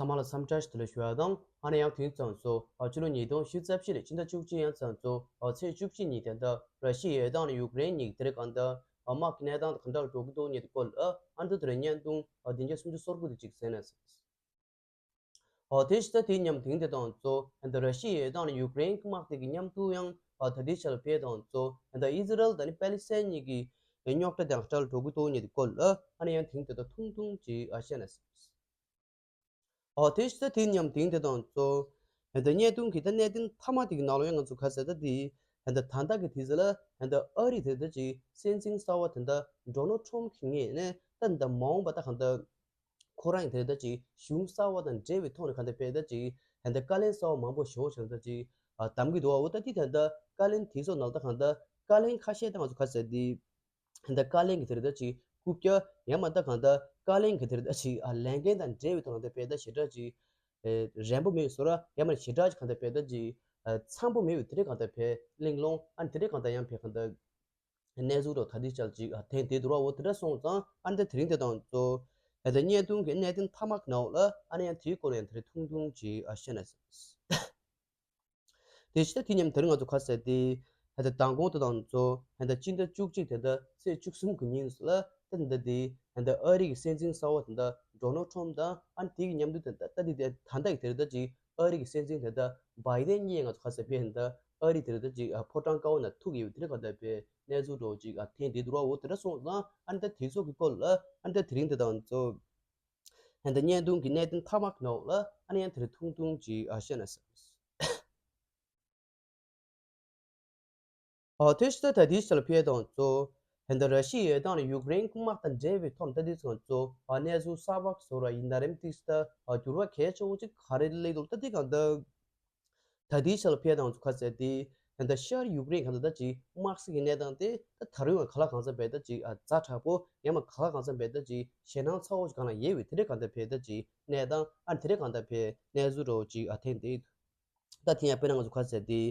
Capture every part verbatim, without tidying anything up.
ཚང་མ་ལ་འཚམས་འདྲི་ཞུ་དགོས་ཞུ་བ་དང་། ཨ་ནི་ཡང་དུས་མཚུངས་སུ་ཕྱི་ལོ་ཉིས་སྟོང་ཉི་ཤུ་རྩ་བཞི་ལོའི་ཕྱི་ཟླ་བཅུ་གཅིག་ཡང་མཚུངས་སུ་ཚེས་བཅུ་གཅིག་ཉིན་དེ་འདྲ་ར་ཤི་ཡའི་ཡུལ་དང་ཡུཀ་རེན་གཉིས་ཀྱི་དེ་རིང་གང་འདྲ་དམག་གི་གནས་སྟངས་དང་གང་འདྲ་འགྲོ་གི་འདུག་ཉིན་དེ་སྐོར་ལ་ཨ་ནི་དེ་རིང་བརྙན་ཐུང་བདུན་བརྒྱ་སུམ་ཅུ་སོ་དགུ་དེ་གཅིག་གསན་ན། ཨོ་དེ་ཕྱི་ཟླ་དེའི་མཉམ་དེང་དེ་དང་གཙོ་ཧན་ད་ར་ཤི་ཡའི་དང་ཡུཀ་རེན་གྱི་དམག་དེ་གི་མཉམ་དུ་ཡང་ཨ་ད་དེ་ཆ་ལ་ཕེ་དང་གཙོ་ཧན་ད་ཨི་ཟི་རལ་དང་ནི་པེ་ལི་སི་ཐན་གཉིས་ཀྱི་རྙོག་དྲ་དང་སྐྲག་འགྲོ་གི་འདུག་ཉིན་དེ་སྐོར་ལ་ཨ་ནི་ཡང་དེང་དེ་དང་ཐུང་ཐུང་ཅིག་ཨ་བཤད་ན། ཨོ་དེ་ཕྱི་ཟླ་དེའི་མཉམ་དེང་དེ་དང་གཙོ་ཧན་ད་བརྙན་ཐུང་གི་ད་གནད་དོན་མཐའ་མ་དེ་གི་ནང་ལ་ཡང་ང་ཚོ་ག་ཟེར་ད་དེ་ཧན་ད་ད་ལྟ་གི་དུས་ཚོད་ལ་ཧན་ད་ཨ་རི་དེ་ད་ཅིག་སྲིད་འཛིན་གསར་བ་དེ་ད་ཌོ་ནལ་ཊམ་གྱི་ངོས་ནས་ད་ད་མ་འོངས་པ་ད་གང་ད། ཁོ་རང་གི་དེ་ད་ཅིག་གཞུང་གསར་བ་དང་འབྲེལ་བའི་ཐོག་ནས་གང་ལྟར་བས་ད་ཅིག་ཧན་ད་བཀའ་ལན་གསར་བ་མང་པོ་ཞོ་ཞིང་ད་ཅིག་ཨ་གདམ་གྱི་འདུག་བ། འོ་ད་དེ་ད་ད་བཀའ་ལན་དེ་ཚོ་ནང་ད་གང་ད་བཀའ་ལན་ཁ་ཤས་ད་ང་ཚོ་ག་ཟེར་དེ་ཧན་ད་བཀའ་ལན་གྱི་དེ་ད་ཅིག་རྐུབ་བཀྱག་ཡང་མ་ད་གང་ད་བཀའ་ལན་གྱི་དེ་ད་ཅིག་ཨ་ལས་འགན་དང་འབྲེལ་བའི་ཐོག་ནས་ད་བས་ད་ཞེ་དྲག་ཅིག་ཨེ་རན་པོ་མེད་བཟོ་ར་ཡང་མ་ཞེ་དྲག་ཅིག་གང་ད་བས་ད་ཅིག་ཨ་འཚམ་པོ་མེད་བའི་དེ་རིགས་གང་ད་བས་གླེང་སློང་ཨ་ནི་དེ་རིགས་གང་ད་ཡང་བས་གང་ད། གནས་ཚུལ་འདྲ་ད་དེ་ཅལ་ཅིག་ཨ་ཐེངས་དེ་འདུག་བ། འོ་དེ་འདྲ་སོང་ཙང་ཨ་ནི་ད་དེ་རིང་དེ་དང་གཙོ་ཨ་ད་བརྙན་ཐུང་གི་གནད་དོན་མཐའ་མ་གི་ནང་ལ་ཨ་ནི་ཡང་དེའི་སྐོར་ལ་ཡང་དེ་རིང་ཐུང་ཐུང་ཅིག་ཨ་བཤད་ན། དེ་ཕྱི་ད་དེ་མཉམ་དེ་རིང་ང་ཚོ་ག་ཟེར་དེ་ཨ་ད་མདང་དགོང་དེ་དང་གཙོ་ཨ་ད་སྤྱི་ཟླ་བཅུ་གཅིག་དེ་ད་ཚེས་བཅུ་གསུམ་གི་ཉིན་ལ་ད་འདི་དེ་ཨ་ད་ཨ་རི་གི་སྲིད་འཛིན་གསར་བ་དེ་ད་ཌོ་ནལ་ཊམ་དང་ཨ་ནི་དེ་གི་མཉམ་དུ་དེ་ད་ད་དེ་དེ་ད་ལྟ་གི་དེ་རེད་ད་ཅིག་ཨ་རི་གི་སྲིད་འཛིན་དེ་ད་བྷའི་ཌེན་གཉིས་ང་ཚོ་ག་ཟེར་བས་ད་ཨ་རི་དེ་རེད་ད་ཅིག་ཨ་ཕོ་བྲང་ཀ་བ་ན་ཐུག་ཡོད་དེ་རེད་ག་ད་བས། གནས་ཚུལ་འདྲ་བོ་ཅིག་ཨ་ཐེངས་འདི་འདུག་བ། འོ་དེ་འདྲ་སོང་ཙང་ཨ་ནི་ད་དེ་ཚོ་གི་སྐོར་ལ་ཨ་ནི་ད་དེ་རིང་དེ་དང་གཙོ་ཨ་ནི་ད་བརྙན་ཐུང་གི་གནད་དོན་མཐའ་མ་གི་ནང་ལ་ཨ་ནི་ཡང་དེ་རིང་ཐུང་ཐུང་ཅིག་ཨ་བཤད་ན་ཟེར། ཨ་དེ་ཕྱི་ད་ད་དེ་ཕྱི་ལ་ཕེ་དང་གཙོ་ཨ་ནི་ད་ར་ཤི་ཡའི་དང་ཡུཀ་རེན་དམག་དང་འབྲེལ་བའི་ཐོག་ནས་ད་དེ་ཚོ་གཙོ་ཨ་གནས་ཚུལ་གསར་པ་བཟོ་ར་ཡིན་ད་རེམ་ཏིག་ད་ཨ་འགྱུར་བ་གལ་ཆེ་བོ་ཅིག་ག་རེ་སླེབས་འདུག་ད་དེ་གང་ད། ད་ལྟའི་ཆར་ལ་ཕེ་དང་ཚོ་ཁ་གསལ་ཏེ། ད་ལྟ་ཤར་ཡུཀ་རེན་གང་ལྟར་ད་ཅིག་དམག་སྲིད་ཀྱི་གནས་སྟངས་དེ་ད་ད་རུང་ཡང་ག་ལ་གང་འཚམ་བས་ད་ཅིག་ཨ་ཛ་དྲག་པོ་ཡང་མ་ག་ལ་གང་འཚམ་བས་ད་ཅིག་ཞེད་སྣང་ཚ་བོ་ཞིག་གང་ལ་ཡོད་པའི་དེ་འདྲའི་གང་ལྟར་བས་ད་ཅིག་གནས་སྟངས་ཨ་དེ་འདྲའི་གང་ལྟར་བས་གནས་ཚུལ་འདྲ་བོ་ཅིག་ཨ་ཐེངས་དེ། ད་དེ་ཡང་དཔེར་ན་ང་ཚོ་ཁ་གསལ་ཏེ།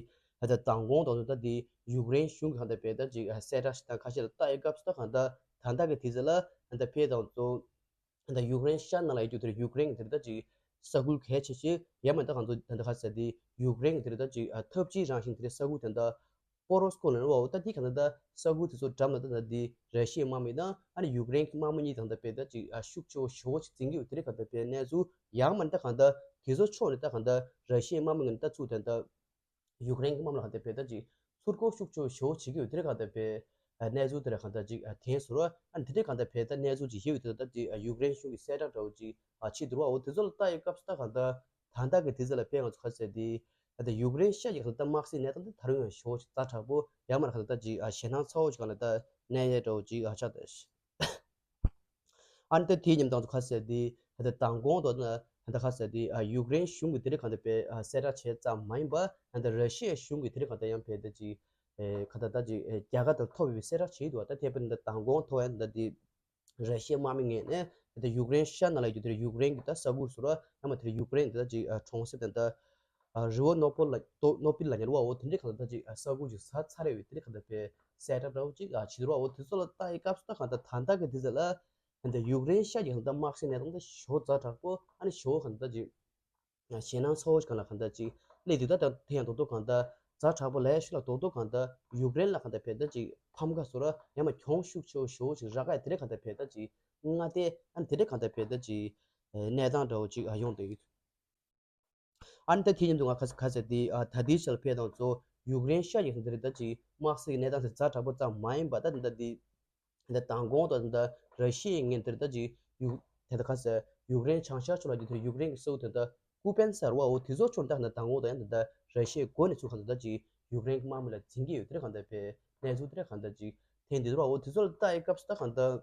ད་ལྟ་མདང་དགོང་དང་ཚོ་ད་དེ་ཡུཀ་རེན་གཞུང་གི་གང་ལྟར་བས་ད་ཅིག་ཨ་གསལ་བསྒྲགས་ཤིག་དང་ཁ་ཤས་ལ་ལྟ་ཡི་སྐབས་སུ་ད་གང་ལྟར་ད་ལྟ་གི་དུས་ཚོད་ལ་ད་ཕེ་དང་ཚོ། ད་ཡུཀ་རེན་ཤར་ནང་ལ་ཡོད་རྒྱུ་དེར་ཡུཀ་རེན་གྱི་དེར་ད་ཅིག་ས་ཁུལ་གལ་ཆེ་ཆེ་ཡང་མིན་ད་གང་ཚོ་ད་ད་ག་ཟེར་དེ་ཡུཀ་རེན་གྱི་དེར་ད་ཅིག་ཨ་འཐབ་ཇུས་རང་བཞིན་དེར་ས་ཁུལ་དེ་འདྲ་པོ་རོ་སི་ཀོ་ལ་ནི་བའོ་ད་དེ་ག་ད་ད་ས་ཁུལ་དེ་ཚོ་འགྲམ་ལ་ད་ད་དེ་ར་ཤི་ཡའི་དམག་མི་དང་ཨ་ནི་ཡུཀ་རེན་གྱི་དམག་མི་གཉིས་དང་ད་བས་ད་ཅིག་ཨ་ཤུགས་ཆེ་བོ་ཞེ་བོ་ཅིག་འཛིང་གི་ཡོད་དེ་རེད་ག་ད་བས་གནས་ཚུལ་ཡང་མིན་ད་གང་ད་དེ་ཚོ་ཕྱོགས་ནས་ད་གང་ད་ར་ཤི་ཡའི་དམག་མི་ངན་ད་ཚུགས་དེ་ད། ཡུཀ་རེན་གྱི་དམག་མི་ལ་གང་ལྟར་བས་ད་ཅིག་ཚུར་རྒོལ་ཤུགས་ཆེ་བོ་ཞེ་བོ་བྱེད་ཀྱི་ཡོད་དེ་འདྲ་གང་ལྟར་བས་གནས་ཚུལ་དེ་འདྲ་གང་ལྟར་ཅིག་ཐོན་ཟེར་བ་ཨ་ནི་དེ་འདྲ་གང་ལྟར་བས་ད་གནས་ཚུལ་ཅིག་ཡོད་དེ་ད་ཅིག་ཡུཀ་རེན་གཞུང་གི་གསལ་བསྒྲགས་འདྲ་བོ་ཅིག་བྱེད་འདུག་བ། འོ་དེ་ཚོ་ལ་ལྟ་ཡི་སྐབས་སུ་ད་གང་ལྟར་ད་ལྟ་གི་དུས་ཚོད་ལ་དཔེ་ང་ཚོ་ག་ཟེར་དེ་ད་ལྟ་ཡུཀ་རེན་ཤར་གྱི་གང་ལྟར་དམག་སྲིད་གནས་སྟངས་དེ་ད་རུང་ཡང་ཞེ་བོ་ཅིག་ཛ་དྲག་པོ་ཡང་མིན་གང་ལྟར་ཅིག་ཞེད་སྣང་ཚ་བོ་ཅིག་གང་ལ་ད་གནས་ཡས་འདྲ་བོ་ཅིག་ཆགས་བསྡད། ཨ་ནི་ད་དེའི་ཉིན་དང་དུ་ཁ་གསལ་དེ་ད་ལྟ་མདང་དགོང་དུ་ན་ད་ལྟ་ཁ་གསལ་དེ་ཨ་ཡུཀ་རེན་གཞུང་གིས་དེ་རིང་གང་ལྟར་བས་ཨ་གསལ་བསྒྲགས་བྱས་ཙམ་མ་ཡིན་པར་ད་ལྟ་ར་ཤི་ཡའི་གཞུང་གིས་དེ་རིང་གང་ལྟར་ཡང་བས་ད་ཅིག་ཨེ་ག་ད་ད་ཅིག་ཨེ་རྒྱ་གར་དང་ཐོབ་ཡོད་པའི་གསལ་བསྒྲགས་བྱས་འདུག་བ། ད་དེ་བས་ད་ལྟ་མདང་དགོང་ཐོག་ཡང་ད་དེ་ར་ཤི་ཡའི་དམག་མི་ངོས་ནས་ད་ལྟ་ཡུཀ་རེན་ཤར་ནང་ལ་ཡོད་དེ་ཡུཀ་རེན་གྱི་ད་ས་ཁུལ་སུ་ར་ཡང་མ་དེ་ཡུཀ་རེན་གྱི་ད་ཅིག་ཨ་གྲོང་གསེབ་དང་ད། ཨ་རི་བོ་ནོ་པོལ་ལ་ཏོ་ནོ་པིལ་ལ་ཉེ་བ་འོ་དེ་འདྲའི་གང་ལྟར་ད་ཅིག་ཨ་ས་ཁུལ་ཅིག་ཟ་ཚར་རེ་བའི་དེ་འདྲའི་གང་ལྟར་བས་གསལ་བསྒྲགས་འདྲ་བོ་ཅིག་ཨ་བྱེད་འདུག་བ། འོ་དེ་ཚོ་ལ་ལྟ་ཡི་སྐབས་སུ་ད་གང་ལྟར་ད་ལྟ་གི་དུས་ཚོད་ལ་གང་ལྟར་ཡུཀ་རེན་ཤར་གྱི་གང་ལྟར་དམག་སྲིད་གནས་སྟངས་ད་ཞེ་བོ་ཛ་དྲག་པོ་ཨ་ནི་ཞེ་བོ་གང་ལྟར་ད་ཅིག་ཨ་ཞེད་སྣང་ཚ་བོ་ཞིག་གང་ལ་གང་ལྟར་ཅིག་སླེབས་འདུག་ད་ད་དེ་ཡང་རྡོག་རྡོག་གང་ལྟར་ཛ་དྲག་པོ་ལས་ཤིག་ལ་རྡོག་རྡོག་གང་ལྟར་ཡུཀ་རེན་ལ་གང་ལྟར་བས་ད་ཅིག་ཕམ་ཁ་བཟོ་ར་ཡང་མ་གྱོང་ཤུགས་ཆེ་བོ་ཞེ་བོ་ཞིག་རག་ག་ཡ་དེ་འདྲའི་གང་ལྟར་བས་ད་ཅིག་མངའ་སྡེ་ཨ་ནི་དེ་འདྲའི་གང་ལྟར་བས་ད་ཅིག་གནས་སྟངས་འདྲ་བོ་ཅིག་ཨ་ཡོང་བསྡད་ཡོད། ཨ་ནི་ད་དེ་མཉམ་དུ་ང་ཁ་ཁ་ཟེར་དེ་ཨ་ད་ལྟའི་ཆར་ཕེ་དང་ཚོ་ཡུཀ་རེན་ཤར་གྱི་འདི་རེད་ད་ཅིག་དམག་སྲིད་ཀྱི་གནས་སྟངས་དེ་ཛ་དྲག་པོ་ཙམ་མ་ཡིན་པ་ད་འདི་ད་འདི་འདི་མདང་དགོང་དང་འདི་ར་ཤི་ཡའི་ངན་འདི་རེད་ད་ཅིག་ཡུ་དེ་ད་ཁ་ཟེར་ཡུཀ་རེན་བྱང་ཤར་ཕྱོགས་ལ་འདི་དེར་ཡུཀ་རེན་གྱི་སོ་དེ་ད་ཀུ་པན་ཟེར་བ་འོ་དེ་ཚོ་ཕྱོགས་ད་འདི་མདང་དགོང་དང་ཡང་འདི་ད་ར་ཤི་ཡའི་འགོ་ནས་ཚུར་ཁ་འདི་ད་ཅིག་ཡུཀ་རེན་གྱི་དམག་མི་ལ་འཛིང་གི་ཡོད་དེ་རེད་གང་ལྟར་བས་གནས་ཚུལ་དེ་རེད་གང་ལྟར་ཅིག་ཐེངས་འདི་ཚོ་འོ་དེ་ཚོ་ལ་ལྟ་ཡི་སྐབས་སུ་ད་གང་ལྟར།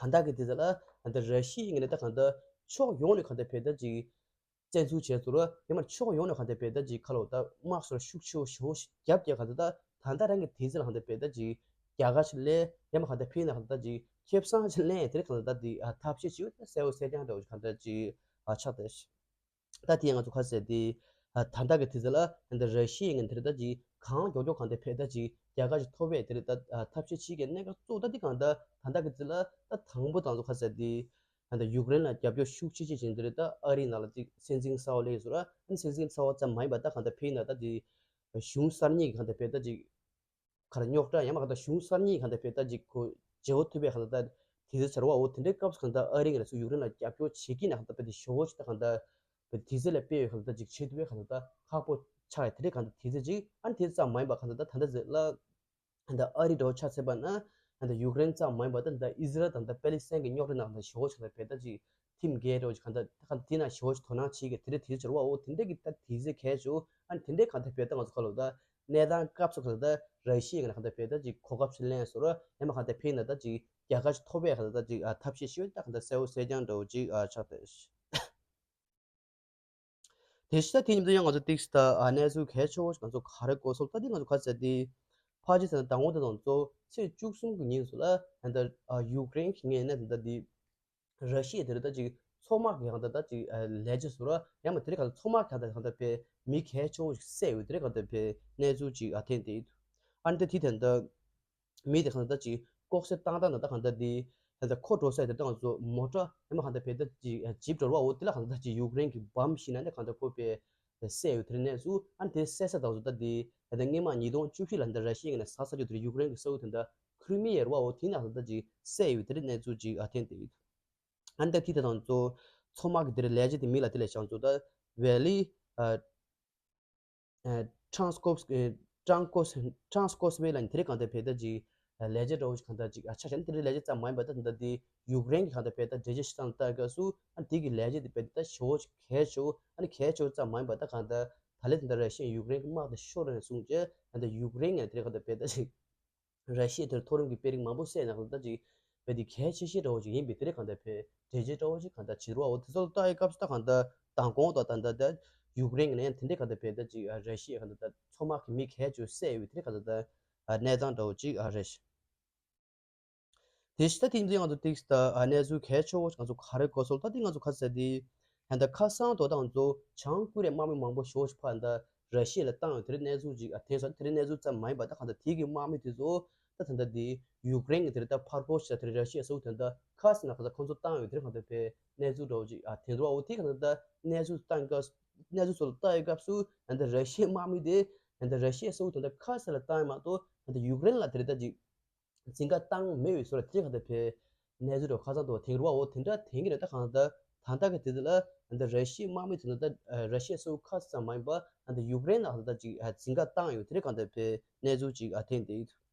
ད་ལྟ་གི་དུས་ཚོད་ལ་ད་ལྟ་ར་ཤི་ཡའི་ངོས་ནས་ད་གང་ལྟར་ཕྱོགས་ཡོངས་ནས་གང་ལྟར་བས་ད་ཅིག་བཙན་འཛུལ་བྱས་ཚུལ་ཡང་མིན་ཕྱོགས་ཡོངས་ནས་གང་ལྟར་བས་ད་ཅིག་ཁ་ལོ་ད་དམག་སོར་ཤུགས་ཆེ་བོ་ཞེ་བོ་ཞིག་རྒྱབ་རྒྱབ་གང་ལྟར་ད་ད་ལྟ་རང་གི་དུས་ཚོད་ལ་གང་ལྟར་བས་ད་ཅིག་རྒྱ་གར་ཞིག་ལས་ཡང་མིན་གང་ལྟར་ཕྱི་ནས་གང་ལྟར་ད་ཅིག་ཁེ་བཟང་ཞིག་ལེན་དེ་རེད་གང་ལྟར་ད་དེ་ཐབས་ཤེས་ཅིག་ད་གསལ་བོ་གསལ་རྐྱང་འདྲ་བོ་ཞིག་གང་ལྟར་ཅིག་ཆགས་ཏེ། ད་དེ་ང་ཚོ་ཁ་གསལ་དེ། ད་ལྟ་གི་དུས་ཚོད་ལ་ད་ར་ཤི་ཡའི་ངན་དེ་རེད་ད་ཅིག་གང་མགྱོགས་མགྱོགས་གང་ལྟར་བས་ད་ཅིག་རྒྱལ་ཁ་ཅིག་ཐོབ་པས་དེ་རེད་ད་ཐབས་ཤེས་བྱེད་ཀྱི་གནད་འགག་གཙོ་བོ་ད་དེ་གང་ལྟར་ད་ལྟ་གི་དུས་ཚོད་ལ་ད་དང་པོ་ད་ང་ཚོ་ཁ་གསལ་དེ། ད་ལྟ་ཡུཀ་རེན་ལ་རྒྱབ་སྐྱོར་ཤུགས་ཆེ་ཆེ་བྱེད་འདི་རེད། ད་ཨ་རིའི་ནང་ལ་ཅིག་སྲིད་འཛིན་གསར་པ་སླེབས་ཡོད་ཟེར་ར། ཨ་ནི་སྲིད་འཛིན་གསར་པ་ཙམ་མ་ཡིན་པ་ད་གང་ལྟར་ཕེབས་ན་ད་དེ་གཞུང་གསར་རྙིང་གི་གང་ལྟར་ཕེབས་ད་ཅིག་ག་རེ་རྙོག་དྲ་ཡང་མ་གང་ལྟར་གཞུང་གསར་རྙིང་གང་ལྟར་ཕེབས་ད་ཅིག་གོ་བརྗེ་བོ་ཐུབ་པའི་གང་ལྟར་ད་དེ་ཚོ་ཚར་བ་འོ་དེ་འདྲའི་སྐབས་སུ་གང་ལྟར་ཨ་རི་ང་རང་ཚོ་ཡུཀ་རེན་ལ་རྒྱབ་སྐྱོར་བྱེད་ཀྱི་ན་གང་ལྟར་ཕེབས་ཏེ་ཞོ་བོ་ཞིག་ད་གང་ལྟར་ཕེབས་དེ་ཚོ་ལ་དཔེ་ཡོད་གང་ལྟར་ཅིག་བྱེད་ཐུབ་པའི་གང་ལྟར་ད་ཁག་པོ་ཆགས་ཡ་དེ་འདྲའི་གང་ལྟར་དེ་ཚོ་ཅིག་ཨ་ནི་དེ་ཙམ་མ་ཡིན་པ་གང་ལྟར་ད་ད་ལྟ་ཟེར་ལ། ད་ཨ་རི་འདྲ་བོ་ཆ་མཚོན་པ་ན་ད་ཡུཀ་རེན་ཙམ་མ་ཡིན་པར་ད་ཨི་ཟི་རལ་དང་ད་པེ་ལི་སི་ཐན་གྱི་རྙོག་དྲ་ནང་ད་ཞེ་པོ་ཅིག་ད་བེད་ད་ཅིག་ཐིམ་རྒྱས་འདྲ་བོ་ཅིག་གང་ད་ད་གང་དེ་ན་ཞེ་པོ་ཅིག་དོ་སྣང་བྱེད་ཀྱི་དེ་འདྲ་དེ་ཟེར་བ་འོ་དེ་འདྲ་གི་ད་དེ་ཟེར་གལ་ཆེ་ཨ་ནི་དེ་འདྲ་གང་ད་བེད་ད་ང་ཚོ་ག་ལོ་ད་གནས་སྟངས་སྐབས་སུ་གང་ད་ར་ཤི་ཡ་གི་ན་གང་ད་བེད་ད་ཅིག་གོ་སྐབས་ཤིག་ལེན་སོ་ར་ཡང་མ་གང་ད་བེད་ན་ད་ཅིག་རྒྱལ་ཁ་ཅིག་ཐོབ་པའི་གང་ད་ད་ཅིག་ཨ་ཐབས་ཤེས་ཤིག་ད་གང་ད་གསལ་བོ་གསལ་རྐྱང་འདྲ་བོ་ཅིག་ཨ་ཆགས་ཏེ། དེ་ཕྱི་ད་དེ་ཉིན་དུ་ཡང་ང་ཚོ་ཏིག་སི་ད་ཨ་གནས་ཚུལ་གལ་ཆེ་བོ་ང་ཚོ་ག་རེ་གོ་སོང་ད་དེ་ང་ཚོ་ག་ཚད་དེ་ཕ་ཇི་ཚད་དང་པོ་དེ་དང་གཙོ་ཚེས་བཅུ་གསུམ་གྱི་ཉིན་སུ་ལ་ད་ལྟ་ཡུཀ་རེན་གྱི་ངོས་ནས་ད་ལྟ་དེ་ར་ཤི་ཡ་དེ་རེད་ད་ཅིག་མཚོ་དམག་གི་གང་ད་ད་ཅིག་ལས་བྱེད་སུ་ར་ཡང་མ་དེ་རེད་གང་ད་མཚོ་དམག་གི་གང་ད་གང་ད་པའི་མི་གལ་ཆེ་བོ་ཞིག་བསད་ཡོད་དེ་རེད་གང་ད་པའི་གནས་ཚུལ་ཅིག་ཨ་ཐེན་དེ་ཡིན་ཨ་ནི་ད་དེ་ད་ལྟ། མི་དེ་གང་ལྟར་ཅིག་ལྐོག་ཟ་བཏང་སྟངས་དང་ད་གང་ལྟར་དེ་ད་ལྟ་ཁོ་འགྲོ་ས་དེ་ད་ང་ཚོ་མོ་ཊ་ཡང་མ་གང་ལྟར་བེད་ད་ཅིག་ཇིབ་འགྲོ་བ་འོ་དེ་ལ་གང་ལྟར་ཅིག་ཡུཀ་རེན་གྱི་བམ་ཞིག་ན་ནས་གང་ལྟར་ཁོ་པས་བསད་ཡོད་དེ་རེད་གནས་ཚུལ་ཨ་ནི་དེ་བསད་ས་དང་ཚོ་ད་དེ་ད་ལྟ་སྔོན་མ་ཉིས་སྟོང་བཅུ་བཞི་ལ་ད་ར་ཤི་ཡ་ནས་ཟ་ས་རྒྱུ་དེ་རེད་ཡུཀ་རེན་གྱི་ས་ཁུལ་དེ་ད་ཁྲི་མི་ཡ་རེད་བ་འོ་དེ་ན་གང་ལྟར་ཅིག་བསད་ཡོད་དེ་རེད་གནས་ཚུལ་ཅིག་ཨ་ཐེན་དེ་ཡོད་ཨ་ནི་ད་དེ་ད་དང་ཚོ་མཚོ་དམག་གི་དེ་རེད་ལས་བྱེད་དེ་མི་ལ་དེ་ལས་བྱང་ཚོ་ད་ཝེ་ལི་ཨ། ཊྲང་སྐོབ་ཊྲང་སྐོབ་ཊྲང་སྐོབ་སི་ཝེ་ལ་ནི་དེ་རིང་གང་ལྟར་བེད་ད་ཅིག་ལས་བྱེད་འདྲ་བོ་ཞིག་གང་ལྟར་ཅིག་ཨ་ཆ་བཞག་ན་དེ་རིང་ལས་བྱེད་ཙམ་མ་ཡིན་པ་ད་ད་ལྟ་དེ་ཡུཀ་རེན་གྱི་གང་ལྟར་བེད་ད་འགྲེལ་བརྗོད་ཞིག་བཏང་ལྟ་སྐབས་སུ་ཨ་ནི་དེ་གི་ལས་བྱེད་དེ་བེད་ད་ཞེ་བོ་ཞིག་གལ་ཆེ་བོ་ཨ་ནི་གལ་ཆེ་བོ་ཙམ་མ་ཡིན་པ་ད་གང་ལྟར་ད་ལས་དེ་འདྲ་ར་ཤི་ཡ་ཡུཀ་རེན་གྱི་དམག་དེ་ཤོར་རེད་གསུངས་རྗེས་ད་ལྟ་ཡུཀ་རེན་ངས་དེ་རིང་གང་ལྟར་བེད་ད་ཅིག་ར་ཤི་ཡ་དེར་མཐོ་རིམ་གྱི་དཔོན་རིགས་མང་པོ་བསད་ནས་ད་ལྟ་ཅིག་བས་དེ་གལ་ཆེ་ཤོས་འདྲ་བོ་ཅིག་ཡིན་པའི་དེ་རིང་གང་ལྟར་བས་འགྲེལ་བརྗོད་འདྲ་བོ་ཅིག་གང་ལྟར་བྱེད་རོགས་འོ་དེ་ཚོ་ལ་ལྟ་ཡི་སྐབས་སུ་ད་གང་ལྟར་མདང་དགོང་དང་ད་ལྟ་ད་ཡུཀ་རེན་གྱི་ནས་དེ་འདྲའི་གང་ལྟར་བས་ད་ཅིག་ར་ཤི་ཡ་གང་ལྟར་ད་མཚོ་དམག་གི་མི་གལ་ཆེ་བསད་ཡོད་དེ་རིང་གང་ལྟར་ད་གནས་སྟངས་འདྲ་བོ་ཅིག་རེད། དེ་ཕྱི་ད་དེ་ཡིན་ང་ཚོ་ཏིག་སི་ད་གནས་ཚུལ་གལ་ཆེ་བོ་ང་ཚོ་ག་རེ་གོ་སོང་ད་དེ་ང་ཚོ་ཁ་གསལ་དེ། ད་ལྟ་ཁ་སང་དོ་དང་ཚོ་བྱང་ཀོ་རི་ཡའི་དམག་མི་མང་པོ་ཞེ་པོ་ཅིག་ཕར་ད་ར་ཤི་ཡ་ལ་བཏང་ཡོད་དེ་རིང་གནས་ཚུལ་ཅིག་ཨ་ཐེན་སོང་དེ་རིང་གནས་ཚུལ་ཙམ་མ་ཡིན་པ་ད་གང་ལྟར་དེ་གི་དམག་མི་དེ་ཚོ་ད་ད་ལྟ་དེ་ཡུཀ་རེན་གྱི་དེ་རིང་ད་ཕར་རྒོལ་ཞིག་ད་དེ་རིང་ར་ཤི་ཡ་སོགས་དེ་ད་ཁ་སང་ན་གང་ལྟར་ཁོང་ཚོ་བཏང་ཡོད་དེ་རིང་གང་ལྟར་པའི་གནས་ཚུལ་འདྲ་བོ་ཅིག་ཨ་ཐེན་སོང་འོ་དེ་གང་ལྟར་ད་གནས་ཚུལ་བཏང་སྐབས་གནས་ཚུལ་ཚོ་ལ་ལྟ་ཡི་སྐབས་སུ་ད་ལྟ་ར་ཤི་ཡའི་དམག་མི་དེ་ད་ལྟ་ར་ཤི་ཡ་སོགས་དེ་ད་ཁ་སང་ལ་བཏང་ཡོད་མ་གཏོགས་ད་ལྟ་ཡུཀ་རེན་ལ་དེ་རིང་ད་ཅིག་འཛིང་ག་བཏང་མེད་པའི་བཟོ་ལ་དེ་ག་ད་ཕེ་གནས་ཚུལ་འདྲ་ཁ་སང་དུ་དེང་རུ་བ་འོ་དེ་འདྲ་དེང་གི་རེད་ད་གང་ད་ད་ལྟ་གི་དེ་ཚོ་ལ་ད་ར་ཤི་ཡའི་དམག་མི་དེ་ཚོ་ད་ར་ཤི་ཡ་སོ་ཁ་ཙམ་མ་ཡིན་པ་ད་ཡུཀ་རེན་ནང་ད་ཅིག་འཛིང་ག་བཏང་ཡོད་དེ་རེད་གང་ད་ཕེ་གནས་ཚུལ་ཅིག་ཨ་ཐེན་དེ་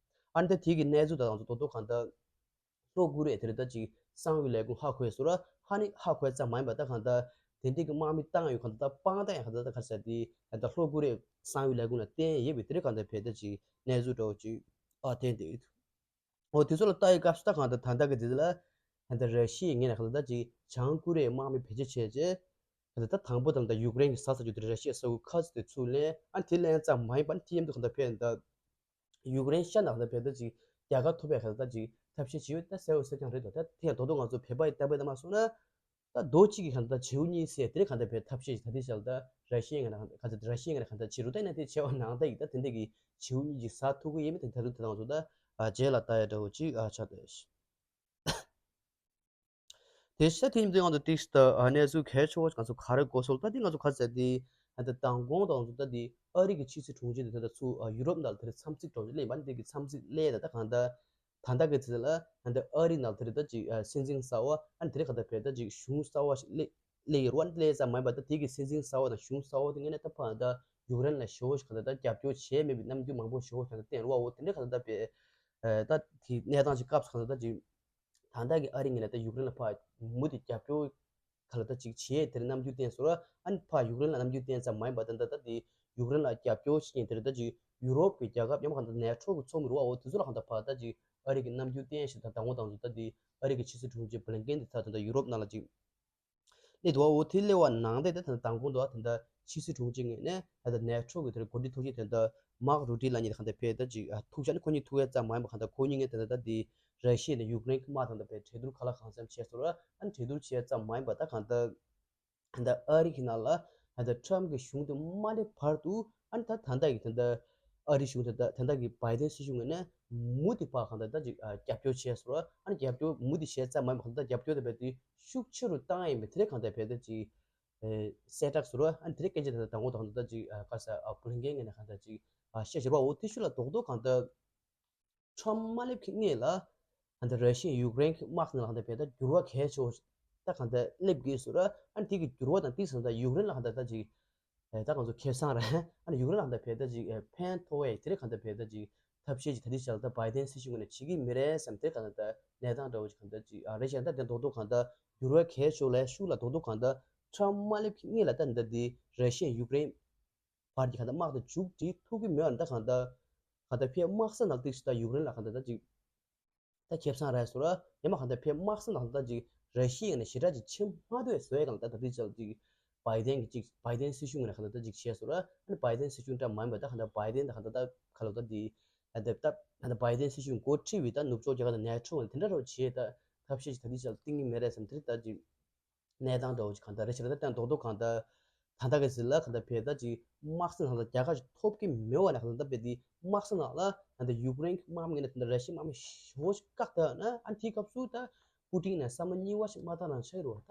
ཨ་ནི་ད་དེ་གི་གནས་ཚུལ་ད་དང་ཚོ་དོ་དོ་གང་ད་ལྷོ་ཀོ་རི་ཡ་དེ་རེད་ད་ཅིག་གསང་བའི་ལས་ཁུངས་ཧ་གོ་སོ་ར་ཧ་ནི་ཧ་གོ་ཙམ་མ་ཡིན་པ་ད་གང་ད་དེ་འདྲའི་གི་དམག་མི་བཏང་ཡོད་གང་ད་ད་སྤང་ད་ཡང་གང་ད་ད་ག་ས་དེ་ད་ལྷོ་ཀོ་རི་ཡ་གསང་བའི་ལས་ཁུངས་ལ་བསྟན་ཡོད་པའི་དེ་རེད་གང་ད་ཕེ་ད་ཅིག་གནས་ཚུལ་འདྲ་བོ་ཅིག་ཨ་ཐེན་དེ་ཡོད། འོ་དེ་ཚོ་ལ་ལྟ་ཡི་སྐབས་སུ་ད་གང་ལྟར་ད་ལྟ་གི་དེ་ལ་ད་ལྟ་ར་ཤི་ཡའི་ངོས་ནས་གང་ལྟར་ཅིག་བྱང་ཀོ་རི་ཡའི་དམག་མི་བེད་སྤྱོད་བྱས་རྗེས་ད་ལྟ་ད་དང་པོ་དང་ད་ཡུཀ་རེན་གྱི་ཟ་ས་རྒྱུ་དེ་ར་ཤི་ཡའི་ས་ཁུལ་ཁ་ཚུད་དེ་ཚུར་ལེན་ཨ་དེ་ལེན་ཙམ་མ་ཡིན་པ་ནི་ཐི་ཨེམ་དུ་གང་ལྟར་ཕེབས་ད་ཡུཀ་རེན་ཤ་ནག་ལྟར་ཕེབས་ད་ཅིག་རྒྱལ་ཁ་ཐོབ་པའི་གང་ལྟར་ཅིག་ཐབས་ཤེས་བྱེད་ཡོད་ད་གསལ་བོ་གསལ་རྐྱང་རེད་དོ། ད་དེ་ཡང་དོ་དོ་ང་ཚོ་བོད་པ་ཡི་ལྟ་བའི་ལྟ་མ་སོང་ན། ད་རྡོ་གཅིག་གིས་གང་ལྟར་བྱེའུ་གཉིས་བསད་དེ་ནས་གང་ལྟར་བའི་ཐབས་ཤེས་ཤིག་ད་ལྟའི་ཆར་ལ་ད་ར་ཤི་ཡའི་ངོས་ནས་གང་ལྟར་ར་ཤི་ཡའི་ངོས་ནས་གང་ལྟར་བྱེད་རུ་ད་ཡིན་ན་དེ་བྱས་པ་ནང་ལྟར་ཡིན་ད་དེ་འདྲ་གི་བྱེའུ་གཉིས་ཀྱིས་ཟ་ཐུབ་ཀྱི་ཡོད་མེད་དེ་ད་དུང་དེ་དང་ཚོ་ད་རྗེས་ལ་ལྟ་ཡ་འདྲ་བོ་ཅིག་ཨ་ཆགས་ཏེ། དེ་ཤ་དེ་ཡིན་དུས་ང་ཚོ་ཏིག་སི་ད་གནས་ཚུལ་གལ་ཆེ་བོ་ང་ཚོ་ག་རེ་གོ་སོང་ད་དེ་ང་ཚོ་ག་ཚད་དེ་ད་མདང་དགོང་དང་ཚོ་ད་དེ་ཨ་རི་གི་ཕྱི་སྲིད་དྲུང་ཆེ་དེ་ད་ད་ཚུར་ཡུ་རོབ་ནང་ལ་དེ་འཚམས་གཟིགས་འགྲོ་ལེ་བ་འདི་གི་འཚམས་གཟིགས་ལེ་ད་ད་གང་ལྟར། ད་ལྟ་གི་ཚེ་ལ་ད་ལྟ་ཨ་རི་ནང་དེ་རེད་ད་ཅིག་སྲིད་འཛིན་གསར་པ་ཨ་ནི་དེ་རེད་ག་ད་བས་ད་ཅིག་གཞུང་གསར་པ་ཞིག་སླེ་སླེ་ཡོད་རེད་བ། སླེ་ཙམ་མ་ཡིན་པ་ད་དེ་གི་སྲིད་འཛིན་གསར་པ་དང་གཞུང་གསར་པ་དེ་ངས་ནས་ད་ཕ་ད་ཡུཀ་རེན་ལ་ཞེ་པོ་ཞིག་ག་ད་ད་རྒྱབ་སྐྱོར་བྱས་མེད་པའི་རྣམ་འགྱུར་མང་པོ་ཞེ་པོ་ཞིག་ད་བསྟན་རེད་བ། འོ་དེ་འདྲ་ག་ད་ད་བས་ད་དེ་གནས་སྟངས་ཅིག་སྐབས་སུ་ག་ད་ད་ཅིག་ད་ལྟ་གི་ཨ་རི་ངས་ནས་ད་ཡུཀ་རེན་ལ་ཕ་མུ་མཐུད་རྒྱབ་སྐྱོར་ག་ལ་ད་ཅིག་བྱས་དེར་རྣམ་འགྱུར་བསྟན་སོང་ར། ཨ་ནི་ཕ་ཡུཀ་རེན་ལ་རྣམ་འགྱུར་བསྟན་ཙམ་མ་ཡིན་པ་ད་ད་ད་དེ་ཡུཀ་རེན་ལ་རྒྱབ་སྐྱོར་བྱེད་མཁན་དེར་ད་ཅིག་ཡུ་རོབ་ཀྱི་རྒྱལ་ཁབ་ཡང་མ་གང་ད་ནེ་ཊོ་གི་ཚོགས་མི་རུ་བ་འོ་དེ་ཚོ་ལ་གང་ད་ཕ་ད་ཅིག་ཨ་རི་གི་རྣམ་འགྱུར་བསྟན་ཞིག་ད་དང་པོ་དང་ཚོ་ད་དེ་ཨ་རི་གི་ཕྱི་སྲིད་དྲུང་ཆེ་བྷི་ལིན་ཀེན་དེ་ཚ་ད་ད་ཡུ་རོབ་ནང་ལ་ཅིག་སླེབས་འདུག་བ། འོ་དེ་སླེབས་པ་ནང་དེ་ད་ད་དང་པོ་འདུག་བ། ད་ད་ཕྱི་སྲིད་དྲུང་ཆེ་ངོས་ནས་ད་ད་ནེ་ཊོ་གི་དེར་འགོ་ཁྲིད་ཐུག་ཆེ་དེ་ད་མཱག་རུ་ཏི་ལ་ཉིད་གང་ད་ཕེ་ད་ཅིག་ཐུག་ཆ་ནི་ཁོ་གཉིས་ཐུག་ཡ་ཙམ་མ་ཡིན་པ་གང་ད་ཁོ་གཉིས་ངས་ད་ད་ད་དེ་ར་ཤི་ཡ་ནས་ཡུཀ་རེན་གི་དམག་དང་ད་ཕེ་གྲོས་བསྡུར་ག་ལ་གང་འཚམ་བྱས་སོང་ར། ཨ་ནི་གྲོས་བསྡུར་བྱས་ཙམ་མ་ཡིན་པ་ད་གང་ད། ད་ཨ་རི་གི་ནང་ལ་ད་ཊྲམ་གི་གཞུང་དེ་མ་སླེབས་བར་དུ་ཨ་ནི་ད་ད་ལྟ་གི་ད་ལྟ་ ཨ་རི་གཞུང་དེ་དག་དེ་དག་གི་བའི་ཏན་སྲིད་གཞུང་ངོས་ནས་མུ་མཐུད་པ་གང་ལྟར་ད་ཅིག་ཨ་རྒྱབ་སྐྱོར་བྱས་སོང་། ཨ་ནི་རྒྱབ་སྐྱོར་མུ་མཐུད་བྱས་ཙམ་མ་ཡིན་པར་གང་ལྟར་རྒྱབ་སྐྱོར་དེ་རྦད་དེ་ཤུགས་ཆེ་རུ་བཏང་ཡིན་པས། དེ་རིང་གང་ལྟར་རྦད་དེ་ཅིག་ཨེ་གསལ་བསྒྲགས་སོང་། ཨ་ནི་དེ་རིང་སྐད་ཆ་དེ་དག་དང་པོ་དང་ད་ཅིག་ཨ་ག་ས་ཨ་བྷུ་ལིན་ཀེན་ངོས་ནས་གང་ལྟར་ཅིག་ཨ་བཤད་བཞག་པ། འོ་དེ་ཤུགས་ལ་རྡོག་རྡོག་གང་ལྟར་ཁྲོམ་མ་སླེབས་ཀྱི་སྔོན་ལ་ད་ལྟ་ར་ཤི་ཡ་ཡུཀ་རེན་གྱི་དམག་ནང་ལ་གང་ལྟར་བས་ད་འགྱུར་བ་གལ་ཆེ་བོ་ད་གང་ལྟར་སླེབས་ཀྱི་ཡོད་ཟེར། ཨ་ནི་དེ་གི་འགྱུར་བ་དང་ཏིག་ཙམ་ད་ཡུཀ་རེན་ལ་གང་ལྟར་ད་ཅིག་ཨེ་ད་ང་ཚོ་ཁེ་བཟང་རེད། ཨ་ནི་ཡུཀ་རེན་ལ་གང་ལྟར་བས་ད་ཅིག་ཨེ་ཕན་ཐོགས་ཡས་དེ་རིང་གང་ལྟར་བས་ད་ཅིག་ཐབས་ཤེས་ཅིག་ད་ལྟའི་ཆར་ད་བའི་ཏན་སྲིད་གཞུང་ངོས་ནས་བྱེད་ཀྱི་མི་རེད་བསམ། དེ་གང་ལྟར་ད་གནས་སྟངས་འདྲ་བོ་ཅིག་གང་ལྟར་ཅིག་ཨ་རེད་ཤག་ད་དེ་རྡོག་རྡོག་གང་ལྟར་འགྱུར་བ་གལ་ཆེ་བོ་ལ་ཤུགས་ལ་རྡོག་རྡོག་གང་ལྟར་ཁྲོམ་མ་སླེབས་ཀྱི་སྔོན་ལ་ད་འདི་འདི་ར་ཤི་ཡ་ཡུཀ་རེན་བར་གྱི་གང་ལྟར་དམག་དེ་མཇུག་སྒྲིལ་ཐུབ་ཀྱི་མེད་པ་ད་གང་ལྟར་གང་ལྟར་ཕར་དམག་ས་ནང་ཏིག་ཙམ་ད་ཡུཀ་རེན་ལ་གང་ལྟར་ད་ཅིག་ད་ཁེ་བཟང་རག་སོང་། ཡང་མ་གང་ལྟར་ཕར་དམག་ས་ནང་ད་ཅིག་ར་ཤི་ཡ་ནས་ཞེ་དྲག་ཅིག་ཕྱིན་མ་ཐུབ་པའི་བཟོ་ཡས་གང་ལྟར་ད་ལྟའི་ཆར་ཅིག་བའི་ཏན་གྱི་ཅིག་བའི་ཏན་སྲིད་གཞུང་ནས་གང་ལྟར་ད་ཅིག་བྱས་སོང་། ཨ་ནི་བའི་ཏན་སྲིད་གཞུང་འདྲ་མ་ཡིན་པ་ད་གང་ལྟར་བའི་ཏན་ད་གང་ལྟར་ད་ག་ལོ་ད་འདི་ད་ད་ད་བའི་ཏན་སྲིད་གཞུང་འགོ་ཁྲིད་པའི་ད་ནུབ་ཕྱོགས་རྒྱལ་ཁབ་དང་ནེ་ཊོ་དེ་འདྲ་རོ་བྱས་ད་ཐབས་ཤེས་ཅིག་ད་ལྟའི་ཆར་བཏིང་གི་མེད་རེད་བསམ། དེ་རིང་ད་ཅིག་གནས་སྟངས་འདྲ་བོ་ཅིག་གང་ལྟར་རེད་ཤག་ད་ལྟ་རྡོག་རྡོག་གང་ལྟར་ད་ལྟ་གི་ཟིལ་ལ་གང་ལྟར་བས་ད་ཅིག་དམག་ས་ནང་ལ་རྒྱལ་ཁ་ཞིག་ཐོབ་ཀྱི་མེད་པ་ནས་གང་ལྟར་བས་དེ་དམག་ས་ནང་ལ་གང་ལྟར་ཡུཀ་རེན་གྱི་དམག་མི་ངོས་ནས་གང་ལྟར་ར་ཤི་ཡའི་དམག་མི་ཞེ་པོ་ཅིག་བཀག་ད་ན། ཨ་ནི་དེའི་སྐབས་སུ་ད་པུ་ཏིན་ནས་བསམ་བློ་གཉིས་པ་ཞིག་མ་བཏང་ན་ཆགས་རོགས་ད་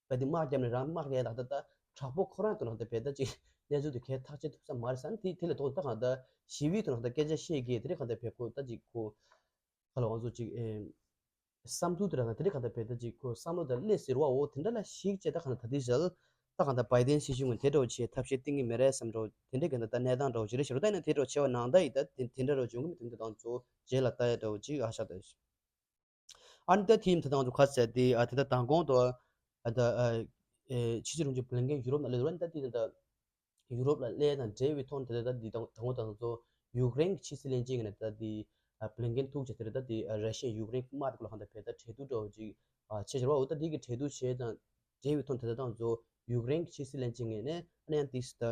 བས་དེ་དམག་བརྒྱབ་ནས་རང་དམག་རྒྱག་ད་ད་ད་དྲག་པོ་ཁོ་རང་དུ་ནང་ལྟར་བས་ད་ཅིག་གནས་ཚུལ་དེ་གས་ཐག་གཅོད་ཐུབ་ས་མ་རེད་ས་ནི་དེ་དེ་ལས་ལྡོག་ད་གང་ལྟར་ཞི་བའི་ཐོག་ནས་གང་ལྟར་སྐད་ཆ་བཤད་གི་དེ་རིང་གང་ལྟར་བས་ཁོ་ད་ཅིག་ཁོ་ག་ལ་ང་ཚོ་ཅིག་ཨེ། བསམ་ཚུལ་དེ་འདྲ་དང་དེ་འདྲ་གང་ལྟར་བས་ད་ཅིག་ཁོ་བསམ་བློ་དང་སླེབས་ཟེར་བ་འོ་དེ་འདྲ་ལ་ཞིག་བྱས་ད་གང་ལྟར་ད་ལྟའི་ཆར་ད་གང་ལྟར་བའི་ཏན་སྲིད་གཞུང་གིས་དེ་འདྲ་བོ་བྱས་ཐབས་ཤེས་གཏིང་གི་མེད་རེད་བསམ་འདྲ་བོ་དེ་འདྲ་གང་ལྟར་ད་གནས་སྟངས་འདྲ་བོ་ཅིག་རེད་ཤག་རོ། ད་ཡིན་ན་དེ་འདྲ་བོ་བྱས་པ་ནང་ལྟར་ཡིན་ད་དེ་དེ་འདྲ་རོ་བྱུང་གི་མི་དེ་འདྲ་དང་ཚོ་རྗེས་ལ་ལྟ་ཡ་འདྲ་བོ་ཅིག་ཨ་ཤ་ད་ཞིག་ཨ་ནི་ད་དེ་ཡིན་ད་དང་ཚོ་ཁ་ཟེར་དེ་ཨ་དེ་ད་དང་གོང་དུ་ཨ་ད་ཨ་ཕྱི་སྲིད་བློན་ཆེན་བྷི་ལིན་ཀེན་ཡུ་རོབ་ནང་སླེབས་རོ། ད་དེ་ད། ཡུ་རོབ་ལ་སླེབས་དང་འབྲེལ་བའི་ཐོག་ནས་ད་ལྟ་འདི་དང་དང་པོ་དང་ཚོ་ཡུཀ་རེན་གྱི་ཕྱི་སྲིད་བློན་ཆེན་གྱིས་ནས་ད་འདི་བྷི་ལིན་ཀེན་ཐུག་བྱས་དེར་ད་འདི་ར་ཤི་ཡ་ཡུཀ་རེན་དམག་དེ་ལ་གང་ལྟར་བས་ད་གྲོས་བསྡུར་འདྲ་བོ་ཅིག་བྱས་བྱས་པ་འོ། ད་འདི་གི་གྲོས་བསྡུར་བྱས་དང་འབྲེལ་བའི་ཐོག་ནས་ད་ལྟ་དང་ཚོ་ཡུཀ་རེན་གྱི་ཕྱི་སྲིད་བློན་ཆེན་གྱིས་ནས་ཨ་ནི་ཡང་ཏིས་ད་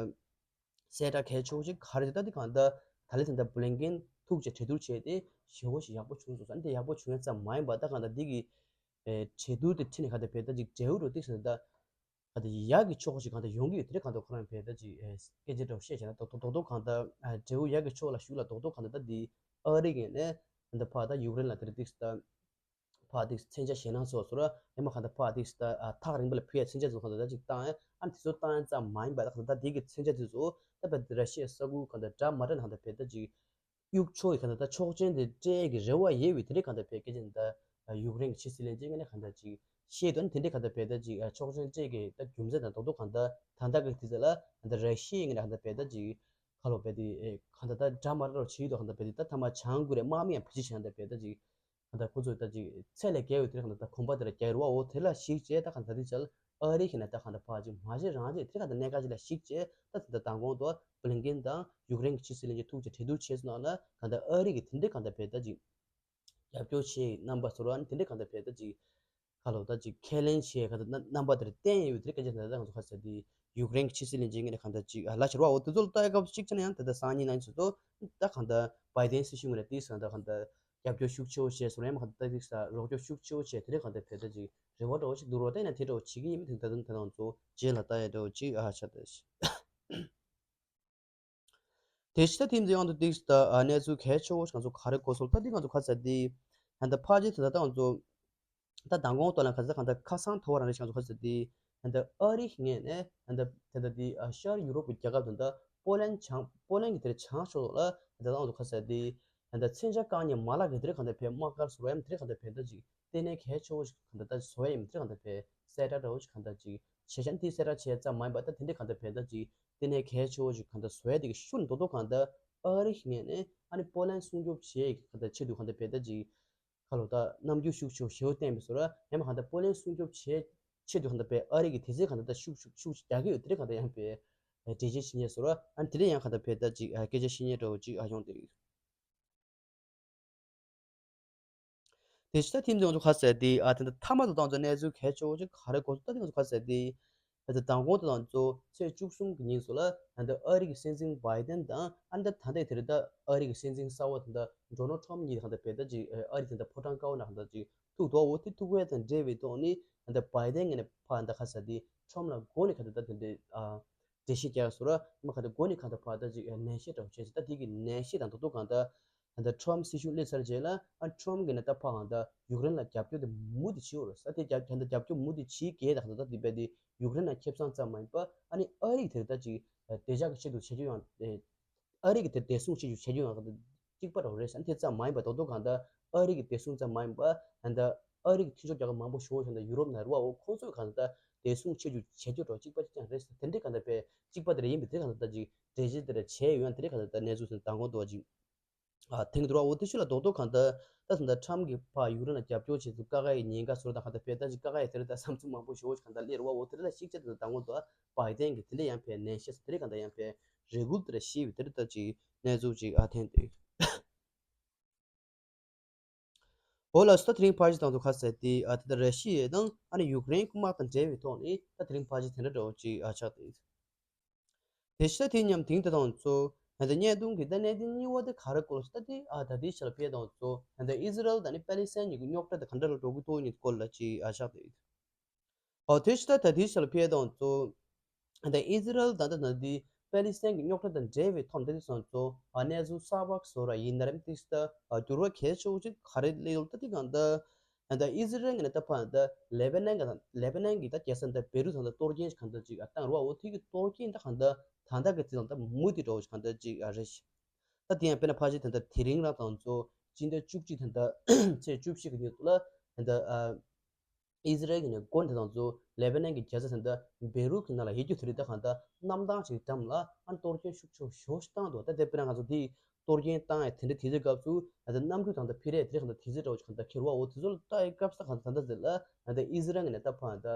གསལ་བསྒྲགས་གལ་ཆེ་བོ་ཅིག་ག་རེ་ད་ད་འདི་གང་ལྟར་ད་ལྟ་དེ་འདྲ་བྷི་ལིན་ཀེན་ཐུག་བྱས་གྲོས་བསྡུར་བྱས་ཏེ་ཞེ་བོ་ཞིག་ཡག་པོ་བྱུང་སོང་ས་ནི་དེ་ཡག་པོ་བྱུང་ཡ་ཙམ་མ་ཡིན་པ་ད་གང་ལྟར་འདི་གི་གྲོས་བསྡུར་དེ་ཁྲིད་ནས་གང་ལྟར་བས་ད་ཅིག་འབྲས་བུ་རུ་ཏིས་ད། ག་དེ་ཡག་གི་ཕྱོགས་ཤིག་གང་ལྟར་ཡོང་གི་ཡོད། དེ་རིང་གང་ལྟར་ཁོ་རང་བས་ད་ཅིག་ཨེ་སྐད་ཆ་འདྲ་བོ་བཤད་བྱས་ན་རྡོག་རྡོག་རྡོག་རྡོག་གང་ལྟར་ཨ་འབྲས་བུ་ཡག་གི་ཕྱོགས་ལ་ཞུགས་ལ་རྡོག་རྡོག་གང་ལྟར་ད་འདི་ཨ་རི་གི་ནས་གང་ལྟར་ཕར་ད་ཡུཀ་རེན་ལ་དེ་རིང་ཏིག་ད་ཕར་ཏིག་མཚོན་ཆ་ཞེད་སྣང་ཚོགས་སོང་ར། ཨེ་མ་གང་ལྟར་ཕར་ཏིག་ད་ཨ་ཐག་རིང་པོ་ལ་ཕུལ་ཡ་མཚོན་ཆ་ཚོ་གང་ལྟར་ད་ཅིག་བཏང་ཡ། ཨ་ནི་དེ་ཚོ་བཏང་ཡ་ཙམ་མ་ཡིན་པ་ད་གང་ལྟར་ད་འདི་གི་མཚོན་ཆ་དེ་ཚོ་ད་བས་ར་ཤི་ཡའི་ས་ཁུལ་གང་ལྟར་འདྲ་མ་འདྲ་ནས་གང་ལྟར་བས་ད་ཅིག་གཡུག་ཕྱོགས་ཀྱི་གང་ལྟར་ད་ཆོག་མཆན་དེ་སྤྲད་ཀྱི་རེ་བ་ཡོད་པའི་དེ་རིང་གང་ལྟར་བས་སྐད་ཆ་འདི་ད་ཡུཀ་རེན་གྱི་ཕྱི་སྲིད་བློན་ཆེན་ངོས་ནས་གང་ལྟར་ཅིག་བཤད་དོན་དེ་འདྲའི་གང་ལྟར་བས་ད་ཅིག་ཆོག་མཆན་སྤྲད་ཀྱི་ད་རྒྱུ་མཚན་དང་རྡོག་རྡོག་གང་ལྟར་ད་ལྟ་གི་དུས་ཚོད་ལ་གང་ལྟར་ར་ཤི་ཡའི་ངོས་ནས་གང་ལྟར་བས་ད་ཅིག་ཁ་ལོ་བས་དེ་གང་ལྟར་ད་འདྲ་མ་འདྲ་བ་བྱེད་ཡོད་དོ། གང་ལྟར་བས་དེ་ད་ཐ་མ་བྱང་གུ་རེ་དམག་མི་ཡང་བེད་སྤྱོད་བྱས་གང་ལྟར་བས་ད་ཅིག་གང་ལྟར་ཁོ་ཚོས་ད་ཅིག་ཚད་ལས་བརྒལ་བའི་དེ་གང་ལྟར་ད་གོམ་པ་དེ་ལ་རྒྱག་རུ་བ་འོ། དེ་ལ་གཞིགས་བྱས་ད་གང་ལྟར་དེ་ཆ་ལ་ཨ་རི་གི་ནས་ད་གང་ལྟར་ཕར་ཅིག་མ་བྱེད་རང་བྱེད་དེ་གང་ལྟར་གནད་འགག་ཅིག་ལ་གཞིགས་བྱས་ད་དེ་ལྟར་མདང་དགོང་དུ་བྷི་ལིན་ཀེན་དང་ཡུཀ་རེན་གྱི་ཕྱི་སྲིད་བློན་ཆེན་ཐུག་བྱས་གྲོས་བསྡུར་བྱས་སོང་ན་གང་ལྟར་ཨ་རི་གི་དེ་འདྲའི་གང་ལྟར་བས་ད་ཅིག་རྒྱབ་སྐྱོར་བྱེད་རྣམ་པ་ཟེར་བ་ནི་དེ་འདྲའི་གང་ལྟར་བས་ད་ཅིག་ཁ་ལོ་ད་ཅིག་ཁས་ལེན་བྱེད་གང་ལྟར་རྣམ་པ་དེར་བསྟན་ཡོད་དེ་ག་ཅིག་ད་ང་ཚོ་ཁ་ཟེར་དེ་ཡུཀ་རེན་གྱི་ཕྱི་སྲིད་བློན་ཆེན་ངོས་ནས་གང་ལྟར་ཅིག་ལ་ཕྱིར་བ་འོ། དེ་ཚོ་ལ་ལྟ་ཡ་སྐབས་སུ་གཅིག་ཆ་ན་ཡང་དེ་ལྟར་སང་ཉིན་ནང་ཚོ་ད་གང་ལྟར་བའི་ཏན་སྲིད་གཞུང་ངོས་ནས་དེའི་སང་ད་གང་ལྟར་རྒྱབ་སྐྱོར་ཤུགས་ཆེ་བོ་བྱས་སོང་ཡང་མ་གང་ལྟར་དེའི་སང་རོགས་སྐྱོར་ཤུགས་ཆེ་བོ་བྱས་དེ་འདྲའི་གང་ལྟར་བས་ད་ཅིག་རེ་བ་འདྲ་བོ་ཞིག་འདུག་རོགས། ད་ཡིན་ན་དེ་འདྲ་བོ་བྱེད་ཀྱི་ཡིན་མིན་དེ་ད་དུང་ད་ང་ཚོ་རྗེས་ལ་ལྟ་ཡ་འདྲ་བོ་ཅིག་ཨ་ཆ་ད་ཞིག་དེ་ཕྱི་ད་ཐིམ་དུ་ཡང་དུ་ཏིག་ད་གནས་ཚུལ་གལ་ཆེ་བོ་ང་ཚོ་ག་རེ་གོ་སོང་། ད་འདི་ང་ཚོ་ཁ་ཚ་འདི་ད་ཕ་ཇེ་ད་ད་ང་ཚོ་ད་མདང་དགོང་ལྟོ་ལ་ཁ་ཚ་གང་ལྟར་ཁ་སང་ཐོ་བ་རང་རེ་ང་ཚོ་ཁ་ཚ་འདི་ད་ཨ་རི་ངས་ནས་ད་ད་ད་འདི་ཤར་ཡུ་རོབ་ཀྱི་རྒྱལ་ཁབ་དང་ད་པོ་ལན་བྱང་པོ་ལན་གྱི་དེར་བྱང་ཕྱོགས་ལ་ད་ད་ང་ཚོ་ཁ་ཚ་འདི་ད་མཚོན་ཆ་བཀག་ཉར་མ་ལག་གི་དེར་གང་ལྟར་བས་དམག་སྒར་བཟོ་བ་ཡང་དེར་གང་ལྟར་བས་ད་ཅིག་ལྟེ་གནས་གལ་ཆེ་བོ་ཞིག་གང་ལྟར་ད་བཟོ་ཡ་ཡིན་དེར་གང་ལྟར་བས་གསལ་བསྒྲགས་འདྲ་བོ་ཞིག་གང་ལྟར་ཅིག་བྱས་ཤག་འདི་གསལ་བསྒྲགས་བྱས་ཙམ་མ་ཡིན་པ་ད་དེ་འདྲའི་གང་ལྟར་བས་ད་ཅིག་ལྟེ་གནས་གལ་ཆེ་བོ་ཞིག་གང་ལྟར་བཟོ་ཡ་དེ་གི་ཤུགས་རྡོག་རྡོག་གང་ལྟར་ཨ་རི་ངོས་ནས་ཨ་ནི་པོ་ལན་སྲུང་སྐྱོབ་བྱེད་ཡ་གི་གང་ལྟར་ཆེད་དུ་གང་ལྟར་བས་ད་ཅིག་ཁ་ལོ་ད་རྣམ་འགྱུར་ཤུགས་ཆེ་བོ་ཞེ་བོ་བསྟན་པའི་བཟོ་འདྲ། ཡང་མ་གང་ལྟར་པོ་ལན་སྲུང་སྐྱོབ་བྱེད་ཆེད་དུ་གང་ལྟར་བས་ཨ་རི་གི་དེ་ཚོའི་གང་ལྟར་ད་ཤུགས་ཤུགས་ཤུགས་རྒྱག་གི་ཡོད་དེ་འདྲའི་གང་ལྟར་ཡང་བས་འགྲེལ་བརྗོད་བྱེད་ཉེས་བཟོ་འདྲ། ཨ་ནི་དེ་འདྲའི་ཡང་གང་ལྟར་བས་ད་ཅིག་སྐད་ཆ་བཤད་ཉེས་འདྲ་བོ་ཅིག་ཨ་ཡོང་དེ་རེད། དེ་ཕྱི་ད་ཐིམ་དུ་ང་ཚོ་ཁ་ཟེར་དེ་ཨ་དེ་འདྲ་མཐའ་མ་དུ་བཏང་ཚོ་གནས་ཚུལ་གལ་ཆེ་བོ་ཅིག་ག་རེ་གོ་ཚོ་ད་དེ་ང་ཚོ་ཁ་ཟེར་དེ་ཨ་དེ་མདང་དགོང་དུ་བཏང་ཚོ་ཚེས་བཅུ་གསུམ་གྱི་ཉིན་སུ་ལ་ཨ་འདི་ཨ་རི་གི་སྲིད་འཛིན་བྷའི་ཏན་དང་ཨ་འདི་ད་ལྟའི་དེ་རིང་ད་ཨ་རི་གི་སྲིད་འཛིན་གསར་བ་དེ་འདྲ་ཌོ་ནལ་ཊམ་གཉིས་གང་ལྟར་བས་ད་ཅིག་ཨ་རི་དེ་འདྲ་ཕོ་བྲང་ཀ་བ་ན་གང་ལྟར་ཅིག་ཐུག་འདུག་འོ་དེ་ཐུག་པའི་དང་འབྲེལ་བའི་ཐོག་ནས་ཨ་འདི་བྷའི་ཏན་ངོས་ནས་ཕ་ཨ་འདི་ཁ་ཟེར་དེ་ཊམ་ལ་མགོ་ནས་གང་ལྟར་ད་དེ་འདྲའི་ཨ། འགྲེལ་བཤད་རྒྱག་སོ་ར་མ་གང་ལྟར་འགོ་ནས་གང་ལྟར་ཕར་ད་ཅིག་ནན་བཤད་འདྲ་བོ་བྱས་ཙང་ད་དེ་གི་ནན་བཤད་དང་ད་དུང་གང་ལྟར་ད་ལྟ་ཁྲོམ་སྲིད་གཞུང་སླེབས་ཚར་རྗེས་ལ་ཨ་ཁྲོམ་གི་ནས་ད་ཕར་གང་ལྟར་ཡུཀ་རེན་ལ་རྒྱབ་སྐྱོར་དེ་མུ་མཐུད་བྱེད་འོ་ར་ས་དེ་རྒྱབ་གང་ལྟར་རྒྱབ་སྐྱོར་མུ་མཐུད་བྱེད་གལ་ད་གང་ལྟར་ད་དེ་བས་དེ་ཡུཀ་རེན་ལ་ཁེ་བཟང་ཙམ་མ་ཡིན་པ་ཨ་ནི་ཨ་རི་གི་དེ་ད་ཅིག་བདེ་འཇགས་ཀྱི་ཆེད་དུ་བྱེད་རྒྱུ་ཡང་དེ། ཨ་རི་གི་དེ་བདེ་སྲུང་བྱེད་རྒྱུ་བྱེད་རྒྱུ་ཡང་གཅིག་པ་འདྲ་བོ་རེད་ཟེར་ན་དེ་ཙམ་མ་ཡིན་པ་རྡོག་རྡོག་གང་ལྟར་ཨ་རི་གི་བདེ་སྲུང་ཙམ་མ་ཡིན་པ་ད་ལྟ་ཨ་རི་གི་མཐུན་ཕྱོགས་རྒྱལ་ཁབ་མང་པོ་ཞིག་ཡོད་ད་ཡུ་རོབ་ནང་རེད་བ། འོ་ཁོང་ཚོས་གང་ལྟར་བདེ་སྲུང་བྱེད་རྒྱུ་བྱེད་རྒྱུ་འདྲ་བོ་གཅིག་པ་གཅིག་རྐྱང་རེད་ཟེར། དེ་འདྲའི་གང་ལྟར་པའི་གཅིག་པ་དེ་འདྲ་ཡིན་པའི་དེ་གང་ལྟར་ད་ཅིག་འགྲེལ་བཤད་དེ་འདྲ་བྱས་ཡོད་ཡང་དེ་འདྲའི་གང་ལྟར་ད་གནས་ཚུལ་ཟེར་ན་མདང་དགོང་དུ་བ་ཅིག་ཨ་ཐེངས་དུ་ར་འོ་དེ་ཤུ་ལ་རྡོག་རྡོག་གང་ལྟར་ད་ད་ལྟ་ཁྲམ་གྱི་ཕ་ཡུཀ་རེན་ལ་རྒྱབ་སྐྱོར་བྱེད་ཚུལ་ཀ་ཁ་ཡི་ཉེན་ཁ་སོར་དང་གང་ལྟར་བས་ད་ཅིག་ཀ་ཁ་ཡི་དེ་རེད་ད་བསམ་ཚུལ་མང་པོ་ཞིག་གང་ལྟར་སླེབས་ར་བ། འོ་དེ་རེད་ལ་ཤིག་ཆ་དེ་ད་མདང་དགོང་དུ་བ་བའི་ཏན་གྱི་དེ་འདྲ་ཡང་ཕའི་ནན་བཤད་ས་དེ་རེད་གང་ལྟར་ཡང་ཕའི་རེ་སྐུལ་དེ་ར་ཤེས་པའི་དེ་རེད་ད་ཅིག་གནས་ཚུལ་ཅིག་ཨ་ཐེངས་དེ། འོ་ལགས་སོ། ད་དེ་རིང་ཕལ་ཆེར་དང་དུ་ཁ་གསལ་ཏེ་ཨ་ད་ལྟ་ར་ཤི་ཡ་དང་ཨ་ནི་ཡུཀ་རེན་དམག་དང་འབྲེལ་བའི་ཐོག་ནས་ད་དེ་རིང་ཕལ་ཆེར་དེ་འདྲ་འདྲ་བོ་ཅིག་ཨ་ཆགས་ཏེ། དེ་ཕྱི་དེ་མཉམ་དེང་དེ་དང་ཚོ་ཧན་ད་བརྙན་ཐུང་གི་ད་གནད་དོན་གཉིས་པ་དེ་ག་རེ་སྐོར་ལ་ད་དེ་ཨ་ད་དེ་ཕྱི་ལ་ཕེབས་དང་ཚོ་ཧན་ད་ཨི་ཟི་རལ་དང་ནི་པེ་ལི་སི་ཐན་གཉིས་ཀྱི་རྙོག་དྲ་དེ་ག་འདྲ་ལ་འགྲོ་གི་འདུག་ཉིད་སྐོར་ལ་ཅིག་ཨ་ཆགས་ཏེ། ཨོ་དེ་ཕྱི་ད་ད་དེ་ཕྱི་ལ་ཕེབས་དང་ཚོ་ཧན་ད་ཨི་ཟི་རལ་དང་ད་ད་དེ་པེ་ལི་སི་ཐན་གྱི་རྙོག་དྲ་དང་འབྲེལ་བའི་ཐོག་ད་དེ་སོང་ཚོ་ཨ་གནས་ཚུལ་གསར་པ་བཟོ་ར་ཡིན་ན་རེམ་ཏིག་ད་ཨ་འགྱུར་བ་གལ་ཆེ་བོ་ཅིག་ག་རེ་སླེབས་ཡོད་ད་དེ་གང་ད། ད་ཨི་ཟི་རལ་ངོས་ནས་ད་ཕར་ད་ལེ་བྷ་ནན་གྱི་ད་ལེ་བྷ་ནན་གྱི་ད་རྒྱལ་ས་ད་བེ་རུ་ད་ད་གཏོར་སྐྱོན་གང་ད་ཅིག་ཨ་བཏང་རོགས་འོ་དེ་གི་གཏོར་སྐྱོན་ད་གང་ད་ད་ད་གི་དེ་དང་ད་མུ་དེ་འགྲོ་གང་ད་ཅིག་ཨ་རེད། ད་དེ་ཡང་དཔེར་ན་ཕལ་ཆེར་ད་ད་དེ་རིང་རང་དང་ཚོ་སྤྱི་ཟླ་བཅུ་གཅིག་ད་ད་ཚེས་བཅུ་བཞི་གི་ཉིན་དུ་ལ་ད་ད་ཨ་ཨི་ཟི་རལ་གྱི་ནས་འགོ་འདི་དང་ཚོ་ལེ་བྷ་ནན་གྱི་རྒྱལ་ས་ད་ད་བེ་རུ་གི་ནང་ལ་ཡོད་རྒྱུ་དེ་རིགས་ད་གང་ད་གནམ་ཐང་ཅིག་འགྲམ་ལ་ཨ་གཏོར་སྐྱོན་ཤུགས་ཆེ་བོ་ཞེ་པོ་ཞིག་བཏང་འདུག་ད་དེ་དཔེར་ན་ང་ཚོ་དེ་གཏོར་སྐྱོན་བཏང་ཡ་དེ་འདྲ་དུས་ཚོད་སྐབས་སུ་ད་ལྟ་གནམ་གྲུ་དང་ད་ཕི་རེ་དེ་རིང་ད་དུས་ཚོད་འདྲ་བོ་ཅིག་གང་ལྟར་འཁྱེར་བ་འོ་དེ་ཚོ་ལ་ལྟ་ཡི་སྐབས་སུ་གང་ལྟར་ད་ལྟ་ཟེར་ལ་ད་ལྟ་ཨི་ཟི་རལ་ངོས་ནས་ད་ཕར་ད་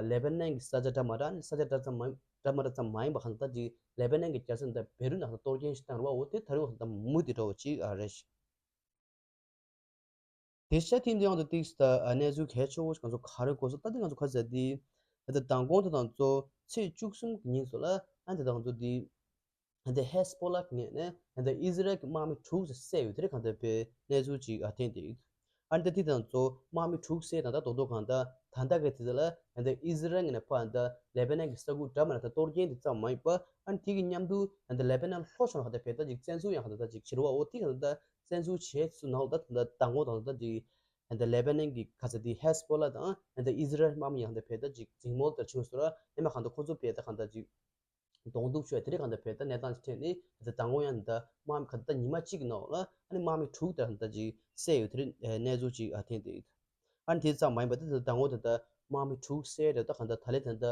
ལེ་བྷ་ནན་གྱི་ས་ཆ་འདྲ་མ་འདྲ་ནི་ས་ཆ་འདྲ་ཙམ་མ་འདྲ་མ་འདྲ་ཙམ་མ་ཡིན་པ་གང་ལྟར་ཅིག་ལེ་བྷ་ནན་གྱི་རྒྱལ་ས་ད་བེ་རུ་ནང་ད་གཏོར་སྐྱོན་ཞིག་བཏང་རེད་བ། འོ་དེ་ད་རུང་གང་ལྟར་མུ་དེ་འདྲ་བོ་ཅིག་ཨ་རེད། དེ་ཤ་ཐིམ་དེ་ཡང་དུ་ཏིགས་ད་གནས་ཚུལ་གལ་ཆེ་བོ་ཞིག་ང་ཚོ་ག་རེ་གོ་སོང་ད་དེ་ང་ཚོ་ག་ཟེར་དེ་ད་ལྟ་མདང་དགོང་དེ་དང་གཙོ་ཚེས་བཅུ་གསུམ་གྱི་ཉིན་སོ་ལ་ཨ་དེ་དང་གཙོ་དེ། ཨ་ནི་ཧེ་སི་བྷོ་ལ་གི་ངོས་ནས་ཨ་ནི་ཨི་ཟི་རལ་གྱི་དམག་མི་དྲུག་ཙམ་བསད་ཡོད་དེ་རེད་གང་ལྟར་པའི་གནས་ཚུལ་ཅིག་ཨ་ཐེངས་དེ་ཡིན། ཨ་ནི་ད་དེ་དང་གཙོ་དམག་མི་དྲུག་བསད་དང་ད་རྡོག་རྡོག་གང་ལྟར་ད་ལྟ་གི་དེ་ཚོ་ལ་ཨ་ནི་ཨི་ཟི་རལ་ངོས་ནས་ཕར་ད་ལེ་བྷ་ནན་གྱི་ས་ཁུལ་འདྲ་མི་འདྲ་ད་གཏོར་སྐྱོན་དེ་ཙམ་མ་ཡིན་པ་ཨ་ནི་དེ་གི་མཉམ་དུ་ཨ་ནི་ལེ་བྷ་ནན་ལྷོ་ཕྱོགས་ལ་གང་ལྟར་བས་ད་ཅིག་བཙན་འཛུལ་ཡང་གང་ལྟར་ད་ཅིག་བྱེད་རོགས་འོ་དེ་གང་ལྟར་བཙན་འཛུལ་བྱས་ཚུལ་ནང་ལ་ད་ད་མདང་དགོང་དང་ད་ཅིག་ཨ་ནི་ལེ་བྷ་ནན་གྱི་ག་ཚ་དེ་ཧེ་སི་བྷོ་ལ་དང་ཨ་ནི་ཨི་ཟི་རལ་དམག་མི་ཡང་གང་ལྟར་བས་ད་ཅིག་འཛིང་མོལ་དེ་བྱུང་སོང་ར་ཨ་ནི་མ་གང་ལྟར་ཁོང་ཚོ་བས་ད་གང་ལྟར་ཅིག་གདོང་གཏུག་བྱས་དེ་རིང་གང་ལྟར་བས་ད་གནས་སྟངས་ཅིག་ཐོན་ནས་ད་ལྟ་མདང་དགོང་ཡང་ད་དམག་མི་ག་ད་ཉི་མ་གཅིག་གི་ནང་ལ་ཨ་ནི་དམག་མི་དྲུག་ད་ད་ཅིག་བསད་ཡོད་དེ་རིང་གནས་ཚུལ་ཅིག་ཨ་ཐེངས་དེ་ཨ་ནི་དེ་ཙམ་མ་ཡིན་པ་ད་ད་དགོང་ད་ད་དམག་མི་དྲུག་བསད་རེད་ད་གང་ལྟར་ད་ལས་ད་ད་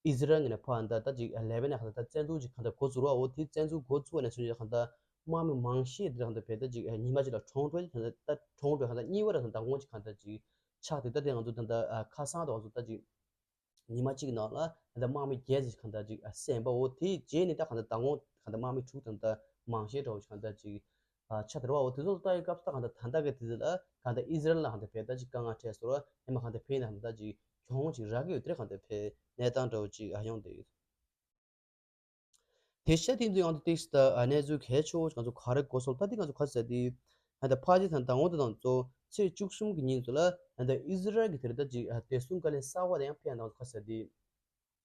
ཨི་ཟི་རལ་ངོས་ནས་ཕར་ད་ད་ཅིག་ལེ་བྷ་ནན་གང་ལྟར་ད་བཙན་འཛུལ་ཅིག་གང་ལྟར་འགོ་ཚུགས་རོགས་འོ་དེ་བཙན་འཛུལ་འགོ་ཚུགས་པ་ནས་བཟུང་ཡོད་གང་ལྟར་དམག་མི་མང་ཤོས་དེ་གང་ལྟར་བས་ད་ཅིག་ཉི་མ་གཅིག་ལ་གྲོངས་འགྲོ་ད་ད་གྲོངས་འགྲོ་གང་ལྟར་གཉིས་པ་ར་ད་དགོང་ཅིག་གང་ལྟར་ཅིག་ཆགས་དེ་ད་དེ་ང་ཚོ་ད་ལྟ་ཁ་སང་ད་ང་ཚོ་ད་ཅིག་ཉི་མ་གཅིག་ནང་ལ་ད་དམག་མི་བརྒྱད་ཅིག་གང་ལྟར་ཅིག་བསད་པ་འོ་དེའི་རྗེས་ནས་ད་གང་ལྟར་མདང་དགོང་གང་ལྟར་དམག་མི་དྲུག་དང་ད་མང་ཤས་འདྲ་བོ་ཅིག་གང་ལྟར་ཅིག་ཆགས་དེ་རེད་བ། འོ་དེ་ཚོ་ལ་ལྟ་ཡི་སྐབས་སུ་ད་གང་ལྟར་ད་ལྟ་གི་དེ་ཚོ་ལ་གང་ལྟར་ཨི་ཟི་རལ་ལ་གང་ལྟར་བས་ད་ཅིག་དཀའ་ངལ་འཕྲད་སོང་ར་ཨ་ནི་མ་གང་ལྟར་བས་ན་གང་ལྟར་ཅིག་གྱོང་ཅིག་རག་གི་ཡོད་དེ་རེད་གང་ལྟར་བས་གནས་སྟངས་འདྲ་བོ་ཅིག་ཨ་ཡོང་བསྡད་ཡོད། དེ་ཤ་དེ་ཚོ་ཡང་དུ་ཏིགས་ད་གནས་ཚུལ་གལ་ཆེ་བོ་ང་ཚོ་ག་རེ་གོ་སོང་ད་དེ་ང་ཚོ་ག་ཟེར་དེ་ད་ཕ་ཇི་དང་མདང་དགོང་དེ་དང་གཙོ་ཚེས་བཅུ་གསུམ་གྱི་ཉིན་ཚོ་ལ་ད་ཨི་ཟི་རལ་གྱི་དེ་རེད་ད་ཅིག་བདེ་སྲུང་བཀའ་བློན་གསར་པ་དེ་ཡང་ཕེབས་ཡོང་ད་ང་ཚོ་ག་ཟེར་དེ་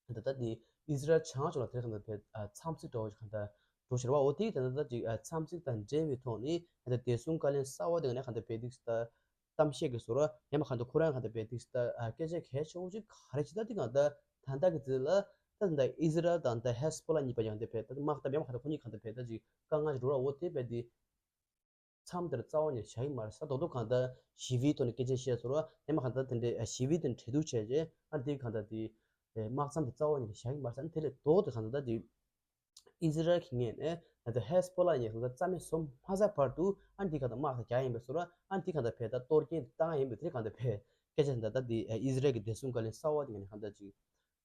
ད་ད་དེ་ཨི་ཟི་རལ་བྱང་ཕྱོགས་ལ་དེ་རེད་གང་ལྟར་བས་འཚམས་གཟིགས་འདྲ་བོ་ཅིག་གང་ལྟར་འགྲོ་ཤེས་རེད་བ། འོ་དེ་ད་ད་ད་ཅིག་འཚམས་གཟིགས་དང་འབྲེལ་བའི་ཐོག་ནས་ད་བདེ་སྲུང་བཀའ་བློན་གསར་པ་དེ་ནས་གང་ལྟར་བས་ཏིགས་ད་གཏམ་བཤད་ཀྱི་བཟོ་འདྲ་ཡང་མ་གང་ལྟར་ཁོ་རང་གང་ལྟར་བས་ཏིགས་ད་སྐད་ཆ་གལ་ཆེ་བོ་ཅིག་ག་རེ་ཅིག་ད་དེ་གང་ལྟར་ད་ལྟ་གི་དེ་ལ་ད་ད་ཨི་ཟི་རལ་དང་ད་ཧེ་སི་བྷོ་ལ་གཉིས་པ་ཡང་དེ་བས་ད་དམག་འཐབ་ཡང་མ་གང་ལྟར་ཁོ་གཉིས་གང་ལྟར་བས་ད་ཅིག་དཀའ་ངལ་ཞིག་འགྲོ་ར། འོ་དེ་བས་དེ་མཚམས་དེར་རྩ་བ་ནས་བཞག་གི་མ་རེད་ས། རྡོག་རྡོག་གང་ལྟར་ཞི་བའི་ཐོག་ནས་སྐད་ཆ་བཤད་སོང་ར་ཡང་མ་གང་ལྟར་དེ་འདྲའི་ཞི་བའི་ཐོག་ནས་གྲོས་བསྡུར་བྱས་རྗེས་ཨ་དེ་གང་ལྟར་དེ་དམག་མཚམས་དེ་རྩ་བ་ནས་བཞག་གི་མ་རེད་ས། ཨ་དེ་ལས་ལྡོག་སྟེ་གང་ལྟར་དེ་ཨི་ཟི་རལ་གྱི་ངོས་ནས་ད་ལྟ་ཧེ་སི་བྷོ་ལ་ཡིན་ཡང་རྩ་མེད་བཟོ་མ་ཚར་བར་དུ་ཨ་འདི་ག་ད་དམག་ད་རྒྱག་ཡིན་པའི་བཟོ་འདྲ་ཨ་འདི་ག་ད་བས་ད་གཏོར་སྐྱོན་དེ་བཏང་ཡིན་པའི་དེ་ག་ད་བས་སྐད་ཆ་ད་ད་འདི་ཨི་ཟི་རལ་གྱི་བདེ་སྲུང་བཀའ་བློན་གསར་པ་དེ་ངས་ག་ད་ཅིག་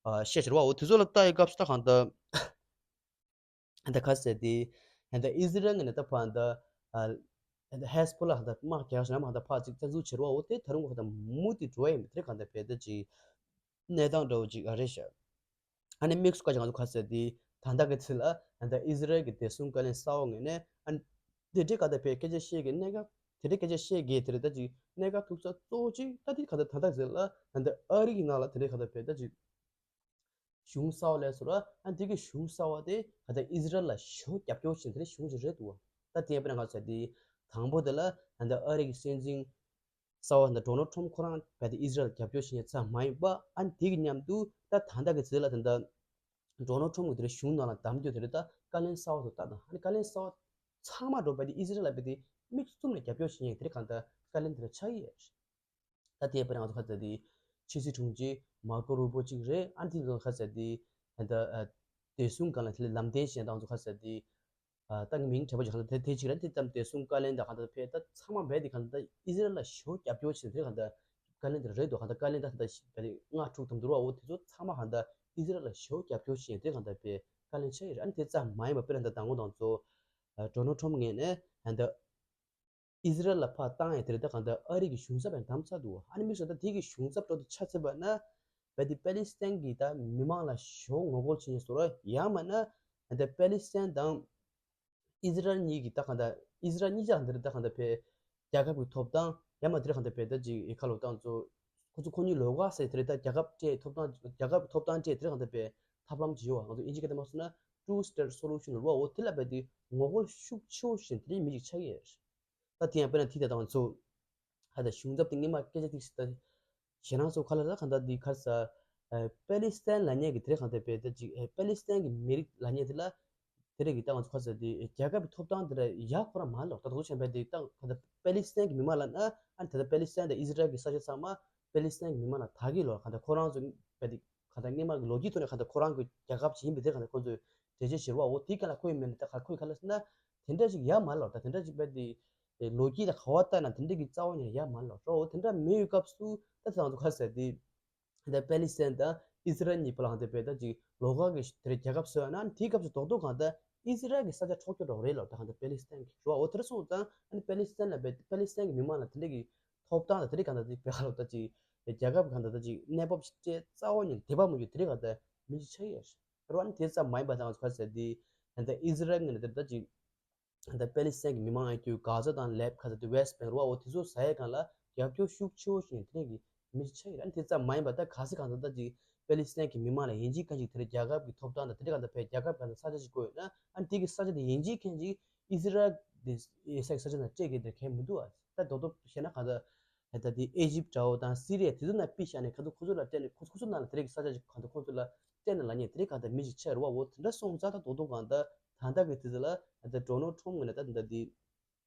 བཤད་ཕྱིར་བ། འོ་དེ་ཚོ་ལ་ལྟ་ཡི་སྐབས་སུ་ད་གང་ད་ད་ག་ཟེར་དེ་ད་ཨི་ཟི་རལ་ངོས་ནས་ད་ཕར་ད་ཧེ་སི་བྷོ་ལ་ད་དམག་རྒྱག་བཞིན་ན་མ་ད་ཕར་ཅིག་བཙན་འཛུལ་བྱེད་རོགས། འོ་དེ་ད་རུང་ག་ད་མུ་མཐུད་འགྲོ་ཡིན་པའི་དེ་ག་ད་བས་ད་ཅིག་གནས་སྟངས་འདྲ་བོ་ཅིག་ཨ་རེད་ཤག་ཨ་ནི་དམིགས་སུ་བཀར་ཅིག་ང་ཚོ་ག་ཟེར་དེ་ད་ལྟ་གི་ཚེ་ལ་ཨ་ད་ཨི་ཟི་རལ་གྱི་བདེ་སྲུང་བཀའ་བློན་གསར་པ་ངོས་ནས་ཨ་དེ་འདྲའི་ག་ད་བས་སྐད་ཆ་བཤད་གི་གནད་འགག་དེ་འདྲའི་སྐད་ཆ་བཤད་གི་དེ་རེད་ད་ཅིག་གནད་འགག་ཐུག་ས་གཙོ་བོ་ཅིག་ད་དེ་ག་ད་ད་ལྟ་ཚེ་ལ་ཨ་ད་ཨ་རི་གི་ནང་ལ་དེ་འདྲའི་ག་ད་བས་ད་ཅིག་ གཞུང་གསར་པ་ལས་སོ་ར། ཨ་འདི་གི་གཞུང་གསར་པ་དེ་ད་ལྟ་ཨི་ཟི་རལ་ལ་ཞེ་པོ་རྒྱབ་སྐྱོར་བྱེད་མཁན་དེ་གཞུང་ཞིག་རེད་འདུག་ད་དེ་ཡིན་པ་ན་ང་ཚོ་དེ་དང་པོ་དེ་ལ་ད་ལྟ་ཨ་རི་གི་སྲིད་འཛིན་གསར་པ་ད་ལྟ་ཌོ་ནལ་ཊམ་ཁོ་རང་རྦད་དེ་ཨི་ཟི་རལ་རྒྱབ་སྐྱོར་བྱེད་མཁན་ཙམ་མ་ཡིན་པ། ཨ་ནི་དེ་གི་མཉམ་དུ་ད་ད་ལྟ་གི་ཚེ་ལ་ད་ལྟ་ཌོ་ནལ་ཊམ་གི་དེ་རེད་གཞུང་ནང་ལ་བདམས་རྒྱུ་དེ་རེད། ད་བཀའ་བློན་གསར་པ་ཚོ་ལྟ་དང་། ཨ་ནི་བཀའ་བློན་གསར་པ་ཚང་མ་འགྲོ་རྦད་དེ་ཨི་ཟི་རལ་ལ་རྦད་དེ་དམིགས་བཙུམ་ནས་རྒྱབ་སྐྱོར་བྱེད་མཁན་དེ་རེད། གང་ལྟར་བཀའ་བློན་དེ་རེད་ཆགས་ཀྱི་ཡོད་རེད། ད་དེ་ཡིན་པ་ན་ང་ཚོ་ཁ་ཚ་དེ་ཕྱི་སྲིད་དྲུང་ཆེ་མར་ཀོ་རུ་པོ་གཅིག་རེད། ཨ་ནི་དེ་ཚོ་ཁ་ཚ་དེ་ད་ལྟ་བདེ་སྲུང་སྒང་ལ་དེ་ལས་ལམ་སྟོན་བྱེད་མཁན་ང་ཚོ་ཁ་ཚ་དེ། ད་ངའི་མིང་དྲན་པ་ཅིག་གང་ལྟར་དེ་དེ་གཅིག་རེད། དེ་ཙམ་བདེ་སྲུང་བཀའ་བློན་དང་གང་ལྟར་ཕེབས། ད་ཚང་མ་རྦད་དེ་གང་ལྟར་ཨི་ཟི་རལ་ལ་ཞེ་པོ་རྒྱབ་སྐྱོར་བྱེད་དེ་གང་ལྟར་བཀའ་བློན་དེ་རེད་འདུག་གང་ལྟར་བཀའ་བློན་ད་ད་རྦད་དེ་ལྔ་དྲུག་དམ་དུ་རུ་བ་འོ་དེ་ཚོ་ཚང་མ་གང་ལྟར་ཨི་ཟི་རལ་ལ་ཞེ་པོ་རྒྱབ་སྐྱོར་བྱེད་དེ་གང་ལྟར་རྦད་བཀའ་བློན་ཆགས་ཡོད་རེད། ཨ་ནི་དེ་ཙམ་མ་ཡིན་པ་དཔེར་ན་ད་མདང་དགོང་དང་ཚོ་ཌོ་ནལ་ཊམ་ངོས་ནས་ད་ལྟ་ཨི་ཟི་རལ་ལ་ཕར་བཏང་ཡས་དེ་རེད། ད་གང་ལྟར་ཨ་རི་གི་གཞུང་ཚབ་ཡང་བདམས་ཚར་འདུག་ཨ་ནི་དམིགས་བསལ་ད་དེ་གི་གཞུང་ཚབ་འགྲོ་དུ་ཆ་ཚེ་བ་ན་རྦད་དེ་པེ་ལི་སི་ཐན་གྱི་ད་མི་མང་ལ་ཞེ་པོ་ངོ་རྒོལ་བྱེད་མཁན་བཟོ་འདྲ། ཡང་མིན་ན་ད་པེ་ལི་སི་ཐན་དང་ཨི་ཟི་རལ་གཉིས་ཀྱི་ད་གང་ལྟར་ཨི་ཟི་རལ་གཉིས་ཆ་འདི་རེད། ད་གང་ལྟར་རྦད་རྒྱལ་ཁབ་ཀྱི་ཐོབ་ཐང་ཡང་མིན་དེ་རེད་གང་ལྟར་རྦད་ད་ཅིག་ཁ་ལོ་བཏང་ཚོ་ཁོ་ཚོ་ཁོ་གཉིས་ལོགས་ཀ་ཟེར་དེ་རེད། ད་རྒྱལ་ཁབ་སྤྲད་ཐོབ་ཐང་རྒྱལ་ཁབ་ཀྱི་ཐོབ་ཐང་སྤྲད་དེ་རེད་གང་ལྟར་རྦད་ཐབས་ལམ་ཅིག་ཡོད་པ། ང་ཚོ་དབྱིན་ཇི་སྐད་དུ་མ་སོང་ན་two state solution རེད་བ། འོ་དེ་ལ་རྦད་དེ་ངོ་རྒོལ་ཤུགས་ཆེ་བོ་བྱེད་མཁན་དེ་འདྲའི་མི་ཞིག་ཆགས་ཀྱི་ཡོད་རེད། ད་དེ་ཡང་དཔེར་ན་དེ་ད་ང་ཚོ་ཧ་ད་གཞུང་ཚབ་དེ་སྔོན་མ་སྐད་ཆ་ཏིག་ཙམ་ད་ཞེ་སྣང་ཚོ་ག་ལ་ད་གང་ལྟར་འདི་ག་རེ་ཟ། པེ་ལི་སི་ཐན་ལབ་མཁན་གྱི་དེ་རེད་གང་ལྟར་རྦད་ད་ཅིག་པེ་ལི་སི་ཐན་གྱི་མི་རིགས་ལབ་མཁན་དེ་ལ་དེ་རེད་གི་ད་ང་ཚོ་ག་རེ་ཟ་དེ་རྒྱལ་ཁབ་ཀྱི་ཐོབ་ཐང་དེ་ར་ཡག་ཁོ་རང་མ་ལོག་ད་དོ་ཆེན་པོ་དེ་ད་གང་ལྟར་པེ་ལི་སི་ཐན་གྱི་མི་མང་ལ་ན་ཨ་ནི་ད་ལྟ་པེ་ལི་སི་ཐན་དང་ཨི་ཟི་རལ་གྱི་ས་ཆ་ཚང་མ་པེ་ལི་སི་ཐན་གྱི་མི་མང་ལ་ད་གི་ལོ་གང་ལྟར་ཁོ་རང་ཚོ་རྦད་དེ་གང་ལྟར་སྔོན་མ་གི་ལོ་རྒྱུས་ཐོག་ནས་གང་ལྟར་ཁོ་རང་གི་རྒྱལ་ཁབ་ཅིག་ཡིན་པའི་དེ་གང་ལྟར་ཁོ་ཚོས་འགྲེལ་བརྗོད་བྱེད་རོགས། འོ་དེ་ག་ལ་ཁོ་ཡིན་མིན་ད་ག་ཁོས་ག་ལ་ཟེར་ན་དེ་འདྲ་ཞིག་ཡ་མ་ལོ་ད་དེ་འདྲ་ཞིག་རྦད་དེ་ལོ་རྒྱུས་ལ་ག་བ་ལྟ་ན་དེ་འདྲ་གི་རྩ་བ་ནས་ཡ་མ་ལོ་རོ། འོ་དེ་འདྲ་མེད་པའི་སྐབས་སུ་ད་ཚང་ཚོ་ག་ཟེར་དེ་ད་པེ་ལི་སི་ཐན་དང་ཨི་ཟི་རལ་གཉིས་བར་ལ་གང་ལྟར་རྦད་ད་ཅིག་ལོགས་ཀ་གི་དེ་རྒྱལ་ཁབ་བཟོས་ན་དེའི་སྐབས་སུ་རྡོག་རྡོག་གང་ལྟར་ཨི་ཟི་རལ་གྱི་ས་ཆ་འཕྲོག་རྒྱུ་རོགས་རེད་ལོ། ད་གང་ལྟར་པེ་ལི་སི་ཐན་གྱི་རོ། འོ་དེ་འདྲ་སོང་ཙང་ཨ་ནི་པེ་ལི་སི་ཐན་ལ་རྦད་པེ་ལི་སི་ཐན་གྱི་མི་མང་ལ་དེ་འདྲ་གི་ཐོབ་ཐང་ལ་དེ་རིགས་གང་ལྟར་དེ་བེད་ཁ་ལོ་ད་ཅིག་རྒྱལ་ཁབ་གང་ལྟར་ད་ཅིག་གནས་བབ་ཞིག་སྤྲད་རྩ་བ་ཉིད་དེ་བ་མ་རྒྱུ་དེ་རིགས་གང་ལྟར་མི་ཅིག་ཆགས་ཡོད་རེད། རོ། ཨ་ནི་དེ་ཙམ་མ་ཡིན་པ་དང་ཁ་ཟེར་དེ་ད་ལྟ་ཨི་ཟི་རལ་ངོས་ནས་དེ་ད་ཅིག་ད་ལྟ་པེ་ལི་སི་ཐན་གྱི་མི་མང་ཨ་ཀྱུ་གྷ་ཛ་དང་ལེབ་ཁ་ཟེར་དེ་ཝེ་སི་ཊི་བེང་རོ། འོ་དེ་ཚོ་ཟ་ཡས་སྒང་ལ་རྒྱབ་སྐྱོར་ཤུགས་ཆེ་བོ་ཞིག་དེ་རིགས་ཀྱི་མི་ཅིག་ཆགས་ཡོད་རེད། ཨ་ནི་དེ་ཙམ་མ་ཡིན་པ་ད་གལ་སྲིད་གང་ལྟར་ད་ཅིག་པེ་ལི་སི་ཐན་གྱི་མི་མང་ལ་ཡིན་གཅིག་མིན་གཅིག་དེ་རིགས་རྒྱལ་ཁབ་ཀྱི་ཐོབ་ཐང་དང་དེ་རིགས་གང་ལྟར་ཕར་རྒྱལ་ཁབ་གང་ལྟར་ས་ཆ་ཞིག་དགོས་ཡོད་ན་ཨ་ནི་དེ་གི་ས་ཆ་དེ་ཡིན་གཅིག་མིན་གཅིག་ཨི་ཟི་རལ་དེ་ཨི་སི་རལ་ས་ཆ་ནང་སྤྲད་དགོས་དེ་གལ་མི་འདུག་ཨ། ད་རྡོག་རྡོག་བཤད་ན་གང་ལྟར་ད་ལྟ་དེ་ཨི་ཇིབ་འདྲ་བོ་དང་སི་རི་ཡ་དེ་ཚོ་ནང་ཕུད་བཞག་ནས་གང་ལྟར་ཁོ་ཚོ་ལ་སྤྲད་ནས་ཁོ་ཁོ་ཚོ་ནང་ལ་དེ་རིགས་ཀྱི་ས་ཆ་ཞིག་གང་ལྟར་ཁོ་ཚོ་ལ་སྤྲད་ན་ལབ་མཁན་དེ་རིགས་གང་ལྟར་མི་ཞིག་ཆགས་རེད་བ། འོ་དེ་འདྲ་སོང་ཙང་ད་རྡོག་རྡོག་གང་ལྟར་ད་ལྟ་གི་དུས་ཚོད་ལ་ད་ལྟ་ཌོ་ནལ་ཊམ་ངོས་ནས་ད་ད་ལྟ་དེ་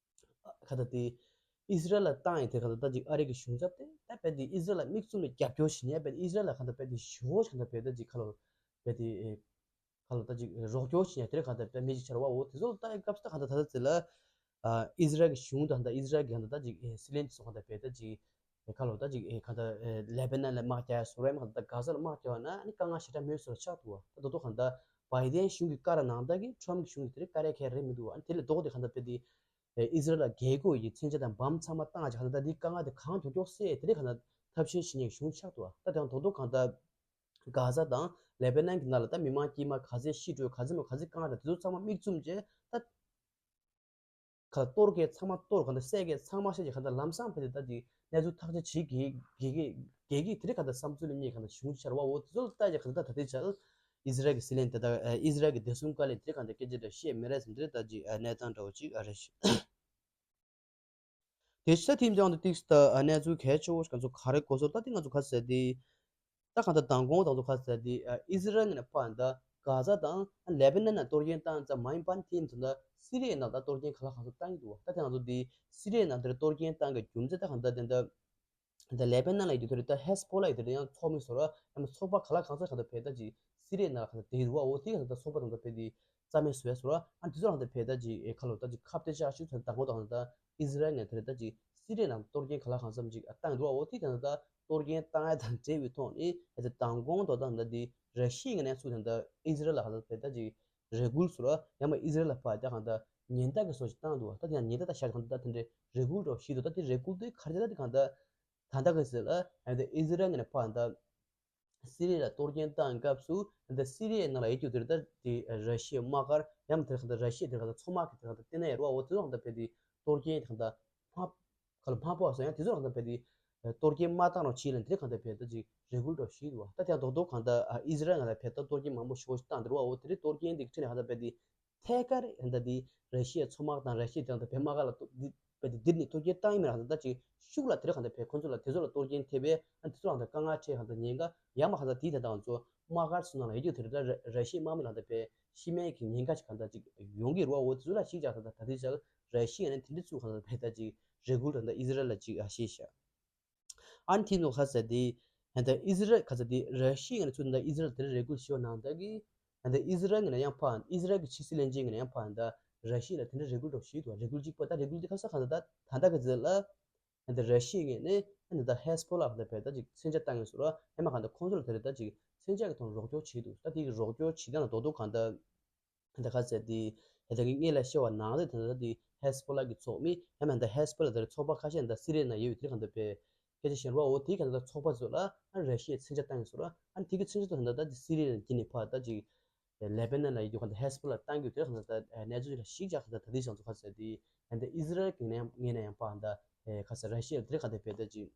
ག་ད་དེ་ཨི་ཟི་རལ་ལ་བཏང་ཡས་དེ་ག་ད་ད་ཅིག་ཨ་རི་གི་གཞུང་ཚབ་དེ་ད་རྦད་དེ་ཨི་ཟི་རལ་ལ་དམིགས་བཙུམ་ནས་རྒྱབ་སྐྱོར་བྱེད་མཁན་རྦད་དེ་ཨི་ཟི་རལ་ལ་ག་ད་རྦད་དེ་ཞེ་པོ་ག་ད་རྦད་དེ་ཅིག་ཁ་ལོ་རྦད་དེ་ཁ་ལོ་ད་ཅིག་རོགས་སྐྱོར་བྱེད་ཡ་དེ་རེད་གང་ལྟར་རྦད་མི་ཅིག་ཆགས་རེད་བ། འོ་དེ་ཚོ་ལ་ལྟ་ཡི་སྐབས་སུ་ད་གང་ལྟར་ད་ལྟ་ཚེ་ལ་ཨ་ཨི་ཟི་རལ་གྱི་གཞུང་དང་ད་ཨི་ཟི་རལ་གྱི་གང་ལྟར་ད་ཅིག་ཨེ་སྲིད་བློན་ཚོ་གང་ལྟར་རྦད་ད་ཅིག་ཨེ་ཁ་ལོ་ད་ཅིག་ཨེ་གང་ལྟར་ཨེ་ལེ་པེ་ནན་ལ་དམག་རྒྱག་ཡ་བཟོ་རེད། མ་གང་ལྟར་གྷ་ཟ་ལ་དམག་རྒྱག་པ་ན་ཨ་ནི་དཀའ་ངལ་ཞེ་དྲག་མེད་བཟོ་འདྲ་ཆགས་འདུག་བ། ད་དོ་དོ་གང་ལྟར་བྷའི་ཌེན་གཞུང་གི་བཀའ་ར་ནང་ལྟར་གྱི་ཊམ་གྱི་གཞུང་གི་དེ་རིགས་བཀའ་ར་ག་རེ་མི་འདུག་བ། ཨ་ནི་དེ་ལས་དོ་དོ་དེ་གང་ལྟར་རྦད་དེ་ཨེ་ཨི་ཟི་རལ་ལ་རྒྱལ་སྒོ་ཡི་མཚོན་ཆ་དང་བམ་ཚང་མ་བཏང་བྱས་གང་ལྟར་ད་འདི་དཀའ་ངལ་དེ་གང་མགྱོགས་མགྱོགས་སེལ་དེ་རིགས་གང་ལྟར་ཐབས་ཤེས་བྱེད་མཁན་གཞུང་ཆགས་འདུག་བ། ད་དེ་ཡང་དོ་དོ་གང་ལྟར་གྷ་ཟ་དང་ལེ་པེ་ནན་གྱི་ནང་ལ་ད་མི་མང་དཀྱུས་མ་ག་ཚད་ཤི་འགྲོ་ག་ཚད་མོ་ག་ཚད་དཀའ་ངལ་དང་དེ་ཚོ་ཚང་མ་དམིགས་བཙུམ་བྱས་ད་ག་གཏོར་མཁན་ཚང་མ་གཏོར་གང་ལྟར་བསད་མཁན་ཚང་མ་བསད་ཀྱི་གང་ལྟར་ལམ་སང་ཕེབས་ཏེ་ད་ཅིག་གནས་ཚུལ་ཐག་གཅོད་བྱེད་དགོས་དགོས་དགོས་དེ་རིགས་གང་ལྟར་བསམ་ཚུལ་ལ་སྙེག་གང་ལྟར་གཞུང་ཆགས་རེད་བ། འོ་དེ་ཚོ་ལ་ལྟ་རྒྱུ་གང་ལྟར་ད་ལྟའི་ཆར་ཨི་ཟི་རལ་གྱི་སྲིད་བློན་དེ་དག་ཨི་ཟི་རལ་གྱི་བདེ་སྲུང་བཀའ་བློན་དེ་རིགས་གང་ལྟར་སྐད་ཆ་འདྲ་བཤད་མེད་རེད་ཟེར་འདི་རེད། ད་ཅིག་གནས་སྟངས་འདྲ་བོ་ཅིག་ཨ་རེད། དེ་ཕྱི་ཐིམ་ཀྱང་དུ་ཏིག་ད་གནས་ཚུལ་གལ་ཆེ་བོ་ཞིག་ང་ཚོ་ག་རེ་གོ་སོང་ད་དེ་ང་ཚོ་ག་ཟེར་དེ། ད་གང་ལྟར་མདང་དགོང་ང་ཚོ་ག་ཟེར་དེ་ཨི་ཟི་རལ་ནས་ཕར་ད་གྷ་ཟ་དང་ལེ་པེ་ནན་ནང་གཏོར་སྐྱོན་བཏང་ཙམ་མ་ཡིན་པར་དེ་ཡིན་ཙང་ད་སི་རི་ཡའི་ནང་ད་གཏོར་སྐྱོན་ག་ལ་གང་འཚམ་བཏང་གི་འདུག་ད་དེ་ང་ཚོ་དེ་སི་རི་ཡའི་ནང་དེར་གཏོར་སྐྱོན་བཏང་གི་རྒྱུ་མཚན་ད་གང་ལྟར་དེ་ད་ད་ལེ་པེ་ནན་ལ་ཡོད་དུས་དེར་ད་ཧེ་ཟ་བྷོ་ལ་ཡོད་དུས་དེར་ཡང་ཚོགས་མི་ཚོ་ར་ཡང་ན་ཚོགས་པ་ག་ལ་གང་འཚམ་གང་ལྟར་ཕེབས་ད་ཅིག་སི་རི་ཡའི་ནང་ལ་གང་ལྟར་དེ་རུ་བ་འོ་དེ་གང་ལྟར་ཚོགས་པ་དང་ད་ཕེབས་དེ་རྩ་མེད་བཟོས་སོང་ར། ཨ་དེ་ཚོ་རང་ད་ཕེབས་ད་ཅིག་ཨེ་ཁ་ལོ་ད་ཅིག་ཁ་གཏད་བཅག་ཤུགས་ཚོད་དང་པོ་དང་ད་ཨི་ཟི་རལ་ནས་དེར་ད་ཅིག་སི་རི་ཡའི་ནང་གཏོར་སྐྱོན་ག་ལ་གང་འཚམ་ཅིག་བཏང་འདུག་འོ་དེ་གང་ལྟར་གཏོར་སྐྱོན་བཏང་ཡ་དང་འབྲེལ་བའི་ཐོག་ནས་ཨ་ད་མདང་དགོང་དོ་ད་ད་དེ་ར་ཤི་ཡའི་ངོས་ནས་ཚུར་ད་ཨི་ཟི་རལ་ལ་གང་ལྟར་ཕེབས་ད་ཅིག་རེ་སྐུལ་ཚོ་ར་ཡང་མ་ཨི་ཟི་རལ་ལ་ཕར་ད་གང་ལྟར་ཉེན་བརྡ་གི་བཟོ་ཞིག་བཏང་འདུག་ད་དེ་ཡང་ཉེན་བརྡ་ད་ཤར་གང་ལྟར་ད་དེ་འདྲའི་རེ་སྐུལ་འདྲ་བོ་ཞིག་འདུག་ད་དེ་རེ་སྐུལ་དེ་ག་རེ་ད་དེ་གང་ལྟར། ད་ལྟ་གི་ཟེར་ལ་ཨ་ད་ཨི་ཟི་རལ་ནས་ཕར་ད་སི་རི་ཡ་ལ་གཏོར་སྐྱོན་བཏང་སྐབས་སུ་ད་སི་རི་ཡའི་ནང་ལ་ཡོད་རྒྱུ་དེར་ད་དེ་ར་ཤི་ཡའི་དམག་སྒར་ཡང་དེར་ད་ར་ཤི་ཡ་དེར་ད་མཚོ་དམག་གི་དེར་ད་བསྟན་ན་ཡོད་རེད་བ། འོ་དེ་ཚོ་ད་ཕེབས་ཏེ་གཏོར་སྐྱོན་དེ་ད་མ་ག་ལ་མ་ཕོག་སོང་ཡང་དེ་ཚོ་ད་ཕེབས་ཏེ་ གཏོར་སྐྱོན་མ་བཏང་རོགས་བྱེད་ལ་འདི་གང་ལྟར་བས་ད་ཅིག་རེ་སྐུལ་འདྲ་ཞིག་འདུག་བ། ད་དེ་ཡང་རྡོག་རྡོག་གང་ལྟར་ཨི་ཟི་རལ་གང་ལྟར་བས་ད་གཏོར་སྐྱོན་མང་པོ་ཞེ་པོ་ཞིག་བཏང་འདུག་བ། འོ་དེ་རིང་གཏོར་སྐྱོན་འདི་ཁྲིད་ནས་གང་ལྟར་བས་འདི་ཐད་ཀར་ད་འདི་ར་ཤི་ཡའི་མཚོ་དམག་དང་ར་ཤི་ཡའི་དེ་གང་ལྟར་བས་དམག་སྒར་ལ་གཏོར་འདི་བས་འདི་འདིར་ནས་གཏོར་སྐྱོན་བཏང་ཡིན་མིན་གང་ལྟར་ད་ཅིག་ཤུགས་ལ་དེ་རིང་གང་ལྟར་བས་ཁོང་ཚོ་ལ་དེ་ཚོ་ལ་གཏོར་སྐྱོན་ཐེབས་པས་ཨ་དེ་ཚོ་ལ་གང་ལྟར་དཀའ་ངལ་འཕྲད་གང་ལྟར་ཉེན་ཁ་ཡང་མ་གང་ལྟར་དེའི་དེ་དང་ཚོ་དམག་སྒར་སོ་ནང་ལ་ཡོད་དུས་དེ་རིང་ད་ར་ཤི་ཡའི་དམག་མི་ལ་གང་ལྟར་བས་ཤི་རྨས་ཀྱི་ཉེན་ཁ་ཞིག་གང་ལྟར་ཅིག་ཡོང་གི་རེད་བ། འོ་དེ་ཚོ་ལ་ཞིག་ཅག་ད་ད་དེ་ཅག་ར་ཤི་ཡ་ནས་དེ་འདྲ་ཚུགས་གང་ལྟར་བས་ད་ཅིག་རེ་སྐུལ་དང་ད་ཨི་ཟི་རལ་ལ་ཅིག་ཨ་ཤེས་ཤག་ཨ་ནི་དེ་ནོ་ཁ་ཟེར་དེ་ཧན་ད་ཨི་ཟི་རལ་ཁ་ཟེར་དེ་ར་ཤི་ཡ་ནས་ཚུགས་ད་ཨི་ཟི་རལ་དེ་རེ་སྐུལ་ཞུ་ནང་ད་གི་ཧན་ད་ཨི་ཟི་རལ་ངི་ན་ཡང་ཕ་ཨི་ཟི་རལ་གི་ཕྱི་སྲིད་བློན་ཆེན་ངི་ན་ཡང་ཕ་ཧན་ད་ར་ཤི་ཡ་ལ་དེ་འདྲ་རེ་སྐུལ་འགྲོ་ཞིག་འདུག་རེ་སྐུལ་གཅིག་པ་ད་རེ་སྐུལ་དེ་ཁ་ས་ཁ་ཟེར་ད་ད་ད་ག་ཟེར་ལ་ཧན་ད་ར་ཤི་ཡ་ངི་ནས་ཧན་ད་ཧེ་སི་པོ་ལ་ཁ་ད་བས་ད་ཅིག་མཚོན་ཆ་བཏང་ཡོད་སོ་ར་ཧེ་མ་ཁ་ད་ཁོང་ཚོ་ལ་དེ་རེ་ད་ཅིག་མཚོན་ཆ་གི་ཐོག་རོགས་སྐྱོར་བྱེད་འདུག་ད་དེ་གི་རོགས་སྐྱོར་བྱེད་སྟངས་ལ་རྡོག་རྡོག་གང་ད། ད་ཁ་ཟེར་དེ་ད་གི་སྔོན་ལ་བཤད་པ་ནང་དེ་ད་དེ་ཧེ་སི་པོ་ལ་གི་ཚོགས་མི་ཡང་མིན་ད་ཧེ་སི་པོ་ལ་དེ་ཚོགས་པ་ཁ་ཤས་ད་སི་རི་ཡའི་ནང་ཡོད་དེ་གང་ལྟར་བས་སྐད་ཆ་བཤད་རོགས་འོ་དེ་གང་ལྟར་ཚོགས་པ་ཚོ་ལ་ཨ་ར་ཤི་ཡའི་མཚོན་ཆ་བཏང་ཡོད་སོ་ར་ཨ་དེ་གི་མཚོན་ཆ་ཚོ་ད་ད་དེ་སི་རི་ཡའི་ནང་གི་ནས་ཕར་ད་ཅིག་ལེ་པེ་ནན་ལ་ཡོད་རྒྱུ་གང་ལྟར་ཧེ་སི་པོ་ལ་བཏང་རྒྱུ་དེ་གང་ལྟར་གནས་ཚུལ་ལ་ཞིག་ཅག་གང་ལྟར་ད་དེ་ཚོ་ཁ་ཟེར་དེ་ད་ཨི་ཟི་རལ་གི་ནས་ངས་ན་ཡང་ཕར་ད་ཁ་ཟེར་ར་ཤི་ཡ་དེ་གང་ལྟར་བས་ད་ཅིག་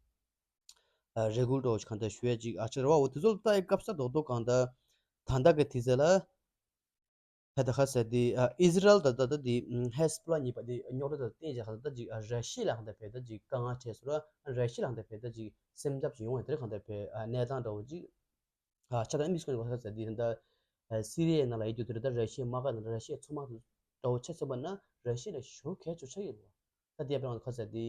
རེ་སྐུལ་འགྲོ་གང་ལྟར་ཞུ་ཡ་ཅིག་ཨ་ཆེ་ར་བ་འོ་དེ་ཚོ་ལ་ལྟ་ཡི་སྐབས་ས་རྡོག་རྡོག་གང་ལྟར་ད་ད་གི་དེ་ཚོ་ལ། ད་ལྟ་ཁ་ཟེར་དེ་ཨི་ཟི་རལ་ད་ལྟ་ད་དེ་ཧེ་སི་པོ་ལ་གཉིས་པ་དེ་རྙོག་དྲ་དང་བསྟན་བྱ་ཁ་ད་ཅིག་ར་ཤི་ཡ་ལ་ཧང་ད་བས་ད་ཅིག་དཀའ་ངལ་འཕྲད་སོང་ར་ར་ཤི་ཡ་ལ་ཧང་ད་བས་ད་ཅིག་སེམས་འཚབ་ཅིག་ཡོང་བ་དེར་ཧང་ད་བས་གནས་སྟངས་འདྲ་བོ་ཅིག་ཆ་ད་མིག་སྐོར་ཁ་ཟེར་དེ་ད་སི་རི་ཡའི་ནང་ལ་ཡོད་རྒྱུ་དེ་རེད། ད་ར་ཤི་ཡའི་དམག་སྒར་ནང་ར་ཤི་ཡའི་མཚོ་དམག་དེ་འདྲ་བོ་ཆ་ཚང་པ་ན་ར་ཤི་ཡ་ལ་ཞོ་གས་ཆོ་ཆ་ཡོད་རེད། ད་དེ་ཡ་པའི་ཁ་ཟེར་དེ།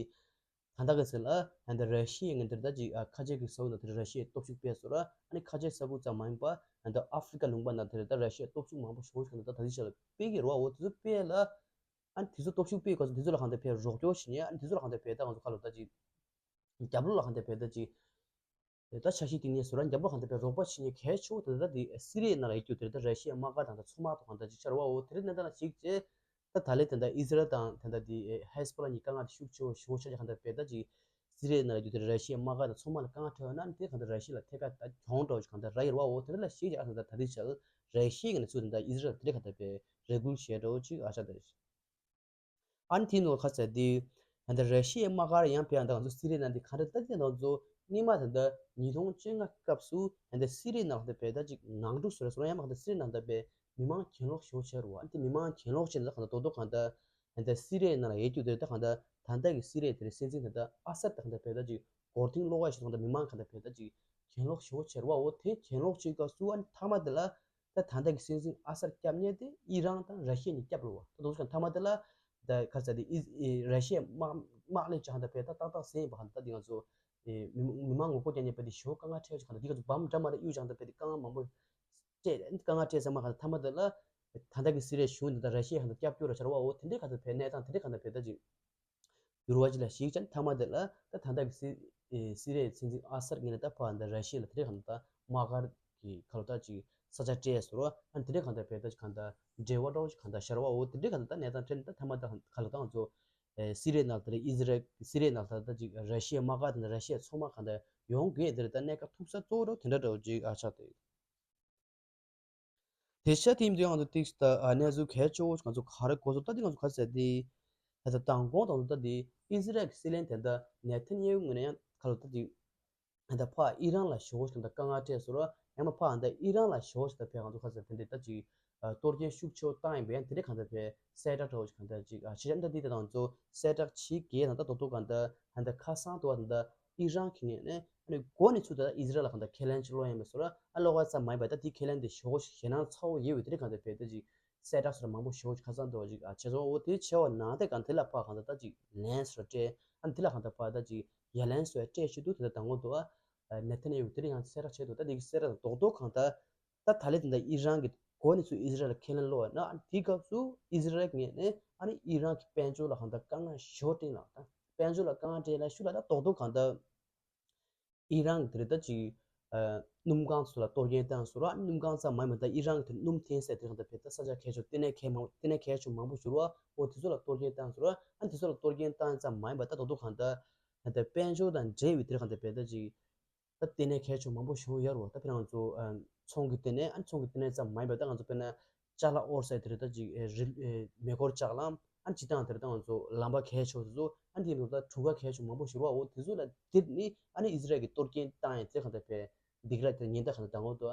ད་ལྟ་གི་ཚེ་ལ་ཧན་ད་ར་ཤི་ཡའི་ངན་དེར་ད་ཅིག་ཁ་ཆེ་གི་ས་ཁུལ་ནང་དེར་ར་ཤི་ཡའི་སྟོབས་ཤུགས་སྤེལ་སོང་ར་ཨ་ནི་ཁ་ཆེ་ས་ཁུལ་ཙམ་མ་ཡིན་པ་ཧན་ད་ཨ་ཧྥི་རི་ཀ་ལུང་པ་ནང་དེར་ད་ར་ཤི་ཡའི་སྟོབས་ཤུགས་མང་པོ་ཞེ་པོ་ཞིག་ད་ད་དེ་ཆ་ལ་སྤེལ་གི་རོ་འོ་དེ་ཚོ་སྤེལ་ལ་ཨ་ནི་དེ་ཚོ་སྟོབས་ཤུགས་སྤེལ་ག་ཚོད་དེ་ཚོ་ལ་ཧན་ད་ཕེ་རོགས་སྐྱོར་བྱེད་ཉེ་ཨ་ནི་དེ་ཚོ་ལ་ཧན་ད་ཕེ་ད་ང་ཚོ་ཁ་ལོ་ད་ཅིག་རྒྱབ་ལོགས་ལ་ཧན་ད་ཕེ་ད་ཅིག་ད་འཆར་གཞི་དེ་ནས་བཟོ་ར་འཇམ་པོ་གང་ལྟར་པའི་རོགས་པ་བྱེད་མཁན་གལ་ཆེ་བོ་དེ་འདྲ་དེ་སི་རི་ཡའི་ནང་ལ་ཡོད་རྒྱུ་དེ་འདྲ་ར་ཤི་ཡའི་དམག་སྒར་དང་ད་མཚོ་དམག་ཐོག་གང་ལྟར་ཅིག་ཆགས་རེད་བ། འོ་དེ་རིང་གནས་སྟངས་ལ་གཞིགས་རྗེས་ད་ད་ལན་དེ་འདྲ་ཨི་ཟི་རལ་དང་དེ་འདྲ་དེ་ཧེ་སི་པོ་ལ་གཉིས་དཀའ་ངལ་དེ་ཤུགས་ཆེ་བོ་ཞེ་པོ་ཆགས་ཀྱི་གང་ལྟར་པའི་ད་ཅིག་སི་རི་ཡའི་ནང་ལ་ཡོད་རྒྱུ་དེ་ར་ཤི་ཡའི་དམག་སྒར་དང་མཚོ་དམག་ལ་དཀའ་ངལ་འཕྲད་ཡོད་ན་དེ་གང་ལྟར་ར་ཤི་ཡ་ལ་ཐད་ཀར་ད་གྱོང་འགྲོ་གང་ལྟར་ར་ཡོད་རེད་བ། འོ་དེ་རིང་ལ་གཞིགས་རྗེས་གང་ལྟར་ད་དེ་ཆགས་ར་ཤི་ཡའི་ནས་ཚུར་དེ་འདྲ་ཨི་ཟི་རལ་དེ་འདྲ་གང་ལྟར་པའི་རེ་སྐུལ་བྱས་འགྲོ་ཅིག་ཨ་ཆགས་དེ་རེད། ཨ་ནི་དེའི་ནང་ཁ་ཟེར་དེ། ད་ལྟ་ར་ཤི་ཡའི་དམག་སྒར་ཡང་བྱས་ཡང་ད་ང་ཚོ་སི་རི་ནང་དེ་ག་འདྲ་ལྟ་དེ་ང་ཚོ་སྔོན་མ་ད་ལྟ་ཉིས་སྟོང་བཅོ་ལྔ་སྐབས་སུ་ད་ལྟ་སི་རི་ནང་ད་བས་ད་ཅིག་ནང་འཁྲུག་བཟོ་ར་སོང་ཡང་མ་ད་ལྟ་སི་རི་ནང་ད་བས་མི་མང་གྱེན་ལོག་ཞེ་པོ་ཆགས་རུ་བ། ཨ་ནི་དེ་མི་མང་གྱེན་ལོག་བྱས་ནས་ད་ག་ད་རྡོག་རྡོག་གང་ད་ད་ལྟ་སི་རི་ནང་ལ་ཡོད་རྒྱུ་དེ་ད་ག་ད་ད་ལྟ་གི་སི་རི་དེ་རེད་སྲིད་འཛིན་ད་ལྟ་ཨ་སད་ད་ག་ད་བས་ད་ཅིག་མགོ་རྟིང་སློག་ཡ་ཞིག་ད་ག་ད་མི་མང་ག་ད་བས་ད་ཅིག་གྱེན་ལོག་ཞེ་པོ་ཆགས་རུ་བ། འོ་དེ་གྱེན་ལོག་བྱེད་སྐབས་སུ་ཨ་ནི་མཐའ་མ་དེ་ལ། ད་ད་ལྟ་གི་སྲིད་འཛིན་ཨ་སར་སྐྱབས་གནས་དེ་ཨི་རན་དང་ར་ཤི་ཡ་གཉིས་སྐྱབས་རེད་བ། ད་དུང་ཀྱང་མཐའ་མ་དེ་ལ་ད་ག་ཚ་དེ་ཨི་ཨི་ར་ཤི་ཡའི་དམག་དམག་ལས་བྱ་ཧན་ད་བས་ད་ཏག་ཏག་ཟིན་པ་ཧན་ད་དེ་ང་ཚོ་ཨི་མི་མི་མང་ངོ་རྒོལ་རྒྱག་མཁན་བས་དེ་ཞོ་དཀའ་ངལ་འཕྲད་ཅིག་ཧན་ད་དེ་ག་ཚོ་བམ་འདྲ་མ་རེ་གཡུག་ཅིག་ཧན་ད་བས་དེ་དཀའ་ངལ་མང་པོ་སྤྲད་དཀའ་ངལ་འཕྲད་ཟེར་མ་ཧན་ད་མཐའ་མ་དེ་ལ་ད་ལྟ་གི་སི་རི་ཡའི་གཞུང་དེ་ད་ར་ཤི་ཡ་ཧན་ད་སྐྱབས་བཅོལ་ར་ཆ་ར་བ། འོ་དེ་འདྲའི་ཧན་ད་བས་གནས་སྟངས་དེ་འདྲའི་ཧན་ད་བས་ད་ཅིག་འགྱུར་བ་ཅིག་ལ་གཞིགས་ཀྱང་མཐའ་མ་དེ་ལ་ད་ད་ལྟ་གི་སི་ཨེ་སི་རི་ཡའི་སྲིད་འཛིན་ཨ་སར་ངོས་ནས་ད་ཕར་འདི་ར་ཤི་ཡ་ལ་དེ་རིང་གང་ལྟར་དམག་སྒར་གྱི་ཁ་ལོ་ད་ཅིག་ས་ཆ་སྤྲད་ཟེར་བ། ཨ་ནི་དེ་རིང་གང་ལྟར་བས་ད་ཅིག་གང་ལྟར་འབྲེལ་བ་འདྲ་བོ་ཅིག་གང་ལྟར་ཤར་བ། འོ་དེ་འདྲའི་གང་ལྟར་ད་གནས་སྟངས་འཕྲད་ནས་ད་མཐའ་མ་ད་ཁ་ལོ་ད་ང་ཚོ་ཨེ་སི་རི་ཡའི་ནང་དེ་ལ་ཨི་ཟི་རལ་སི་རི་ཡའི་ནང་ད་ད་ཅིག་ར་ཤི་ཡའི་དམག་སྒར་དེ་འདྲ་ར་ཤི་ཡའི་མཚོ་དམག་གང་ལྟར་ཡོང་དགོས་དེ་རེད། ད་གནད་འགག་ཐུག་ས་གཙོ་བོ་འདྲ་བོ་དེ་འདྲ་འདྲ་བོ་ཅིག་ཨ་ཆགས་ཏེ། དེ་ཤ་དེའི་མདུན་ང་ཚོ་ཏིག་ད་ཨ་གནས་ཚུལ་གལ་ཆེ་བོ་ང་ཚོ་ག་རེ་གོ་སོང་ད་དེ་ང་ཚོ་ག་ཟེར་དེ། ད་ད་དང་གོང་དང་ད་དེ་ཨི་ཟི་རལ་གྱི་སྲིད་བློན་དེ་ད་ནེ་ཐན་ཡ་ཧུ་ངོས་ནས་ཡང་ཁ་ལོ་ད་དེ་ད་ཕ་ཨི་རན་ལ་ཞོ་ཞིག་ད་དཀའ་ངལ་སྤྲད་སོང་ར་ཡང་མ་ཕ་ད་ཨི་རན་ལ་ཞོ་ཞིག་ད་བས་ང་ཚོ་ག་ཟེར་དེ་འདྲ་ད་ཅིག་གཏོར་སྐྱོན་ཤུགས་ཆེ་བོ་བཏང་ཡིན་པས་ཡང་དེ་འདྲ་གང་ད་བས་གསལ་བསྒྲགས་འདྲ་བོ་ཞིག་གང་ད་ཅིག་ཨ་ཆེ་ཆ་ད་དེ་ད་ང་ཚོ་གསལ་བསྒྲགས་བྱེད་དགོས་ན་ད་དོ་དོ་གང་ད་ད་ཁ་སང་དུ་བ་ད་ཨི་རན་གྱི་ངོས་ནས། ཨ་ནི་འགོ་ནས་ཚུར་ད་ཨི་ཟི་རལ་ལ་གང་ལྟར་ཁས་ལེན་ཅིག་སློག་ཡ་མེད་སོང་ར། ཨ་སློག་པ་ཙམ་མ་ཡིན་པར་ད་དེའི་ཁས་ལེན་དེ་ཞེ་པོ་ཞེད་སྣང་ཚ་བོ་ཡོད་པའི་དེ་རིང་གང་ལྟར་བས་ད་ཅིག་གསལ་བསྒྲགས་སོགས་མང་པོ་ཞེ་པོ་ཅིག་ཁ་སང་འདྲ་བོ་ཅིག་ཨ་བྱས་སོང་། འོ་དེ་བྱས་པ་ནང་དེ་གང་དེ་ལ་ཕར་གང་ལྟར་ད་ཅིག་ལན་སོགས་སྤྲད། ཨ་ནི་དེ་ལ་གང་ལྟར་ཕར་ད་ཅིག་ཡ་ལན་སོགས་སྤྲད་བྱེད་དུས་དེ་ལྟར་དང་པོ་འདུག་ཨ། ནེ་ཐན་ཡ་ཧུ་དེ་རིང་ཡང་གསལ་བསྒྲགས་བྱས་འདུག་ད་དེ་གི་གསལ་བསྒྲགས་རྡོག་རྡོག་གང་ལྟར། ད་ད་ལན་དེ་འདྲ་ཨི་རན་གྱི་འགོ་ནས་ཚུར་ཨི་ཟི་རལ་ལ་ཁས་ལེན་སློག་ཡ་ན་ཨ་ནི་དེའི་སྐབས་སུ་ཨི་ཟི་རལ་ངོས་ནས་ཨ་ནི་ཨི་རན་གྱི་དཔལ་འབྱོར་ལ་གང་ལྟར་དཀའ་ངལ་ཞེ་པོ་སྤྲད་ལ་ད་དཔལ་འབྱོར་ལ་དཀའ་ངལ་སྤྲད་ལ་ཤུགས་ལ་ད་རྡོག་རྡོག་གང་ལྟར། ཨི་རན་གྱི་དེ་རེད་ད་ཅིག་ཨ་སྣུམ་ཁང་ཚོ་ལ་གཏོར་སྐྱོན་བཏང་སོང་ར། སྣུམ་ཁང་ཙམ་མ་ཡིན་པར་ད་ཨི་རན་གྱི་དེ་སྣུམ་འཐེན་སའི་དེ་གང་ལྟར་བས་ད་ས་ཆ་གལ་ཆེ་ལྟེ་གནས་གལ་མང་ལྟེ་གནས་གལ་ཆེ་མང་པོ་བཞུར་བ། འོ་དེ་ཚོ་ལ་གཏོར་སྐྱོན་བཏང་སོང་ར། ཨ་དེ་ཚོ་ལ་གཏོར་སྐྱོན་བཏང་ཙམ་མ་ཡིན་པར་ད་རྡོག་རྡོག་གང་ལྟར་ད་དཔལ་འབྱོར་དང་འབྲེལ་བའི་དེ་གང་ལྟར་བས་ད་ཅིག་ད་ལྟེ་གནས་གལ་ཆེ་མང་པོ་བཞུར་ཡོད་རེད་བ། ད་དཔེར་ན་ང་ཚོ་ཨ་ཚོང་གི་ལྟེ་གནས་ཨ་ཚོང་གི་ལྟེ་གནས་ཙམ་མ་ཡིན་པར་ད་ང་ཚོ་དཔེར་ན་ཅ་ལག་དབོར་སའི་དེ་རེད་ད་ཅིག་ཨེ་རི་ཨེ་མེ་འཁོར་ལྕགས་ལམ། ཨ་ནི་སྤྱི་བཏང་དེར་བཏང་ཚོ་ལམ་པ་གས་ཆོག་དེ་ཚོ་ཨ་ནི་དེ་ཚོ་ད་གྲུ་ཁ་གས་ཆོག་མང་པོ་ཞིག་རོ། འོ་དེ་ཚོ་ལ་དེ་ནི་ཨ་ནི་ཨི་ཟི་རལ་གྱི་གཏོར་སྐྱོན་བཏང་ཡང་དེ་གང་ལྟར་བས་སྡིགས་ར་དེ་ཉེན་བརྡ་གང་ལྟར་དང་འོ་དོ།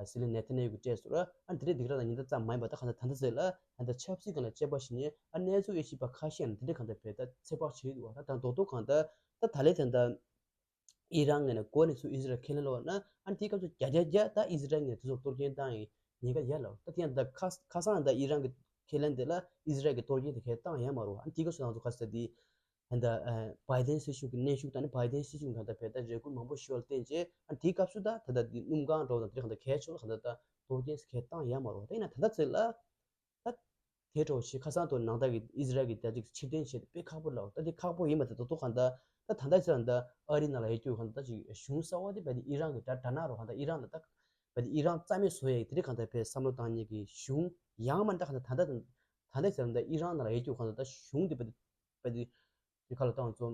སྲིད་བློན་ནེ་ཐན་ཡ་ཧུ་གི་སྤྲད་སོང་ར། ཨ་ནི་དེ་འདྲའི་སྡིགས་ར་དང་ཉེན་བརྡ་ཙམ་མ་ཡིན་པ་ད་གང་ལྟར་ད་ལྟ་ཟེར་ལ་ཨ་ནི་ད་ཆབ་སྲིད་སྒང་ལ་དཔྱད་པ་བྱེད་ཉེན་ཨ་གནས་ཚུལ་དབྱེ་ཞིབ་པ་ཁ་ཤས་ཨ་ནི་དེ་འདྲའི་གང་ལྟར་བས་ད་ཚོད་དཔག་བྱེད་འདུག་བ། ད་དང་རྡོག་རྡོག་གང་ལྟར་ད་ད་ལས་དེ་འདྲ་ཨི་རན་ངོས་ནས་འགོ་ནས་ཚུར་ཨི་ཟི་རལ་ཁས་ལེན་ལོག་ན་ཨ་ནི་དེའི་སྐབས་སུ་བརྒྱ་ཆ་བརྒྱ་ད་ཨི་ཟི་རལ་ངོས་ནས་དེ་ཚོར་གཏོར་སྐྱོན་བཏང་ཡིན་ཉེན་ཁ་ཡོད་ལ། ད་དེ་ཡང་ད་ཁ་ཁ་སང་ད་ཨི་རན་གྱི་ཁས་ལེན་དེ་ལ་ཨི་ཟི་རལ་གྱི་གཏོར་སྐྱོན་དེ་གས་བཏང་ཡོད་མ་རེད་བ། ཨ་ནི་དེའི་སྐབས་སུ་ང་ཚོ་ཁ་ས་དེ་ད་ལྟ་ཨ་བྷའི་ཏན་སྲིད་གཞུང་གི་གནོན་ཤུགས་དང་ནི་བྷའི་ཏན་སྲིད་གཞུང་གི་གང་ལྟར་བས་ད་རེ་སྐུལ་མང་པོ་ཞུ་བར་བརྟེན་རྗེས་ཨ་ནི་དེའི་སྐབས་སུ་ད་ད་ལྟ་དེ་སྣུམ་གང་འགྲོ་དང་དེ་གང་ལྟར་གས་ཆོག་གང་ལྟར་ད་གཏོར་སྐྱོན་གས་བཏང་ཡོད་མ་རེད་བ། ད་ཡིན་ན་ད་ལྟ་ཚེ་ལ། ད་དེ་འདྲ་བོ་ཞིག་ཁ་སང་དུ་ནང་ལྟར་གྱི་ཨི་ཟི་རལ་གྱི་རྒྱ་ཅིག་ཕྱིར་འཐེན་བྱེད་དེ་དཔེ་ཁག་པོ་ལ། ད་དེ་ཁག་པོ་ཡིན་པ་དེ་ད་དུང་གང་ལྟར་ད་ད་ལྟ་ཚེ་ལ་ད་ཨ་རི་ནང་ལ་ཡོད་རྒྱུ་གང་ལྟར་ཅིག་གཞུང་གསར་བ་དེ་བས་དེ་ཨི་རན་གྱི་དགྲ་དགྲ་ནག་རོ་གང་ལྟར་ཨི་རན་ལ་ད་བས་དེ་ཨི་རན་རྩ་མེད་བཟོ་ཡ་ཡི་དེ་འདྲ་གང་ལྟར་བས་བསམ་བློ་བཏང་མཁན་གྱི་གཞུང་ཡང་མ་ད་གང་ལྟར་ད་ལྟ་ད་ལྟ་ཚེ་ལ་ད་ཨི་རན་ནང་ལ་ཡོད་རྒྱུ་གང་ལྟར་ད་གཞུང་དེ་བས་དེ་བས་དེ་དེ་ག་ལ་བཏང་ཚོ།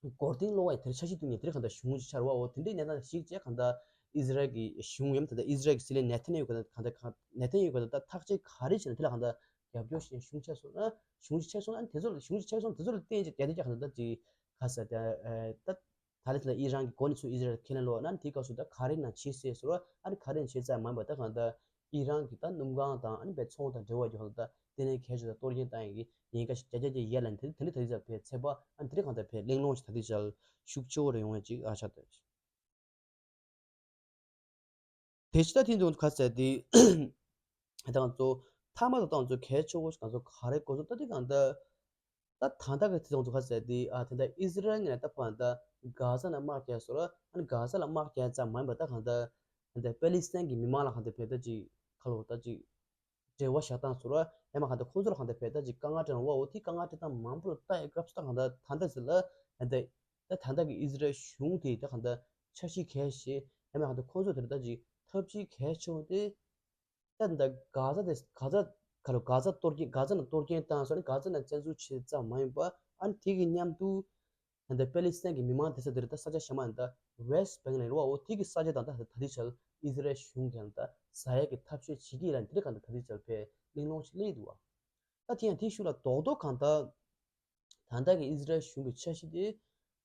མགོ་རྟིང་སློག་པ་ཡི་དེར་འཆར་གཞི་བཏིང་ནས་དེར་གང་ལྟར་གཞུང་ཅིག་ཆགས་རེད་བ། འོ་དེ་འདྲའི་གནས་སྟངས་ཤིག་བྱས་གང་ལྟར་ཨི་ཟི་རལ་གྱི་གཞུང་ཡང་ད་ལྟ་ཨི་ཟི་རལ་གྱི་སྲིད་བློན་ནེ་ཐན་ཡ་ཧུ་གང་ལྟར་གང་ལྟར་གང་ནེ་ཐན་ཡ་ཧུ་གང་ལྟར་ད་ཐག་གཅོད་ག་རེ་བྱས་ན་དེ་ལ་གང་ལྟར་རྒྱབ་སྐྱོར་བྱས་ནས་གཞུང་ཆགས་སོང་ན་གཞུང་ཅིག་ཆགས་སོང་ན་དེ་ཚོ་ལ་གཞུང་ཅིག་ཆགས་སོང་དེ་ཚོ་ལ་བརྟེན་བྱས་རྒྱ་དེ་རྒྱ་གང་ལྟར་ད་ཅིག་ག་ས་ད་ད་ད་ལྟ་ལ་ཨི་རན་གྱི་འགོ་ནས་ཚུར་ཨི་ཟི་རལ་ཁས་ལེན་ལོག་ན་དེའི་སྐབས་སུ་ད་ག་རེ་ན་བྱེད་སྲིད་ཟེར་བ་ཨ་ནི་ག་རེ་ན་བྱེད་ས་མ་ཡིན་པ་ད་གང་ལྟར། ཨི་རན་གྱི་ད་སྣུམ་གང་དང་ཨ་ནི་བའི་ཚོང་དང་འབྲེལ་བ་ཡོད་ལ་ད་ལྟེ་གནས་གལ་ཆེ་ད་གཏོར་སྐྱོན་བཏང་ཡག་གི་ཉེན་ཁ་ཞིག་བརྒྱ་ཆ་བརྒྱ་ཡོད་ལ་དེ་དེ་འདྲ་ད་ལྟའི་ཆར་བའི་ཚད་པ་ཨ་ནི་དེ་འདྲ་གང་ལྟར་བའི་གླེང་སློང་ཞིག་ད་ལྟའི་ཆར་ཤུགས་ཆེ་བོ་རེ་ཡོང་ཡག་ཅིག་ཨ་ཆགས་ད། དེ་ཕྱི་ད་དེ་འདུག་ག་ཟེར་དེ་ད་ང་ཚོ་མཐའ་མ་ད་ད་ང་ཚོ་གལ་ཆེ་བོ་ཞིག་ང་ཚོ་ག་རེ་གོ་ཚོད་ད་དེ་གང་ལྟར། ད་ད་ལྟ་གི་དེ་ཚོ་ཁ་ཟེར་དེ་ཨ་དེ་འདྲ་ཨི་ཟི་རལ་ངོས་ནས་ད་ཕར་ད་གྷ་ཟ་ནང་དམག་རྒྱག་སོང་ར། ཨ་ནི་གྷ་ཟ་ལ་དམག་རྒྱག་ཙམ་མ་ཡིན་པ་ད་གང་ལྟར་ད་ལྟ་པེ་ལི་སི་ཐན་གྱི་མི་མང་ལ་གང་ལྟར་བས་ད་ཅིག་ཁ་ལོ་ད་ཅིག་འབྲེལ་བ་བཞག་སྟངས་སོང་ར། ཡང་མ་གང་ལྟར་ཁོང་ཚོ་ལ་གང་ལྟར་བས་ད་ཅིག་དཀའ་ངལ་སྤྲད་ན་འོ་དེ་དཀའ་ངལ་སྤྲད་སྟངས་མང་པོ་ལ་ལྟ་ཡི་སྐབས་སུ་ད་གང་ལྟར་ད་ལྟ་ཟེར་ལ་ད་ལྟ་ད་ད་ལྟ་གི་ཨི་ཟི་རལ་གཞུང་དེ་ད་གང་ལྟར་འཆར་གཞི་གལ་ཆེ་ཡང་མ་གང་ལྟར་ཁོང་ཚོ་དེར་ད་ཅིག་ཐབས་ཇུས་གལ་ཆེ་བོ་དེ། ད་ད་གྷ་ཟ་དེ་གྷ་ཟ་ག་ལ་གྷ་ཟ་གཏོར་སྐྱོན་གྷ་ཟ་ནང་གཏོར་སྐྱོན་བཏང་སོང་ནས་གྷ་ཟ་ནང་བཙན་འཛུལ་བྱས་ཙམ་མ་ཡིན་པ་ཨ་ནི་དེ་གི་མཉམ་དུ་ད་ལྟ་པེ་ལི་སི་ཐན་གྱི་མི་མང་དེ་ས་དེར་ད་ས་ཆ་གཞན་མ་ད་ཝེ་སི་བེང་ལ་རེད་བ། འོ་དེ་གི་ས་ཆ་དང་ད་ད་ལྟའི་ཆར་ཨི་ཟི་རལ་གཞུང་གིས་ད་ཟ་ཡག་གི་ཐབས་ཤེས་བྱེད་ཀྱི་ཡིན་ལ་འདི་འདྲ་གང་ད་ད་ལྟའི་ཆར་བས་གླེང་སློང་ཞིག་སླེབས་འདུག་བ། ད་དེ་ཡང་དེའི་ཤུགས་ལ་རྡོག་རྡོག་གང་ད། ད་ལྟ་གི་ཨི་ཟི་རལ་གཞུང་གི་འཆར་གཞི་དེ་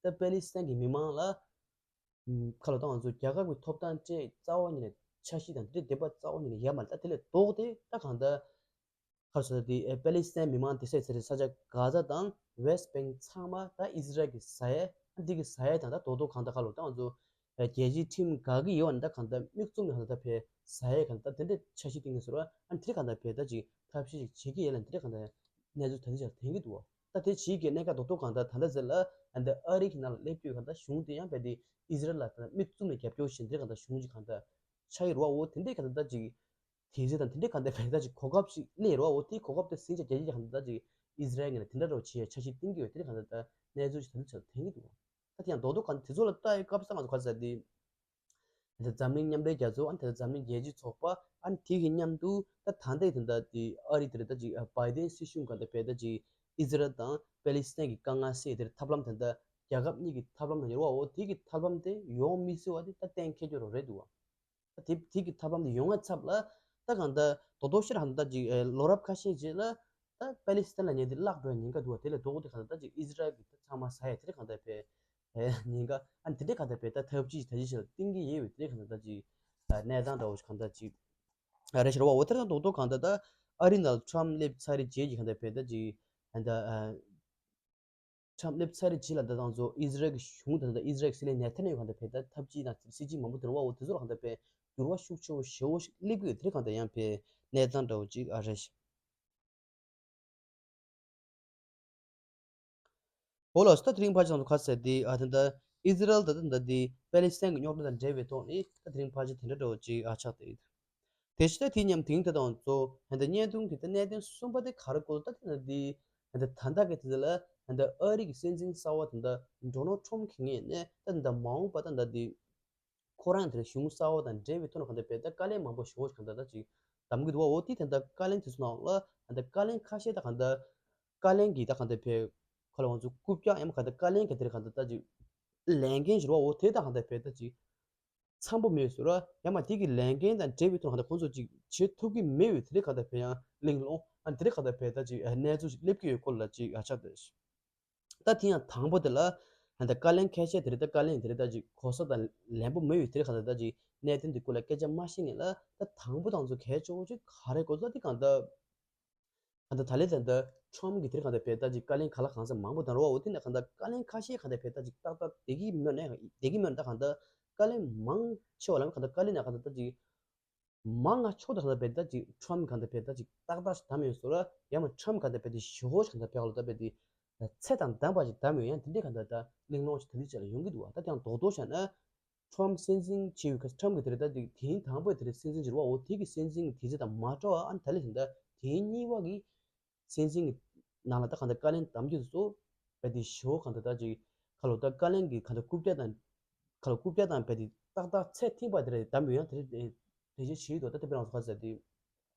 ད་པེ་ལི་སི་ཐན་གྱི་མི་མང་ལ་ཁ་ལོ་ཏང་ང་ཚོ་རྒྱལ་ཁབ་ཀྱི་ཐོབ་ཐང་སྤྲད་རྩ་བ་ཉིད་ནས་འཆར་གཞི་དང་དེ་འདྲའི་འདོད་པ་རྩ་བ་ཉིད་ནས་ཡོད་མ་རེད། ད་དེ་ལས་ལྡོག་སྟེ་ད་གང་ལྟར་ཁ་ལོ་ས་དེ་པེ་ལི་སི་ཐན་མི་མང་དེ་སའི་ཚེ་རིང་ས་ཆ་གྷ་ཟ་དང་ཝེ་སི་བེང་ཚང་མ་ད་ཨི་ཟི་རལ་གྱི་ཟ་ཡས་འདི་གི་ཟ་ཡས་དང་ད་རྡོག་རྡོག་གང་ལྟར་ཁ་ལོ་ཏང་ང་ཚོ་རྒྱལ་སྤྱིའི་ཁྲིམས་དགག་གི་ཡོད་ན་ད་གང་ལྟར་དམིགས་བཙུམ་ནས་གང་ལྟར་ད་ཕེ་ཟ་ཡས་གང་ལྟར་དེ་འདྲའི་འཆར་གཞི་བཏིང་གི་ཟེར་བ་ཨ་འདི་གང་ལྟར་ཕེ་ད་ཅིག་ཐབས་ཤེས་ཅིག་བྱེད་ཀྱི་ཡོད་ལ་འདི་གང་ལྟར་གནས་ཚུལ་ད་ལྟའི་ཆར་ཐོན་གྱི་འདུག་བ། ད་དེ་ཕྱིའི་གི་གནད་འགག་རྡོག་རྡོག་གང་ལྟར་ད་ལྟ་ཟེར་ལ་ཨ་འདི་ཨ་རི་གི་ནང་ལ་སླེབས་རྒྱུའི་གང་ལྟར་གཞུང་དེ་ཡང་རྦད་དེ་ཨི་ཟི་རལ་ལ་ད་དམིགས་བཙུམ་ནས་རྒྱབ་སྐྱོར་བྱེད་འདི་གང་ལྟར་གཞུང་ཅིག་གང་ལྟར་ཆགས་ཀྱི་རེད་བ། འོ་དེ་འདྲའི་གང་ལྟར་ད་ཅིག་དེ་ཚེ་དང་དེ་འདྲའི་གང་ལྟར་བས་ད་ཅིག་གོ་སྐབས་ཤིག་སླེབས་རེད་བ། འོ་དེའི་གོ་སྐབས་དེ་ཟིན་བྱས་རྒྱལ་སྤྱིའི་གང་ལྟར་ད་ཅིག་ཨི་ཟི་རལ་ངོས་ནས་དེ་འདྲ་རོ་བྱེད་ཡས་འཆར་གཞི་བཏིང་གི་ཡོད་དེ་འདྲའི་གང་ལྟར་ད་གནས་ཚུལ་ཞིག་ད་ལྟའི་ཆར་ཐོན་གྱི་འདུག་བ། ད་དེ་ཡང་རྡོག་རྡོག་གང་དེ་ཚོ་ལ་ལྟ་ཡི་སྐབས་སུ་ང་ཚོ་ག་ཚོད་དེ། དེ་འཛམ་གླིང་མཉམ་འབྲེལ་རྒྱལ་ཚོགས་ཨ་ནི་དེ་འཛམ་གླིང་རྒྱལ་སྤྱིའི་ཚོགས་པ་ཨ་ནི་དེ་གི་མཉམ་དུ་ད་ད་ལྟའི་དེ་འདྲ་དེ་ཨ་རི་དེ་རེད་ད་ཅིག་བྷའི་ཏན་སྲིད་གཞུང་གང་ལྟར་བས་ད་ཅིག་ཨི་ཟི་རལ་དང་པེ་ལི་སི་ཐན་གྱི་དཀའ་ངལ་སེལ་དེར་ཐབས་ལམ་དེ་འདྲ་རྒྱལ་ཁབ་གཉིས་ཀྱི་ཐབས་ལམ་དང་ཡོད་རེད་བ། འོ་དེ་གི་ཐབས་ལམ་དེ་ཡོང་མི་སྲིད་པ་དེ་ད་གཏན་འཁེལ་རྒྱུ་རོ་རེད་འདུག་བ། ད་དེ་དེ་གི་ཐབས་ལམ་དེ་ཡོང་བའི་ཚབ་ལ་ད་གང་ལྟར་རྡོག་རྡོག་ཤར་གང་ལྟར་ཅིག་ལོ་རབས་ཁ་ཤས་རྗེས་ལ་ད་པེ་ལི་སི་ཐན་ལ་ཉེ་དེ་བརླག་འགྲོ་བའི་ཉེན་ཁ་འདུག་བ། དེ་ལས་ལྡོག་སྟེ་གང་ལྟར་ད་ཅིག་ཨི་ཟི་རལ་གྱི་ད་ཚང་མ་ཟ་ཡ་དེ་རེད་གང་ལྟར་བས། ཉེན་ཁ་ཨ་ནི་དེ་འདྲའི་གང་ལྟར་བས་ད་ཐབས་ཇུས་ད་ཅི་ཞིག་བཏིང་གི་ཡོད་པའི་དེ་འདྲའི་གང་ལྟར་ད་ཅིག་གནས་སྟངས་འདྲ་བོ་ཞིག་གང་ལྟར་ཅིག་རེད་ཤག་རེད་བ། འོ་དེ་དང་རྡོག་རྡོག་གང་ལྟར་ད་ཨ་རི་ནང་ལ་ཊམ་སླེབས་ཚར་རེད་རྗེས་ཀྱི་གང་ལྟར་བས་ད་ཅིག་ད་ཊམ་སླེབས་ཚར་རེད་རྗེས་ལ་ད་དང་ཚོ་ཨི་ཟི་རལ་གྱི་གཞུང་དང་ད་ཨི་ཟི་རལ་གྱི་སྲིད་བློན་ནེ་ཐན་ཡ་ཧུ་གང་ལྟར་བས་ད་ཐབས་ཇུས་དང་སྲིད་ཇུས་མང་པོ་དེ་རེད་བ། འོ་དེ་ཚོ་ལ་གང་ལྟར་བས་འགྱུར་བ་ཤུགས་ཆེ་བོ་ཞེ་བོ་ཞིག་སླེབས་ཀྱི་ཡོད་དེ་གང་ལྟར་ཡང་བས་གནས་སྟངས་འདྲ་བོ་ཅིག་ཨ་རེད་ཤག་འོ་ལགས་སོ། ད་དེ་རིང་ཕལ་ཆེར་ང་ཚོ་ག་ཚོད་དེ་ཨ་དེ་འདྲ་ཨི་ཟི་རལ་དང་ད་དེ་འདྲ་དེ་པེ་ལི་སི་ཐན་གྱི་རྙོག་དྲ་དང་འབྲེལ་བའི་ཐོག་ནས་ད་དེ་རིང་ཕལ་ཆེར་དེ་འདྲ་འདྲ་བོ་ཅིག་ཨ་ཆགས་བསྡད་ཡོད། དེ་བཞིན་ད་དེ་མཉམ་དེང་ད་དང་ཚོ་ད་ལྟ་བརྙན་ཐུང་གི་ད་གནད་དོན་གསུམ་པ་དེ་ག་རེ་གོ་ད་དེ་འདྲ་དེ་ད་ལྟ་ད་ལྟ་གི་དེ་ལ་ད་ལྟ་ཨ་རི་གི་སྲིད་འཛིན་གསར་བ་ད་ལྟ་ཌོ་ནལ་ཊམ་གྱི་ངོས་ནས་ད་ད་ལྟ་མ་འོངས་པ་ད་ད་དེ། ཁོ་རང་དེར་གཞུང་གསར་བ་དང་འབྲེལ་བའི་ཐོག་ནས་གང་ལྟར་བས་ད་བཀའ་ལན་མང་པོ་ཞེ་པོ་ཞིག་གང་ལྟར་ད་ཅིག་གདམ་གྱི་འདུག་བ། འོ་དེ་ད་ལྟ་བཀའ་ལན་དེ་ཚོ་ནང་ལ་ད་ལྟ་བཀའ་ལན་ཁ་ཤས་ད་གང་ལྟར་བཀའ་ལན་གྱི་ད་གང་ལྟར་བས་ཁོ་ལ་ང་ཚོ་རྐུབ་བཀྱག་ཡང་མ་གང་ལྟར་བཀའ་ལན་གྱི་དེར་གང་ལྟར་ད་ཅིག་ལས་འགན་ཞིག་རེད་བ། འོ་དེ་ད་གང་ལྟར་བས་ད་ཅིག་འཚམ་པོ་མེད་ཟེར་བ་ཡང་མ་དེ་གི་ལས་འགན་དང་འབྲེལ་བའི་ཐོག་ནས་གང་ལྟར་ཁོང་ཚོ་ཅིག་བྱེད་ཐུབ་ཀྱི་མེད་པའི་དེ་རིགས་གང་ལྟར་བས་ཡང་གླེང་སློང་ ཨ་ནི་དེ་རིང་གང་ལྟར་བས་ད་ཅིག་གནས་ཚུལ་ཞིག་སླེབས་ཀྱི་ཡོད་སྐོར་ལ་ཅིག་ཨ་ཆགས་ཏེ། ད་དེ་ཡང་དང་པོ་དེ་ལ་ད་བཀའ་བློན་ཁ་ཤས་དེ་རིང་ད་བཀའ་བློན་དེ་རིང་ད་ཅིག་གོ་ས་དང་ལན་པོ་མེད་པའི་དེ་རིང་གང་ལྟར་ད་ཅིག་གནད་དོན་དེ་སྐོར་ལ་སྐད་ཆ་མ་བཤད་ངེས་ལ། ད་དང་པོ་དང་ཚོ་གལ་ཆེ་བོ་ཅིག་ག་རེ་གོ་ས་དེ་གང་ལྟར་གང་ལྟར་ད་ལན་ད་ལྟ་ཁྲོམ་གྱི་དེ་རིང་གང་ལྟར་བས་ད་ཅིག་བཀའ་བློན་ག་ལ་གང་ས་མང་པོ་དང་རོ་བ་འོ་དེ་ནས་གང་ལྟར་བཀའ་བློན་ཁ་ཤས་གང་ལྟར་བས་ད་ཅིག་ཏག་ཏག་བསྡད་ཀྱི་མེད་ན་བསྡད་ཀྱི་མེད་ན། ད་གང་ལྟར་བཀའ་བློན་མང་ཆེ་བ་ལ་གང་ལྟར་བཀའ་བློན་ན་གང་ལྟར་ད་ཅིག་མང་ང་ཕྱོགས་དང་གང་ལྟར་བས་ད་ཅིག་ཁྲོམ་གང་ལྟར་བས་ད་ཅིག་ཏག་ཏག་ཞིག་བདམས་ཡོད་སོ་ར། ཡང་མ་ཁྲོམ་གང་ལྟར་བས་ད་ཞི་ཧོ་ཞིག་གང་ལྟར་བས་ག་ལ་ད་བས་ད་ཚད་དང་ལྡན་པ་ཞིག་བདམས་ཡོད། ཡང་དེ་འདྲའི་གང་ལྟར་ད་གླེང་སློང་ཞིག་ད་ལྟའི་ཆ་ལ་ཡོང་གི་འདུག་བ། ད་དེ་ཡང་རྡོག་རྡོག་བྱས་ན། ཁྲོམ་སྲིད་འཛིན་ཆེ་བའི་ཁྲོམ་གྱི་དེ་རེད་ད་དེ་དེ་རིང་དང་པོའི་དེ་རེད་སྲིད་འཛིན་ཅིག་རེད་བ། འོ་དེ་གི་སྲིད་འཛིན་གྱི་དེ་ཚེ་དང་མ་འདྲ་བ། ཨ་ནི་ད་ལས་ཟིན་ད་དེ་རིང་གཉིས་པ་གི་སྲིད་འཛིན་གྱི་ནང་ལ་ད་གང་ལྟར་བཀའ་བློན་དམ་རྒྱུ་དེ་ཚོ་བས་དེ་ཞོ་གང་ལྟར་ད་ཅིག་ཁ་ལོ་ད་བཀའ་བློན་གྱི་གང་ལྟར་རྐུབ་བཀྱག་དང་ཁ་ལོ་རྐུབ་བཀྱག་དང་བས་དེ་ཏག་ཏག་ཚད་ཐིག་པ་དེ་རེད་དམ་ཡོད། ཡང་དེ་རེད་དེ་བྱེད་ཆེ་ཡོད་དོ། ད་དེ་དཔེ་རང་སོ་ཁ་ཟེར་དེ།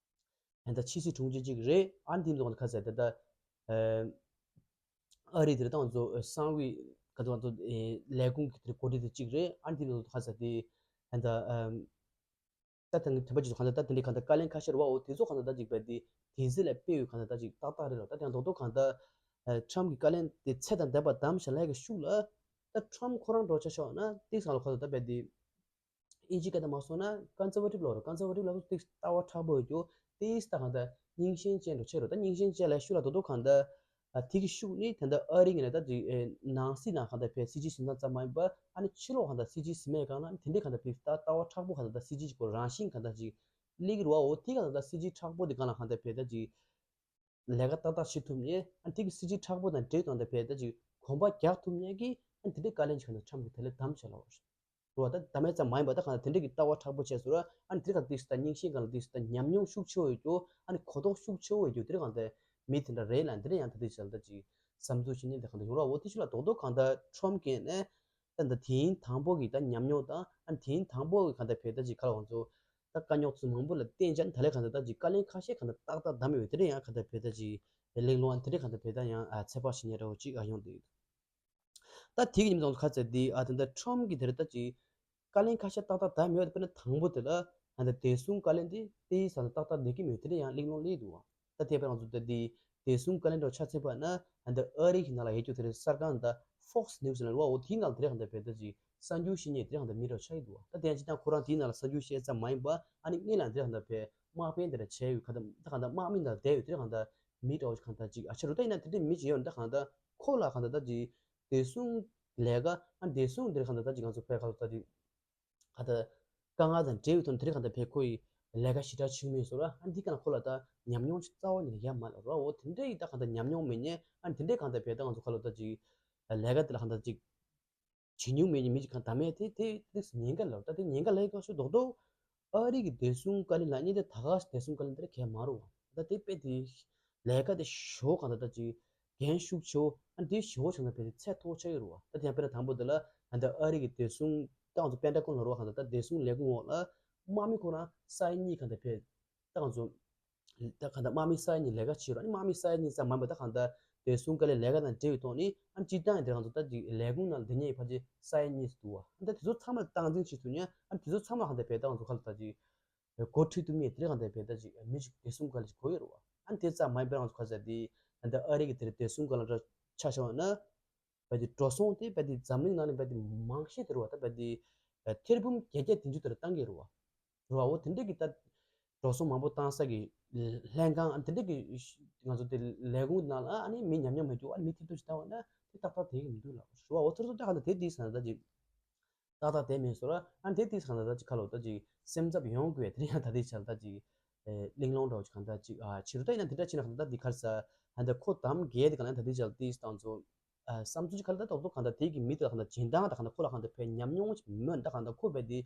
ཨ་ནི་ད་ཕྱི་སྲིད་དྲུང་ཆེ་གཅིག་རེད། ཨ་ནི་དེ་ཚོ་གང་ལྟར་ཁ་ཟེར་དེ་ད། ཨ་རི་དེར་ཏང་ཙུའུ་གསང་བའི་ག་ཚོད་ང་ཚོ་ལས་ཁུངས་ཀྱི་དེར་འགོ་ཁྲིད་དེ་གཅིག་རེད། ཨ་ནི་དེ་ཚོ་ཁ་ས་དེ་ཨ་ད་ད་ཐེངས་དེ་པ་ཅིག་གང་ལྟར་ད་དེ་འདྲའི་གང་ལྟར་བཀའ་བློན་ཁ་ཤས་རེད་བ། འོ་དེ་ཚོ་གང་ལྟར་ད་ཅིག་བས་དེ་དེ་ཚེ་ལ་དཔེ་ཡོད་གང་ལྟར་ད་ཅིག་ཏག་ཏག་རེད་ལ། ད་དེ་ཡང་རྡོག་རྡོག་གང་ལྟར་ཁྲམ་གྱི་བཀའ་བློན་དེ་ཚད་དང་ལྡན་པ་བདམས་བཞག་ལས་ཀྱི་ཤུགས་ལ་ད་ཁྲམ་ཁོ་རང་འགྲོ་ཆ་ཤོག་ན་ཏིག་སང་ལ་ཁ་ས་ད་བས་དེ། ཨིན་ཇི་སྐད་དུ་མ་སོང་ན་ཀོན་སར་ཝ་ཊིབ་ལབ་རེད། ཀོན་སར་ཝ་ཊིབ་ལབ་ཏིག་ལྟ་བ་མཁྲེགས་པོ་ཡོད་རྒྱུ་ཏིག་ད་གང་ལྟར་རྙིང་ཞེན་ཅན་འགྲོ་ཆེ་རུ་ད་རྙིང་ཞེན་ཅན་ལ་ཤུགས་ལ་རྡོག་རྡོག་གང་ལྟར་ཨ་དེ་གི་ཤུགས་ནི་ད་ལྟ་ཨ་རི་ངོས་ནས་ད་ཅིག་ཨེ་ནང་སྲིད་ནང་གང་ལྟར་བས་སྲིད་ཇུས་ཟིན་ཐང་ཙམ་མ་ཡིན་པ་ཨ་ནི་ཕྱི་ལོགས་གང་ལྟར་སྲིད་ཇུས་ཟིན་མེད་གང་ལ་དེ་འདྲའི་གང་ལྟར་ཏིག་ད་ལྟ་བ་མཁྲེགས་པོ་གང་ལྟར་ད་སྲིད་ཇུས་ཀྱི་སྐོར་རང་བཞིན་གང་ལྟར་ཅིག་སླེབས་ཀྱི་རེད་བ། འོ་དེ་གང་ལྟར་ད་སྲིད་ཇུས་མཁྲེགས་པོ་དེ་གང་ལ་གང་ལྟར་བས་ད་ཅིག་ལས་ཀ་ཏག་ཏག་བྱེད་ཐུབ་ནས་ཨ་དེ་གི་སྲིད་ཇུས་མཁྲེགས་པོ་དང་འབྲེལ་དང་ལྟ་བས་ད་ཅིག་གོམ་པ་རྒྱག་ཐུབ་ནས་ཀྱི་ཨ་དེ་འདྲའི་བཀའ་བློན་ཅིག་གང་ལྟར་ཁྲམ་གྱི་དེ་ལས་བདམས་བྱས་ལ་བར་རོ། ད་ད་མེད་ཙམ་མ་ཡིན་པ་ད་གང་ལྟར་དེ་འདྲའི་གི་ལྟ་བ་མཁྲེགས་པོ་བྱས་སོང་ར། ཨ་ནི་དེ་ག་དེ་ད་རྙིང་ཞེན་གང་ལ་དེ་ད་ཉམས་མྱོང་ཤུགས་ཆེ་བོ་ཡོད་རྒྱུ་ཨ་ནི་གོ་རྟོགས་ཤུགས་ཆེ་བོ་ཡོད་རྒྱུ་དེ་གང་ལྟར་མི་དེ་འདྲ་རེད་ལ་དེ་འདྲ་ཡང་ད་དེ་བྱས་ལ་ད་ཅིག་བསམ་ཚུལ་ཞིག་ནི་ད་གང་ལྟར་ཡོང་ར། འོ་དེ་ཤུགས་ལ་རྡོག་རྡོག་གང་ལྟར་ཁྲོམ་སྐྱེས་ནས་ད་ད་དེ་རིང་དང་པོ་གི་ད་ཉམས་མྱོང་དང་ཨ་ནི་དེ་རིང་དང་པོ་གི་གང་ལྟར་བས་ད་ཅིག་ག་ལ་ང་ཚོ་ད་དཀའ་རྙོག་ཚོ་མང་པོ་ལ་བརྟེན་ཅན་ད་ལས་གང་ལྟར་ད་ཅིག་བཀའ་བློན་ཁ་ཤས་གང་ལྟར་ཏག་ཏག་བདམས་ཡོད་དེ་འདྲ་ཡང་གང་ལྟར་བས་ད་ཅིག་གླེང་སློང་ཨ་དེ་འདྲ་གང་ལྟར་བས་ད་ཡང་ཨ་ཚད་པ་ཞིག་ནས་འདྲ་བོ་ཅིག་ཨ་ཡོང་དེ་ཡོད། ད་དེ་གི་ཉིན་ཙང་ཁ་ཚ་དེ་ཨ་དེ་འདྲ་ཁྲོམ་གི་དེ་རེད་ད་ཅིག་བཀའ་བློན་ཁ་ཤས་ཏག་ཏག་བདམས་ཡོད་དེ་དཔེར་ན་དང་པོ་དེ་ལ་ཨ་ད་བདེ་སྲུང་བཀའ་བློན་དེ་དེའི་ས་ལ་ཏག་ཏག་བསྡད་ཀྱི་མེད་དེ་འདྲ་ཡང་གླེང་སློང་སླེབས་འདུག་བ། ད་དེ་དཔེར་ང་ཚོ་ད་དེ་བདེ་སྲུང་བཀའ་བློན་འདྲ་ཆ་ཚན་པ་ན་ཨ་ད་ཨ་རི་གི་ནང་ལ་ཡོད་རྒྱུ་དེ་རེད་གསར་ཁང་ད་Fox News་ལ་རེད་བ། འོ་དེའི་ནང་ལ་དེ་རེད་གང་ད་བས་ད་ཅིག་གསར་འགྱུར་ཞིག་རྙེད་དེ་རེད་གང་ད་མི་འདྲ་ཆགས་ཀྱི་འདུག་བ། ད་དེ་ཡང་སྤྱིར་བཏང་ཁོ་རང་དེའི་ནང་ལ་གསར་འགྱུར་བཤད་ཙམ་མ་ཡིན་པ་ཨ་ནི་སྔོན་ལ་དེ་རེད་གང་ད་བས་དམག་དཔོན་དེ་འདྲ་བྱས་ཡོད་གང་ད་ད་གང་ད་དམག་མི་ནང་བསྡད་ཡོད་དེ་རེད་གང་ད་མི་འདྲ་བོ་ཞིག་གང་ད་ཅིག་ཨ་ཆ་རུ་ད་ཡིན་ན་དེ་འདྲའི་མི་ཅིག་ཡོད་ན་ད་གང་ད་ཁོ་ལ་གང་ད་ད་ཅིག་བདེ་སྲུང་ལས་ཀ་ཨ་བདེ་སྲུང་འདིར་གང་ད་ད་ཅིག་ང་ཚོ་བས་ག་ཚོད་ད་ཅིག་ག་ད་དཀའ་ངལ་དང་འབྲེལ་བའི་ཐོག་ནས་དེ་རིང་གང་ད་བས་ཁོ་ཡི་ལས་ཀ་ཞེ་དྲག་བྱུང་མེད་སོང་ར། ཨ་འདི་ག་ན་ཁོ་ལ་ད་ཉམས་མྱོང་ཞིག་རྩ་བ་ཉིད་ནས་ཡོད་མ་རེད་ར། འོ་དེ་འདྲ་ཡི་ད་གང་ད་ཉམས་མྱོང་མེད་ཉེ་ཨ་དེ་འདྲའི་གང་ད་བས་ད་ང་ཚོ་ག་ལ་ད་ཅིག་ལས་ཀ་དེ་ལ་གང་ད་ཅིག་བྱེད་མྱོང་མེད་ཉེ་མི་ཅིག་གང་ད་མེད་དེ་དེ་དེ་ཉེན་ཁ་ལ་ད་དེ་ཉེན་ཁ་ལས་ཀ་ཤོད་རྡོག་རྡོག་ཨ་རི་གི་བདེ་སྲུང་བཀའ་བློན་ལ་ཉེ་དེ་ད་ག་བདེ་སྲུང་བཀའ་བློན་དེ་ར་གས་མ་རུ་བ་ད་དེ་དཔེ་དེ་ལས་ཀ་དེ་ཞོ་གང་ད་ད་ཅིག་འགན་ཤུགས་ཆེ་བོ་ཨ་འདི་ཞེ་བོ་བྱུང་ན་བས་དེ་ཚད་མཐོ་ཆགས་ཡོད་རེད་བ། ད་དེ་ཡང་དཔེར་ན་དང་པོ་དེ་ལ་ཨ་འདི་ཨ་རི་གི་བདེ་སྲུང་ཏང་ཚོ་པེན་ཏ་གོན་ལ་རོ་གང་ད་ད་བདེ་སྲུང་ལས་ཁུངས་འོག་ལ་དམག་མི་ཁོ་རང་ས་ཡ་གཉིས་གང་ད་བས་ཏང་ཚོ་ད་གང་ཚོ་ད་གང་ད་དམག་མི་ས་ཡ་གཉིས་ལས་ཀ་བྱེད་རོགས་ཨ་ནི་དམག་མི་ས་ཡ་གཉིས་ཙམ་མ་ཡིན་པ་ད་གང་ད་བདེ་སྲུང་བཀའ་བློན་ལས་ཀ་དང་འབྲེལ་བའི་ཐོག་ནི་ཨ་ནི་སྤྱིར་བཏང་ཡིན་དེ་གང་ཚོ་ད་ཅིག་ལས་ཁུངས་ནང་ལ་བསྡད་མཁན་ཡི་ཕལ་ཆེར་ས་ཡ་གཉིས་འདུག་བ། ཨ་ད་དེ་ཚོ་ཚང་མ་ལ་སྟངས་འཛིན་བྱེད་ཐུབ་ཉན་ཨ་ནི་དེ་ཚོ་ཚང་མ་གང་ད་བས་ད་གང་ཚོ་ག་ལ་ད་ཅིག་འགོ་ཁྲིད་ཐུབ་མཁན་དེ་རིང་གང་ལྟར་བས་ད་ཅིག་མི་ཅིག་བདེ་སྲུང་བཀའ་བློན་ཅིག་དགོས་ཡོད་རེད་བ། ཨ་ནི་དེ་ཙམ་མ་ཡིན་པར་ང་ཚོ་ག་ཟེར་དེ་ད་ལྟ་ཨ་རི་གི་དེར་བདེ་སྲུང་བཀའ་བློན་འདྲ་ཆ་བཞག་ན་བས་དེ་འགྲོ་སོང་དེ་བས་དེ་འཛམ་གླིང་ནང་ནས་བས་དེ་མང་ཤོས་དེ་རེད་བ། ད་བས་དེ་ཐེར་འབུམ་བརྒྱད་བརྒྱ་བདུན་ཅུ་དེར་བཏང་གི་རེད་བ། རེད་བ། འོ་དེ་འདྲ་གི་ད་འགྲོ་སོང་མང་པོ་བཏང་ས་གི་ལྷན་ཁང་ཨ་དེ་འདྲ་གི་ང་ཚོ་དེ་ལས་ཁུངས་ནང་ལ་ཨ་ནི་མི་ཉམས་ཉམས་མེད་རྒྱུ་ཨ་ནི་མི་ཐེར་འདོན་ཞིག་བཏང་བ་ན་དེ་ཏག་ཏག་དེ་གི་མི་འདུག་ལ་རེད་བ། འོ་ཐེར་འདོན་ད་ག་ད་དེ་དེ་ས་ན་ད་ཅིག་ཏག་ཏག་དེ་མིན་སོ་ར། ཨ་ནི་དེ་དེ་གང་ལྟར་ད་ཅིག་ཁ་ལོ་ད་ཅིག་སེམས་འཚབ་ཡོང་དགོས་དེ་ཡང་ད་དེ་ཆ་ལ་ད་ཅིག་ཨེ་གླེང་སློང་འདྲ་བོ་ཅིག་གང་ལྟར་ཅིག་ཨ་ཕྱི་རུ་ད་ཡིན་ན་དེ་འདྲ་ཕྱི་ན་གང་ལྟར་ད་དེ་གར་ས་ཨ་ད་ཁོ་དམ་རྒྱས་དེ་གང་ལྟར་ད་དེ་ཆ་ལ་དེ་སྟངས་ཚོ་ཨ་བསམ་ཚུལ་ཅིག་གང་ལྟར་ད་ཏོག་ཏོག་གང་ལྟར་དེ་གི་མི་དེ་གང་ལྟར་སྦྱིན་བཏང་ད་གང་ལྟར་ཁོ་ལ་གང་ལྟར་བས་ཉམས་མྱོང་ཅིག་མོད་ད་གང་ལྟར་ཁོ་བས་དེ་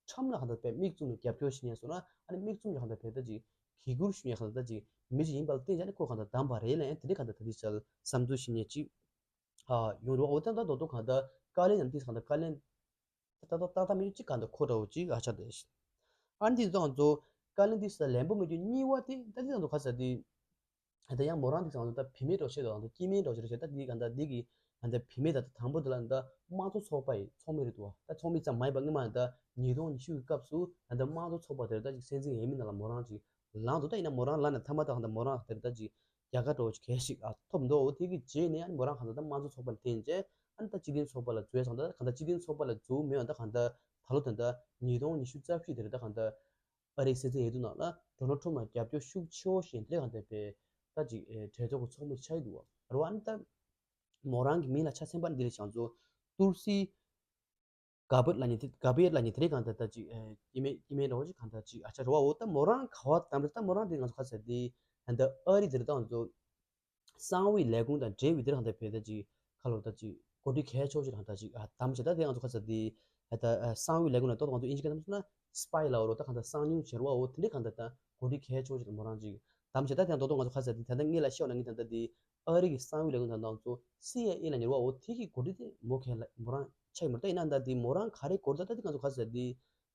ཁྲམ་ལ་གང་ལྟར་བས་མིག་བཙུམ་ནས་རྒྱབ་སྐྱོར་ཞིག་ཉན་སོང་ན་ཨ་ནི་མིག་བཙུམ་ནས་གང་ལྟར་བས་ད་ཅིག་གི་གུར་ཞུ་ཉན་གང་ལྟར་ད་ཅིག་མི་ཅིག་ཡིན་པ་ལ་བརྟེན་ཅིག་ཨ་ནི་ཁོ་གང་ལྟར་བདམས་པ་རེད་ལ་ཡང་དེ་འདྲ་གང་ལྟར་ད་དེ་ཆ་ལ་བསམ་ཚུལ་ཞིག་ཉན་ཅིག་ཨ་ཡོང་རོགས། འོ་ད་ད་རྡོག་རྡོག་གང་ལྟར་བཀའ་བློན་ནམ་དེ་གང་ལྟར་བཀའ་བློན་ད་ད་ད་ད་མི་གཅིག་གང་ལྟར་ཁོ་འདྲ་བོ་གཅིག་ཨ་ཆ་དེ་ཨ་འདི་ཙང་ཚོ་བཀའ་བློན་འདི་ས་ལན་པོ་མི་རྒྱུ་གཉིས་པ་དེ་ད་འདི་ཙང་ཚོ་ཁ་ས་དེ་ད་ཡང་མོ་རང་འདི་ཙང་ཚོ་ད་བུད་མེད་འགྲོ་ཤེས་དང་ད་སྐྱེ་དམན་འགྲོ་ཤེས་རེད་ཤེས། ད་འདི་གང་ལྟར་འདི་གི་གང་ལྟར་བུད་མེད་ད་ད་དང་པོ་དེ་ལ་ད་དམངས་གཙོ་ཚོགས་པ་ཡི་ཚོགས་མི་རེད་འདུག་བ། ད་ཚོགས་མི་ཙམ་མ་ཡིན་པ་སྔོན་མ་ད་ཉིས་སྟོང་ཉི་ཤུ་གི་སྐབས་སུ་ད་དམངས་གཙོ་ཚོགས་པ་དེར་ད་ཅིག་སྲིད་འཛིན་འོས་མི་ནང་ལ་མོ་རང་ཅིག་ ལངས་འདུག་ད་ཡིན་ན་མོ་རང་ལངས་ནས་མཐའ་མ་ད་གང་ལྟར་མོ་རང་དེར་ད་ཅིག་རྒྱལ་ཁ་འདྲ་བོ་ཅིག་གལ་ཞིག་ཨ་ཐོབ་འདུག་འོ་དེ་གི་རྗེས་ནས་ཨ་ནི་མོ་རང་གང་ལྟར་ད་དམངས་གཙོ་ཚོགས་པ་ལ་འཐེན་རྗེས་ཨ་ནི་ད་སྤྱི་མཐུན་ཚོགས་པ་ལ་འཛུལ་སོང་། ད་གང་ལྟར་སྤྱི་མཐུན་ཚོགས་པ་ལ་འཛུལ་མེད་ཡང་ད་གང་ལྟར་ད་ལོ་ད་ལྟ་ཉིས་སྟོང་ཉི་ཤུ་རྩ་བཞི་དེར་ད་གང་ལྟར་ཨ་རིའི་སྲིད་འཛིན་འོས་བསྡུ་ནང་ལ་ཌོ་ནལ་ཊམ་ལ་རྒྱབ་སྐྱོར་ཤུགས་ཆེ་བོ་ཞིག་དེ་གང་ལྟར་བས་ད་ཅིག་གྲོས་ཚོགས་ཀྱི་ཚོགས་མི་ཆགས་ཀྱི་འདུག་བ། རེད་བ། ཨ་ནི་ད་མོ་རང་གི་མིང་ལ་ཆ་མཚོན་པ་འདི་ལ་བྱང་ཚོ་ཏུར་སི་ག་བེར་ལབ་མཁན་དེ་ག་བེར་ལབ་མཁན་དེ་རིང་གང་ལྟར་ད་ཅིག་ཨེ་སྐྱེ་དམན་སྐྱེ་དམན་འདྲ་བོ་ཅིག་གང་ལྟར་ཅིག་ཨ་ཆ་རེད་བ། འོ་ད་མོ་རང་ག་བ་གཏམ་རེད། ད་མོ་རང་དེ་ང་ཚོ་ག་ཟེར་དེ་ད་ལྟ་ཨ་རི་དེ་རེད། ད་ང་ཚོ་གསང་བའི་ལས་ཁུངས་དང་འབྲེལ་བའི་དེ་རེད། གང་ལྟར་བས་ད་ཅིག་ཁ་ལོ་ད་ཅིག་གོ་སྒྲིག་གལ་ཆེ་བོ་ཅིག་གང་ལྟར་ཅིག་ཨ་གཏམ་བྱས། ད་དེ་ང་ཚོ་ག་ཟེར་དེ་ད་ལྟ་ཨ་གསང་བའི་ལས་ཁུངས་ལ་ཏོག་ཏོག་ང་ཚོ་དབྱིན་ཇི་སྐད་གཏམ་སོང་ན་སི་པའི་ལབ་རོ། ད་གང་ལྟར་གསང་ཉུལ་བྱེད་རོགས་འོ་དེ་འདྲའི་གང་ལྟར་ད་གོ་སྒྲིག་གལ་ཆེ་བོ་ཅིག་མོ་རང་ཅིག་གཏམ་བྱས། ད་དེ་ང་ཏོག་ཏོག་ང་ཚོ་ག་ཟེར་དེ་ད་ལྟ་ངེད་ལ་ཤོད་ན་ངེད་ད་ལྟ་དེ་ཨ་རི་གི་གསང་བའི་ལས་ཁུངས་ད་ལྟ་ང་ཚོ་སི་ཨའི་ཨེ་ལབ་མཁན་རེད་བ། འོ་དེ་གི་གོ་སྒྲིག་དེ་མོ་ག་ལ་མོ་རང་ཆགས་ཡོད་མ་རེད། ད་ཡིན་ན་ད་དེ་མོ་རང་ག་རེ་གོ་སྒྲིག་ད་ད་དེ་ང་ཚོ་ག་ཟེར་དེ་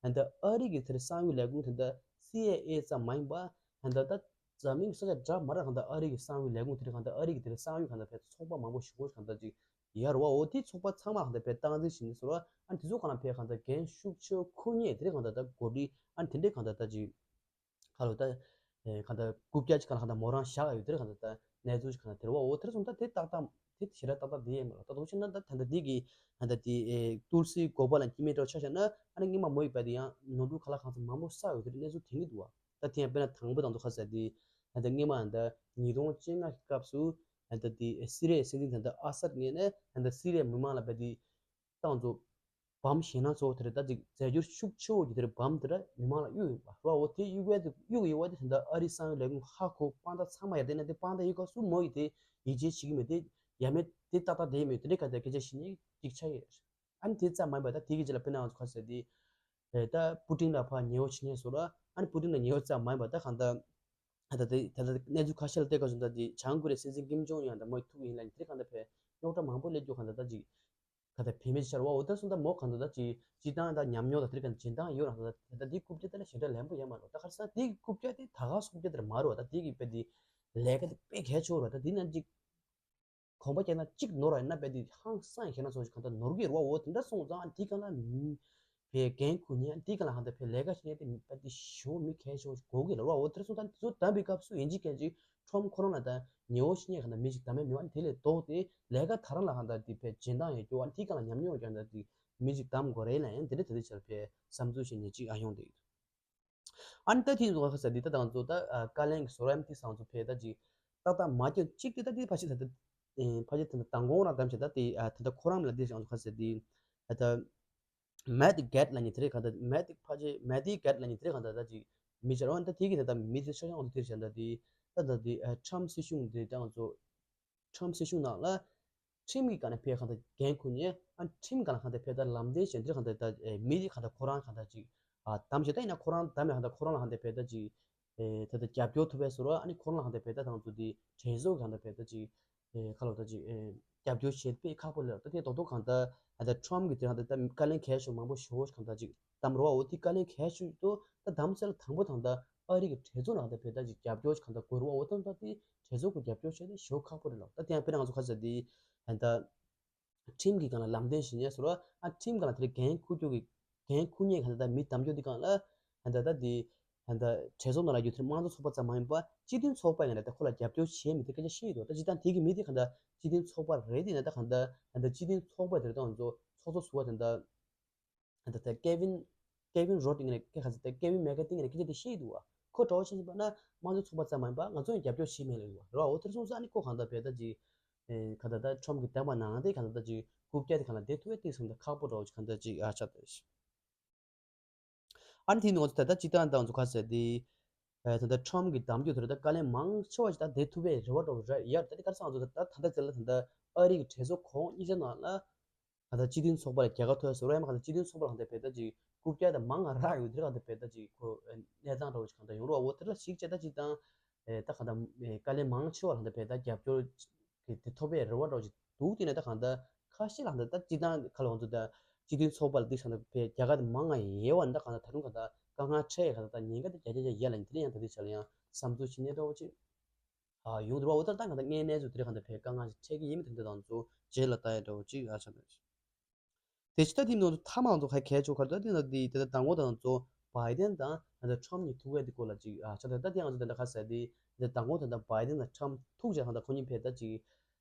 ད་ལྟ་ཨ་རི་གི་དེར་གསང་བའི་ལས་ཁུངས་དེ་ད་ལྟ་སི་ཨའི་ཨེ་ཙམ་མ་ཡིན་པ་ད་ལྟ་ད་འཛམ་གླིང་ས་ཆ་འདྲ་མ་འདྲ་གང་ལྟར་ཨ་རི་གི་གསང་བའི་ལས་ཁུངས་དེར་གང་ལྟར་ཨ་རི་གི་དེར་གསང་བའི་གང་ལྟར་བས་ཚོགས་པ་མང་པོ་ཞིག་གོ་གང་ལྟར་ཅིག་ཡར་བ། འོ་དེ་ཚོགས་པ་ཚང་མ་གང་ལྟར་བས་སྟངས་འཛིན་བྱེད་ནས་སོ་ར། ཨ་ནི་དེ་ཚོ་གང་ལ་བས་གང་ལྟར་འགན་ཤུགས་ཆེ་བོ་འཁུར་མཁན་དེར་གང་ལྟར་ད་གོ་སྒྲིག་ཨ་ནི་དེ་འདྲའི་གང་ལྟར་ད་ཅིག་ཁ་ལོ་ད་ཨེ་གང་ལྟར་རྐུབ་བཀྱག་ཅིག་གང་ལ་གང་ལྟར་མོ་རང་བཞག་ཡོད་དེར་གང་ལྟར་ད་གནས་ཚུལ་ཅིག་གང་ལྟར་དེར་བ། འོ་དེར་སོང་ད་དེ་ཏག་ཏག་དེ་ཞེ་དྲག་ཏག་ཏག་དེ་ཡིན་མ་རེད། ད་དུང་ཕྱིན་ན་ད་ད་ལྟ་དེ་གི་ད་ལྟ་དེ་ཨེ་ཏུར་སི་གོ་པ་ལ་སྐྱེ་དམན་འདྲ་བོ་ཆ་བཞག་ན་ཨ་ནི་སྔོན་མ་མོ་ཡི་བས་དེ་ཡང་ནོར་འཁྲུལ་ག་ལ་གང་ཚོད་མང་པོ་བསགས་ཡོད་དེར་གནས་ཚུལ་དེང་གི་འདུག་བ། ད་དེ་ཡང་དཔེར་ན་དང་པོ་དང་དུ་ཁ་ཟེར་དེ་ད་ལྟ་སྔོན་མ་ད་ལྟ་ཉིས་སྟོང་བཅོ་ལྔ་གི་སྐབས་སུ་ད་ལྟ་དེ་སི་རི་ཡའི་སྲིད་འཛིན་ད་ལྟ་ཨ་སད་ངོས་ནས་ད་ལྟ་སི་རི་ཡའི་མི་མང་ལ་བས་དེ་ཏང་ཚོ་བམ་ཞེད་སྣང་ཚོགས་དེར་ད་ཅིག་རྫས་འགྱུར་ཤུགས་ཆེ་བོ་གྱི་དེར་བམ་དེ་ར་མི་མང་ལ་གཡུག་ཡོད་པ་ར། འོ་དེ་གཡུག་ཡས་དེ་གཡུག་ཡོད་པ་དེ་ད་ལྟ་ཨ་རི་གསང་བའི་ལས་ཁུངས་ཧ་གོ་དཔང་རྟགས་ཚང་མ་ཡར་བལྟས་ན་དེ་དཔང་རྟགས་ཡོད་སྐབས་སུ་མོ་ཡིས་དེ་ཡིད་ཆེས་བྱེད་ཀྱི་མེད། དེ་ཡ་མེད་དེ་ཏག་ཏག་དེ་ཡིན་མེད་དེ་འདྲའི་ཁ་ཚ་སྐད་ཆ་བཤད་ནས་ཅིག་ཆགས་ཡོད། ཨ་ནི་དེ་ཙམ་མ་ཡིན་པ་ད་དེ་གི་རྗེས་ལ་དཔེར་ན་ང་ཚོ་ཁ་ཟེར་དེ་ད་པུ་ཏིན་ལ་ཕར་ཉེ་བོ་བྱེད་མཁན་བཟོ་ལ་ཨ་ནི་པུ་ཏིན་ལ་ཉེ་བོ་ཙམ་མ་ཡིན་པ་ད་གང་ལྟར་ད་ལྟ་དེ་ད་ལྟ་གནས་ཚུལ་ཁ་ཤས་ལ་བལྟས་སྐབས་སུ་ད་དེ་བྱང་ཀོ་རི་ཡའི་སྲིད་འཛིན་ཀིམ་ཇོང་ཡང་ད་མོ་ཡི་ཐུག་ཡིན་ལ་ཡིན་དེ་གང་ལྟར་བས་རྙོག་དྲ་མང་པོ་སླེབས་རྒྱུ་གང་ལྟར་ད་ཅིག་ག་ད་བེད་མེད་ཆར་བ། འོ་ད་སོང་ད་མོ་གང་ད་ད་ཅི་ཅི་ཏང་ད་ཉམས་མྱོང་ད་དེར་ག་འཇོན་ཐང་ཡོད་རང་ད་ད་ད་དེ་རྐུབ་བཀྱག་ད་ལ་ཞེ་དྲག་ལན་པོ་ཡོད་མ་རེད། ད་ཁར་སང་དེ་རྐུབ་བཀྱག་དེ་ད་ག་སོ་རྐུབ་བཀྱག་དེར་མ་རེད་བ། ད་དེ་གི་དཔེ་དེ་ལས་ཀ་དེ་དཔེ་གལ་ཆེ་བ་རེད། ད་དེ་ན་ཅིག་གོམ་པ་རྒྱག་ན་གཅིག་ནོར་བ་ཡིན་ན་དཔེ་དེ་ཧང་སང་ཞེ་ན་སོང་ཞིག་གང་ད་ནོར་གི་རེད་བ། འོ་དེ་འདྲ་སོང་ཙང་དེ་ག་ལ་དཔེ་འགན་ཁུར་ཉན་དེ་ག་ལ་གང་ད་དཔེ་ལས་ཀ་བྱེད་ཉན་དེ་དཔེ་དེ་ཞེ་པོ་མི་གལ་ཆེ་བ་ཞིག་དགོས་གི་རེད་བ། འོ་དེ་འདྲ་སོང་ཙང་དེ་ཚོ་བདམས་པའི་སྐབས་སུ་ཡིན་གཅིག་མིན་གཅིག་ཁྲོམ་ཁོ་རང་ལ་ད་ཉེ་བོ་ཞིག་ཉན་གང་ད་མི་ཞིག་བདམས་ཡས་མེད་པ་དེ་ལས་ལྡོག་སྟེ་ལས་ཀ་ད་རང་ལ་གང་ད་དེ་དཔེ་འཇོན་ཐང་ཡོད་རྒྱུ་བ་དེ་ག་ལ་ཉམས་མྱོང་ཡོད་ཀྱང་ད་དེ་མི་ཞིག་བདམས་དགོས་རེད་ལ་ཡང་དེ་འདྲ་ད་དེ་ཆར་དཔེ་བསམ་ཚུལ་བཤད་ཉན་གཅིག་ཨ་ཡོང་དེ། ཨ་ནི་ད་དེ་ཚོ་ཁ་ས་འདི་ད་དང་ཚོ་ད་ཨ་བཀའ་བློན་གྱི་ཟུར་པ་དེ་སང་ཚོ་ཕེ་ད་ཅིག་ཏག་ཏག་མ་སྐྱོན་གཅིག་དེ་ད་དེ་ཕ་ཤི་ད་ད་ཨེ་ཕ་ཤི་ད་ད་མདང་དགོང་རང་གཏམ་བྱས་ད་དེ་ཨ་ད་ད་ཁོ་རང་ལ་དེ་སང་ཚོ་ཁ་ས་དེ་ཨ་ད་མེ་ཏི་གེད་ལ་ཉི་དེ་རེད་ག་ད་མེ་ཏི་ཕ་ཤི་མེ་ཏི་གེད་ལ་ཉི་དེ་རེད་ག་ད་ད་ཅིག་མི་ཆར་འོན་ད་དེ་གི་ད་ད་མི་དེ་ཆ་ཆང་འོན་ད་དེ་རེད་ད་དེ་ད་ད་དེ་ཨ་ཁྲམ་སྲིད་གཞུང་དེ་ད་ང་ཚོ་ཁྲོམ་སྲིད་གཞུང་ནང་ལ་ཁྲིམས་ཀྱི་སྒང་ནས་ཕེ་གང་ལྟར་འགན་འཁུར་ནས་ཨ་ཁྲིམས་སྒང་ལ་གང་ལྟར་ཕེ་ད་ལམ་སྟོན་བྱས་འདིར་གང་ལྟར་ད་མི་དེ་གང་ལྟར་ཁོ་རང་གང་ལྟར་ཅིག་ཨ་བདམས་བྱས་ད་ཡིན་ན་ཁོ་རང་བདམས་ནས་གང་ལྟར་ཁོ་རང་ལ་གང་ལྟར་ཕེ་ད་ཅིག་ཨེ་ད་ལྟ་རྒྱབ་སྐྱོར་ཐུབ་པའི་བཟོ་འདྲ་ཨ་ནི་ཁོ་རང་ལ་གང་ལྟར་ཕེ་ད་དང་ཚོ་དེ་གྲོས་ཚོགས་གང་ལྟར་ཕེ་ད་ཅིག་ཨེ་ཁ་ལོ་ད་ཅིག་ཨེ་རྒྱབ་སྐྱོར་བྱེད་དཔེ་ཁག་པོ་ལ་ད་དེ་རྡོག་རྡོག་གང་ལྟར་ད་ལྟ་ཁྲོམ་གི་དེ་གང་ལྟར་ད་བཀའ་བློན་གལ་ཆེ་མང་པོ་ཞེ་པོ་གང་ལྟར་ཅིག་བདམས་རོགས་འོ་དེ་བཀའ་བློན་གལ་ཆེ་ཏོ་ད་བདམས་ཚར་ལ་དང་པོ་དང་ད་ཨ་རི་གི་གྲོས་ཚོགས་ནང་ད་ཕེ་ད་ཅིག་རྒྱབ་སྐྱོར་གང་ལྟར་དགོས་རོགས་འོ་ད་ད་དེ་གྲོས་ཚོགས་ཀྱི་རྒྱབ་སྐྱོར་བྱས་ཏེ་ཞེ་པོ་ཁག་པོ་རེད་ལགས། ད་དེ་ཡང་དཔེར་ན་ང་ཚོ་ཁ་ས་དེ་ད་ཁྲིམས་ཀྱི་སྒང་ལ་ལམ་སྟོན་བྱེད་ཉན་ཟེར་བ་ཨ་ཁྲིམས་སྒང་ལ་དེ་འགན་འཁུར་རྒྱུ་གི་འགན་འཁུར་ཉན་གང་ལྟར་ད་མི་བདམས་རྒྱུ་དེ་སྒང་ལ་ད་ད་དེ་ད་གྲོས་ཚོགས་ནང་ལ་ཡོད་དེ་དམངས་གཙོ་ཚོགས་པ་ཙམ་མ་ཡིན་པ་སྤྱི་མཐུན་ཚོགས་པ་ཡིན་ན་ད་ཁོ་ལ་རྒྱབ་སྐྱོར་བྱེད་མི་དེ་སྐད་ཆ་བཤད་ཡོད་དོ། ད་སྤྱིར་བཏང་དེ་གི་མི་དེ་གང་ལྟར་སྤྱི་མཐུན་ཚོགས་པ་རེད་དེ་ན་ད་གང་ལྟར་ད་སྤྱི་མཐུན་ཚོགས་པ་དེ་ད་ང་ཚོ་ཚོགས་གཙོ་ཟུར་པ་དེ་ད་ད་ལྟ་ཀེ་ཝིན་ཀེ་ཝིན་རོ་ཏིང་ནས་སྐད་ཁ་ཚིག་ད་ཀེ་ཝིན་མེ་ཀ་ཏིང་ནས་སྐད་ཆ་དེ་བཤད་ཀྱི་འདུག་བ། ཁོ་གྲོགས་བྱེད་བཞིན་པ་ན་དམངས་གཙོའི་ཚོགས་པ་ཙམ་མ་ཡིན་པ་ང་ཚོ་ཡང་རྒྱབ་སྐྱོར་བྱེད་མེད་ལ་ཡོད་བ་རེད་བ། འོ་དེར་སོང་ཙང་ཨ་ནི་ཁོ་གང་ལྟར་བས་ད་ཅིག་གང་ལྟར་ད་ཁྲོམ་གྱི་བདམས་པ་ནང་དེ་གང་ལྟར་ད་ཅིག་རྐུབ་བཀྱག་དེ་གང་ལྟར་བསྡད་ཐུབ་པའི་ཏིག་སོང་ད་ཁག་པོ་འདྲ་བོ་ཅིག་གང་ལྟར་ཅིག་ཨ་ཆགས་ད་ཤི། ཨ་ནི་དེ་ནི་ང་ཚོ་ད་ལྟ་སྤྱིར་བཏང་ད་ང་ཚོ་ག་ཟེར་དེ། ད་ལྟ་ཁྲོམ་གྱི་བདམས་རྒྱུ་དེ་ལ་ད་བཀའ་བློན་མང་ཆེ་བ་ཞིག་ད་བསྡད་ཐུབ་པའི་རེ་བ་འདྲ་བོ་རེད་ཡ། ད་དེ་ག་རེ་ཟེར་ང་ཚོ་ད་ད་ད་ལྟ་ཟེར་ལ་ད་ལྟ་ཨ་རི་གི་གྲོས་ཚོགས་གོང་གཉིས་ཆ་ནང་ལ། གང་ལྟར་སྤྱི་མཐུན་ཚོགས་པ་ལ་རྒྱལ་ཁ་ཐོབ་ཟེར་བ་ཡང་མ་གང་ལྟར་སྤྱི་མཐུན་ཚོགས་པ་ལ་གང་ལྟར་བས་ད་ཅིག་རྐུབ་བཀྱག་དང་མང་ང་རག་ཡོད་དེ་གང་ལྟར་བས་ད་ཅིག་ཁོ་གནས་སྟངས་འདྲ་བོ་ཅིག་གང་ལྟར་ཡོང་རོགས་འོ་དེ་ལ་ཞིག་བྱས་ད་སྤྱིར་བཏང་ད་གང་ལྟར་བཀའ་བློན་མང་ཆེ་བ་ལ་གང་ལྟར་བས་ད་རྒྱབ་སྐྱོར་གྱི་དེ་ཐོབ་པའི་རེ་བ་འདྲ་བོ་ཅིག་འདུག་དེ་ནས་ད་གང་ལྟར་ཁ་ཤས་ལ་གང་ལྟར་ད་སྤྱིར་བཏང་ཁ་ལ་ང་ཚོ་ད་སྤྱི་མཐུན་ཚོགས་པ་ལ་འདི་གང་ལྟར་བས་རྒྱལ་ཁ་དེ་མང་ང་ཡོད་པ་ནི་ད་གང་ལྟར་ད་དུང་གང་ལྟར་དཀའ་ངལ་འཕྲད་ཡ་གང་ལྟར་ད་ཉེན་ཁ་དེ་བརྒྱ་ཆ་བརྒྱ་ཡ་ལ་ཡིན་དེ་ལ་ཡང་ད་དེ་ཆ་ལ་ཡང་བསམ་ཚུལ་ཞིག་གནས་འདྲ་བོ་ཅིག་ཨ་ཡོང་འདུག་བ། འོ་ད་ལྟ་ང་ད་ངའི་གནས་ཚུལ་དེ་རིང་གང་ལྟར་བས་དཀའ་ངལ་ཞིག་འཕྲད་ཀྱི་ཡིན་མིན་དེ་འདྲ་དང་ཚོ་རྗེས་ལ་ལྟ་ཡ་འདྲ་བོ་ཅིག་ཨ་ཆགས་འདུག་དེ་ཕྱི་ད་དེ་ནང་དུ་མཐའ་མ་ང་ཚོ་ཧ་གལ་ཆེ་ཁར་ད་དེ་ན་དེ་དེ་ད་དང་པོ་དང་ཚོ་ བའི་ཌེན་དང་ད་ལྟ་ཁྲམ་གཉིས་ཐུག་ཡས་དེ་སྐོར་ལ་ཅིག་ཨ་ཆ་ད་ལྟ་དེ་ང་ཚོ་ད་ལྟ་ཁ་གསལ་དེ་ད་མདང་དགོང་ད་ལྟ་བའི་ཌེན་དང་ཁྲམ་ཐུག་བྱས་ད་ལྟ་ཁོ་གཉིས་ཕེབས་ད་ཅིག་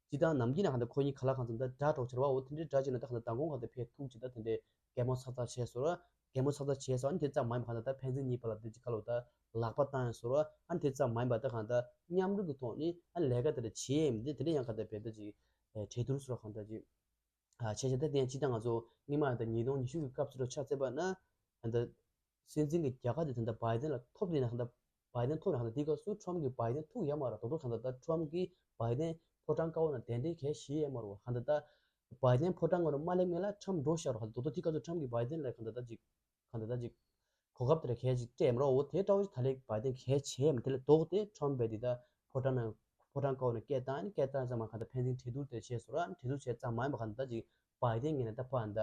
སྤྱི་བཏང་ནམ་རྒྱུན་ནས་ད་ལྟ་ཁོ་གཉིས་ག་ལ་གང་འཚམ་ད་དགྲ་གྲོགས་བྱེད་པ་འོ་དེ་འདྲའི་དགྲ་བྱས་ན་ད་གང་ད་མདང་དགོང་གང་ད་ཕེབས་ཐུག་ཅིག་ད་དེ་འདྲའི་གད་མོ་ཚ་ཚ་བྱས་སོ་ར་གད་མོ་ཚ་ཚ་བྱས་སོ་ཨ་ནི་དེ་ཙམ་མ་ཡིན་པ་གང་ད་ད་ཕན་ཚུན་གཉིས་བར་ལ་དེ་ཅིག་ཁ་ལོ་ད་ལག་པ་བཏང་ཡོད་སོ་ར་ཨ་ནི་དེ་ཙམ་མ་ཡིན་པ་ད་གང་ད་མཉམ་རུབ་ཀྱི་ཐོག་ནས་ཨ་ལས་ཀ་དེ་འདྲ་བྱེད་ཡས་མི་འདུག་དེ་འདྲ་ཡང་གང་ད་བས་ད་ཅིག་གྲོས་བསྡུར་སོ་ར་གང་ད་ཅིག་ཨ་བྱས་བྱས་ད་དེ་ཡང་སྤྱི་བཏང་ང་ཚོ་སྔོན་མ་ད་ཉིས་སྟོང་ཉི་ཤུ་གི་སྐབས་སུ་ཆ་མཚོན་པ་ན་ཨ་ད་སྲིད་འཛིན་གྱི་རྒྱལ་ཁ་དེ་ད་ལྟ་བའི་ཌེན་ལ་ཐོབ་དེ་ན་ད་ལྟ་བའི་ཌེན་ཐོབ་ན་ད་ལྟ་དེ་སྐབས་སུ་ཁྲོམ་གྱི་བའི་ཌེན་ཐུག་ཡ་མ་རེད། རྡོག་རྡོག་ད་ལྟ་ཁྲོམ་གྱི་བའི་ཌེན་ཕོ་བྲང་དཀར་པོ་ན་གདན་འདྲེན་གལ་བྱེད་ཡ་མ་རེད། ད་ལྟ་བའི་ཌེན་ཕོ་བྲང་ངོ་ན་མ་སླེབས་སྔོན་ལ་ཁྲོམ་འགྲོ་ཤར་རོ། ད་ལྟ་དེ་སྐབས་སུ་ཁྲོམ་གྱི་བའི་ཌེན་ལ་གང་ད་ད་ཅིག་གང་ད་ད་ཅིག་གོ་སྐབས་དེ་ར་གལ་ཅིག་སྤྲད་མ་རོ། འོ་དེ་འདྲ་བོ་ཞིག་ད་ལེ་བའི་ཌེན་གལ་བྱེད་མི་དེ་ལ་ལྡོག་སྟེ་ཁྲོམ་བས་དེ་ད་ཕོ་བྲང་ན་ཕོ་བྲང་དཀར་པོ་ན་སྐད་བཏང་ཨ་ནི་སྐད་བཏང་ཙམ་མ་གང་ད་ཕན་ཚུན་གྲོས་བསྡུར་དེ་བྱས་སོ་ར་ཨ་ནི་གྲོས་བསྡུར་བྱས་ཙམ་མ་ཡིན་པ་གང་ད་ད་ཅིག་བའི་ཌེན་ངེས་ན་ད་ཕ་ཨ་ད་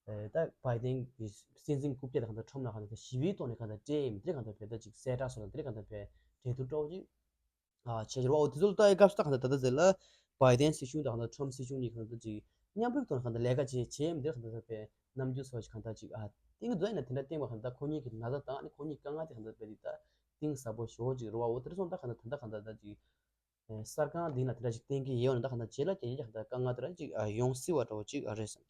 ད་བའི་ཌེན་གྱི་སྲིད་འཛིན་རྐུབ་སྟེགས་དང་ད་ཁྲོམ་ལ་གང་ད་ཞི་བའི་ཐོག་ནས་གང་ད་སྤྲད་མི་དེ་གང་ད་བས་ད་ཅིག་གསལ་བསྒྲགས་སོ་ན་དེ་གང་ད་བས་གྲོས་བསྡུར་འདྲ་བོ་ཅིག་ཨ་བྱས་ཀྱི་རེད་བ། འོ་དེ་ཚོ་ལ་ལྟ་ཡི་སྐབས་སུ་ད་གང་ལྟར་ད་ལྟ་ཟེར་ལ་བའི་ཌེན་སྲིད་གཞུང་དང་གང་ལྟར་ཁྲོམ་སྲིད་གཞུང་གཉིས་གང་ལྟར་ཅིག་མཉམ་རུབ་ཐོག་ནས་གང་ལྟར་ལས་ཀ་བྱེད་བྱེད་མི་འདིར་གང་ལྟར་ད་བའི་རྣམ་འགྱུར་སོགས་ཀྱི་གང་ལྟར་ཅིག་ཨ་ཏིང་གི་འདུག་ཡིན་ན་དེ་འདྲ་བསྟན་པ་གང་ལྟར་ཁོ་གཉིས་ཀྱི་ན་ཚ་དང་ཨ་ནི་ཁོ་གཉིས་དཀའ་ངལ་དེ་གང་ལྟར་བས་དེ་ལྟ་གཏིང་ཟབ་པོ་ཞེ་པོ་ཅིག་རེད་བ། འོ་དེ་རེད་སོང་ད་གང་ལྟར་ད་ལྟ་གང་ལྟར་ད་ཅིག་གསར་ཁང་འདི་ན་དེ་འདྲ་ཅིག་བསྟན་གྱི་ཡོད་ན་ད་གང་ལྟར་རྗེས་ལ་རྒྱལ་རྒྱལ་གང་ལྟར་དཀའ་ངལ་དེ་འདྲ་ཅིག་ཡོང་སྲིད་པ་འདྲ་བོ་ཅིག་རེད་བསམ།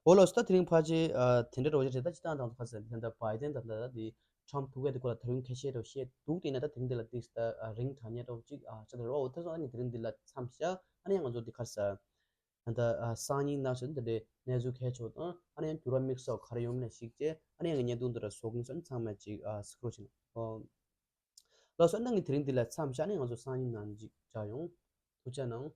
འོ་ལགས་སོ། ད་དེ་རིང་ཕལ་ཆེར་ཨ་དེ་འདྲ་འདྲ་བོ་ཞིག་རེད། ད་སྤྱི་བཏང་དང་ཁ་སང་དེ་འདྲ་བའི་ཌེན་དང་འདྲ་ད་དེ་ཁྲོམ་ཐུག་གས་དེ་སྐོར་ལ་ད་རིང་ཁ་ཤས་འདྲ་བོ་བཤད་འདུག་དེ་ཡིན་ན་ད་དེ་རིང་འདི་ལ་ཏིག་ད་ཨ་རིང་དྲགས་ཉེ་འདྲ་བོ་ཅིག་ཨ་ཆ་ད་རེད་བ། འོ་ད་སོང་ཨ་ནི་དེ་རིང་འདི་ལ་མཚམས་བཞག་ཨ་ནི་ཡང་ང་ཚོ་འདི་ཁ་སང་ད་ཨ་སང་ཉིན་ནང་བཞིན་དེ་འདྲའི་གནས་ཚུལ་གལ་ཆེ་བ་དང་ཨ་ནི་ཡང་འགྱུར་བ་དམིགས་བསལ་ག་རེ་ཡོང་མིན་ཞིག་བྱས་ཨ་ནི་ཡང་བརྙན་ཐུང་འདི་འདྲ་བཟོ་གིན་སོང་ཨ་ནི་ཚང་མས་ཅིག་ཨ་གཟིགས་རོགས་བྱེད་གནང་། ལགས་སོ། ཨ་ནི་ངས་དེ་རིང་འདི་ལ་མཚམས་བཞག་ནས་ང་ཚོ་སང་ཉིན་ནང་ཅིག་མཇལ་ཡོང་། ཐུགས་རྗེ་གནང་།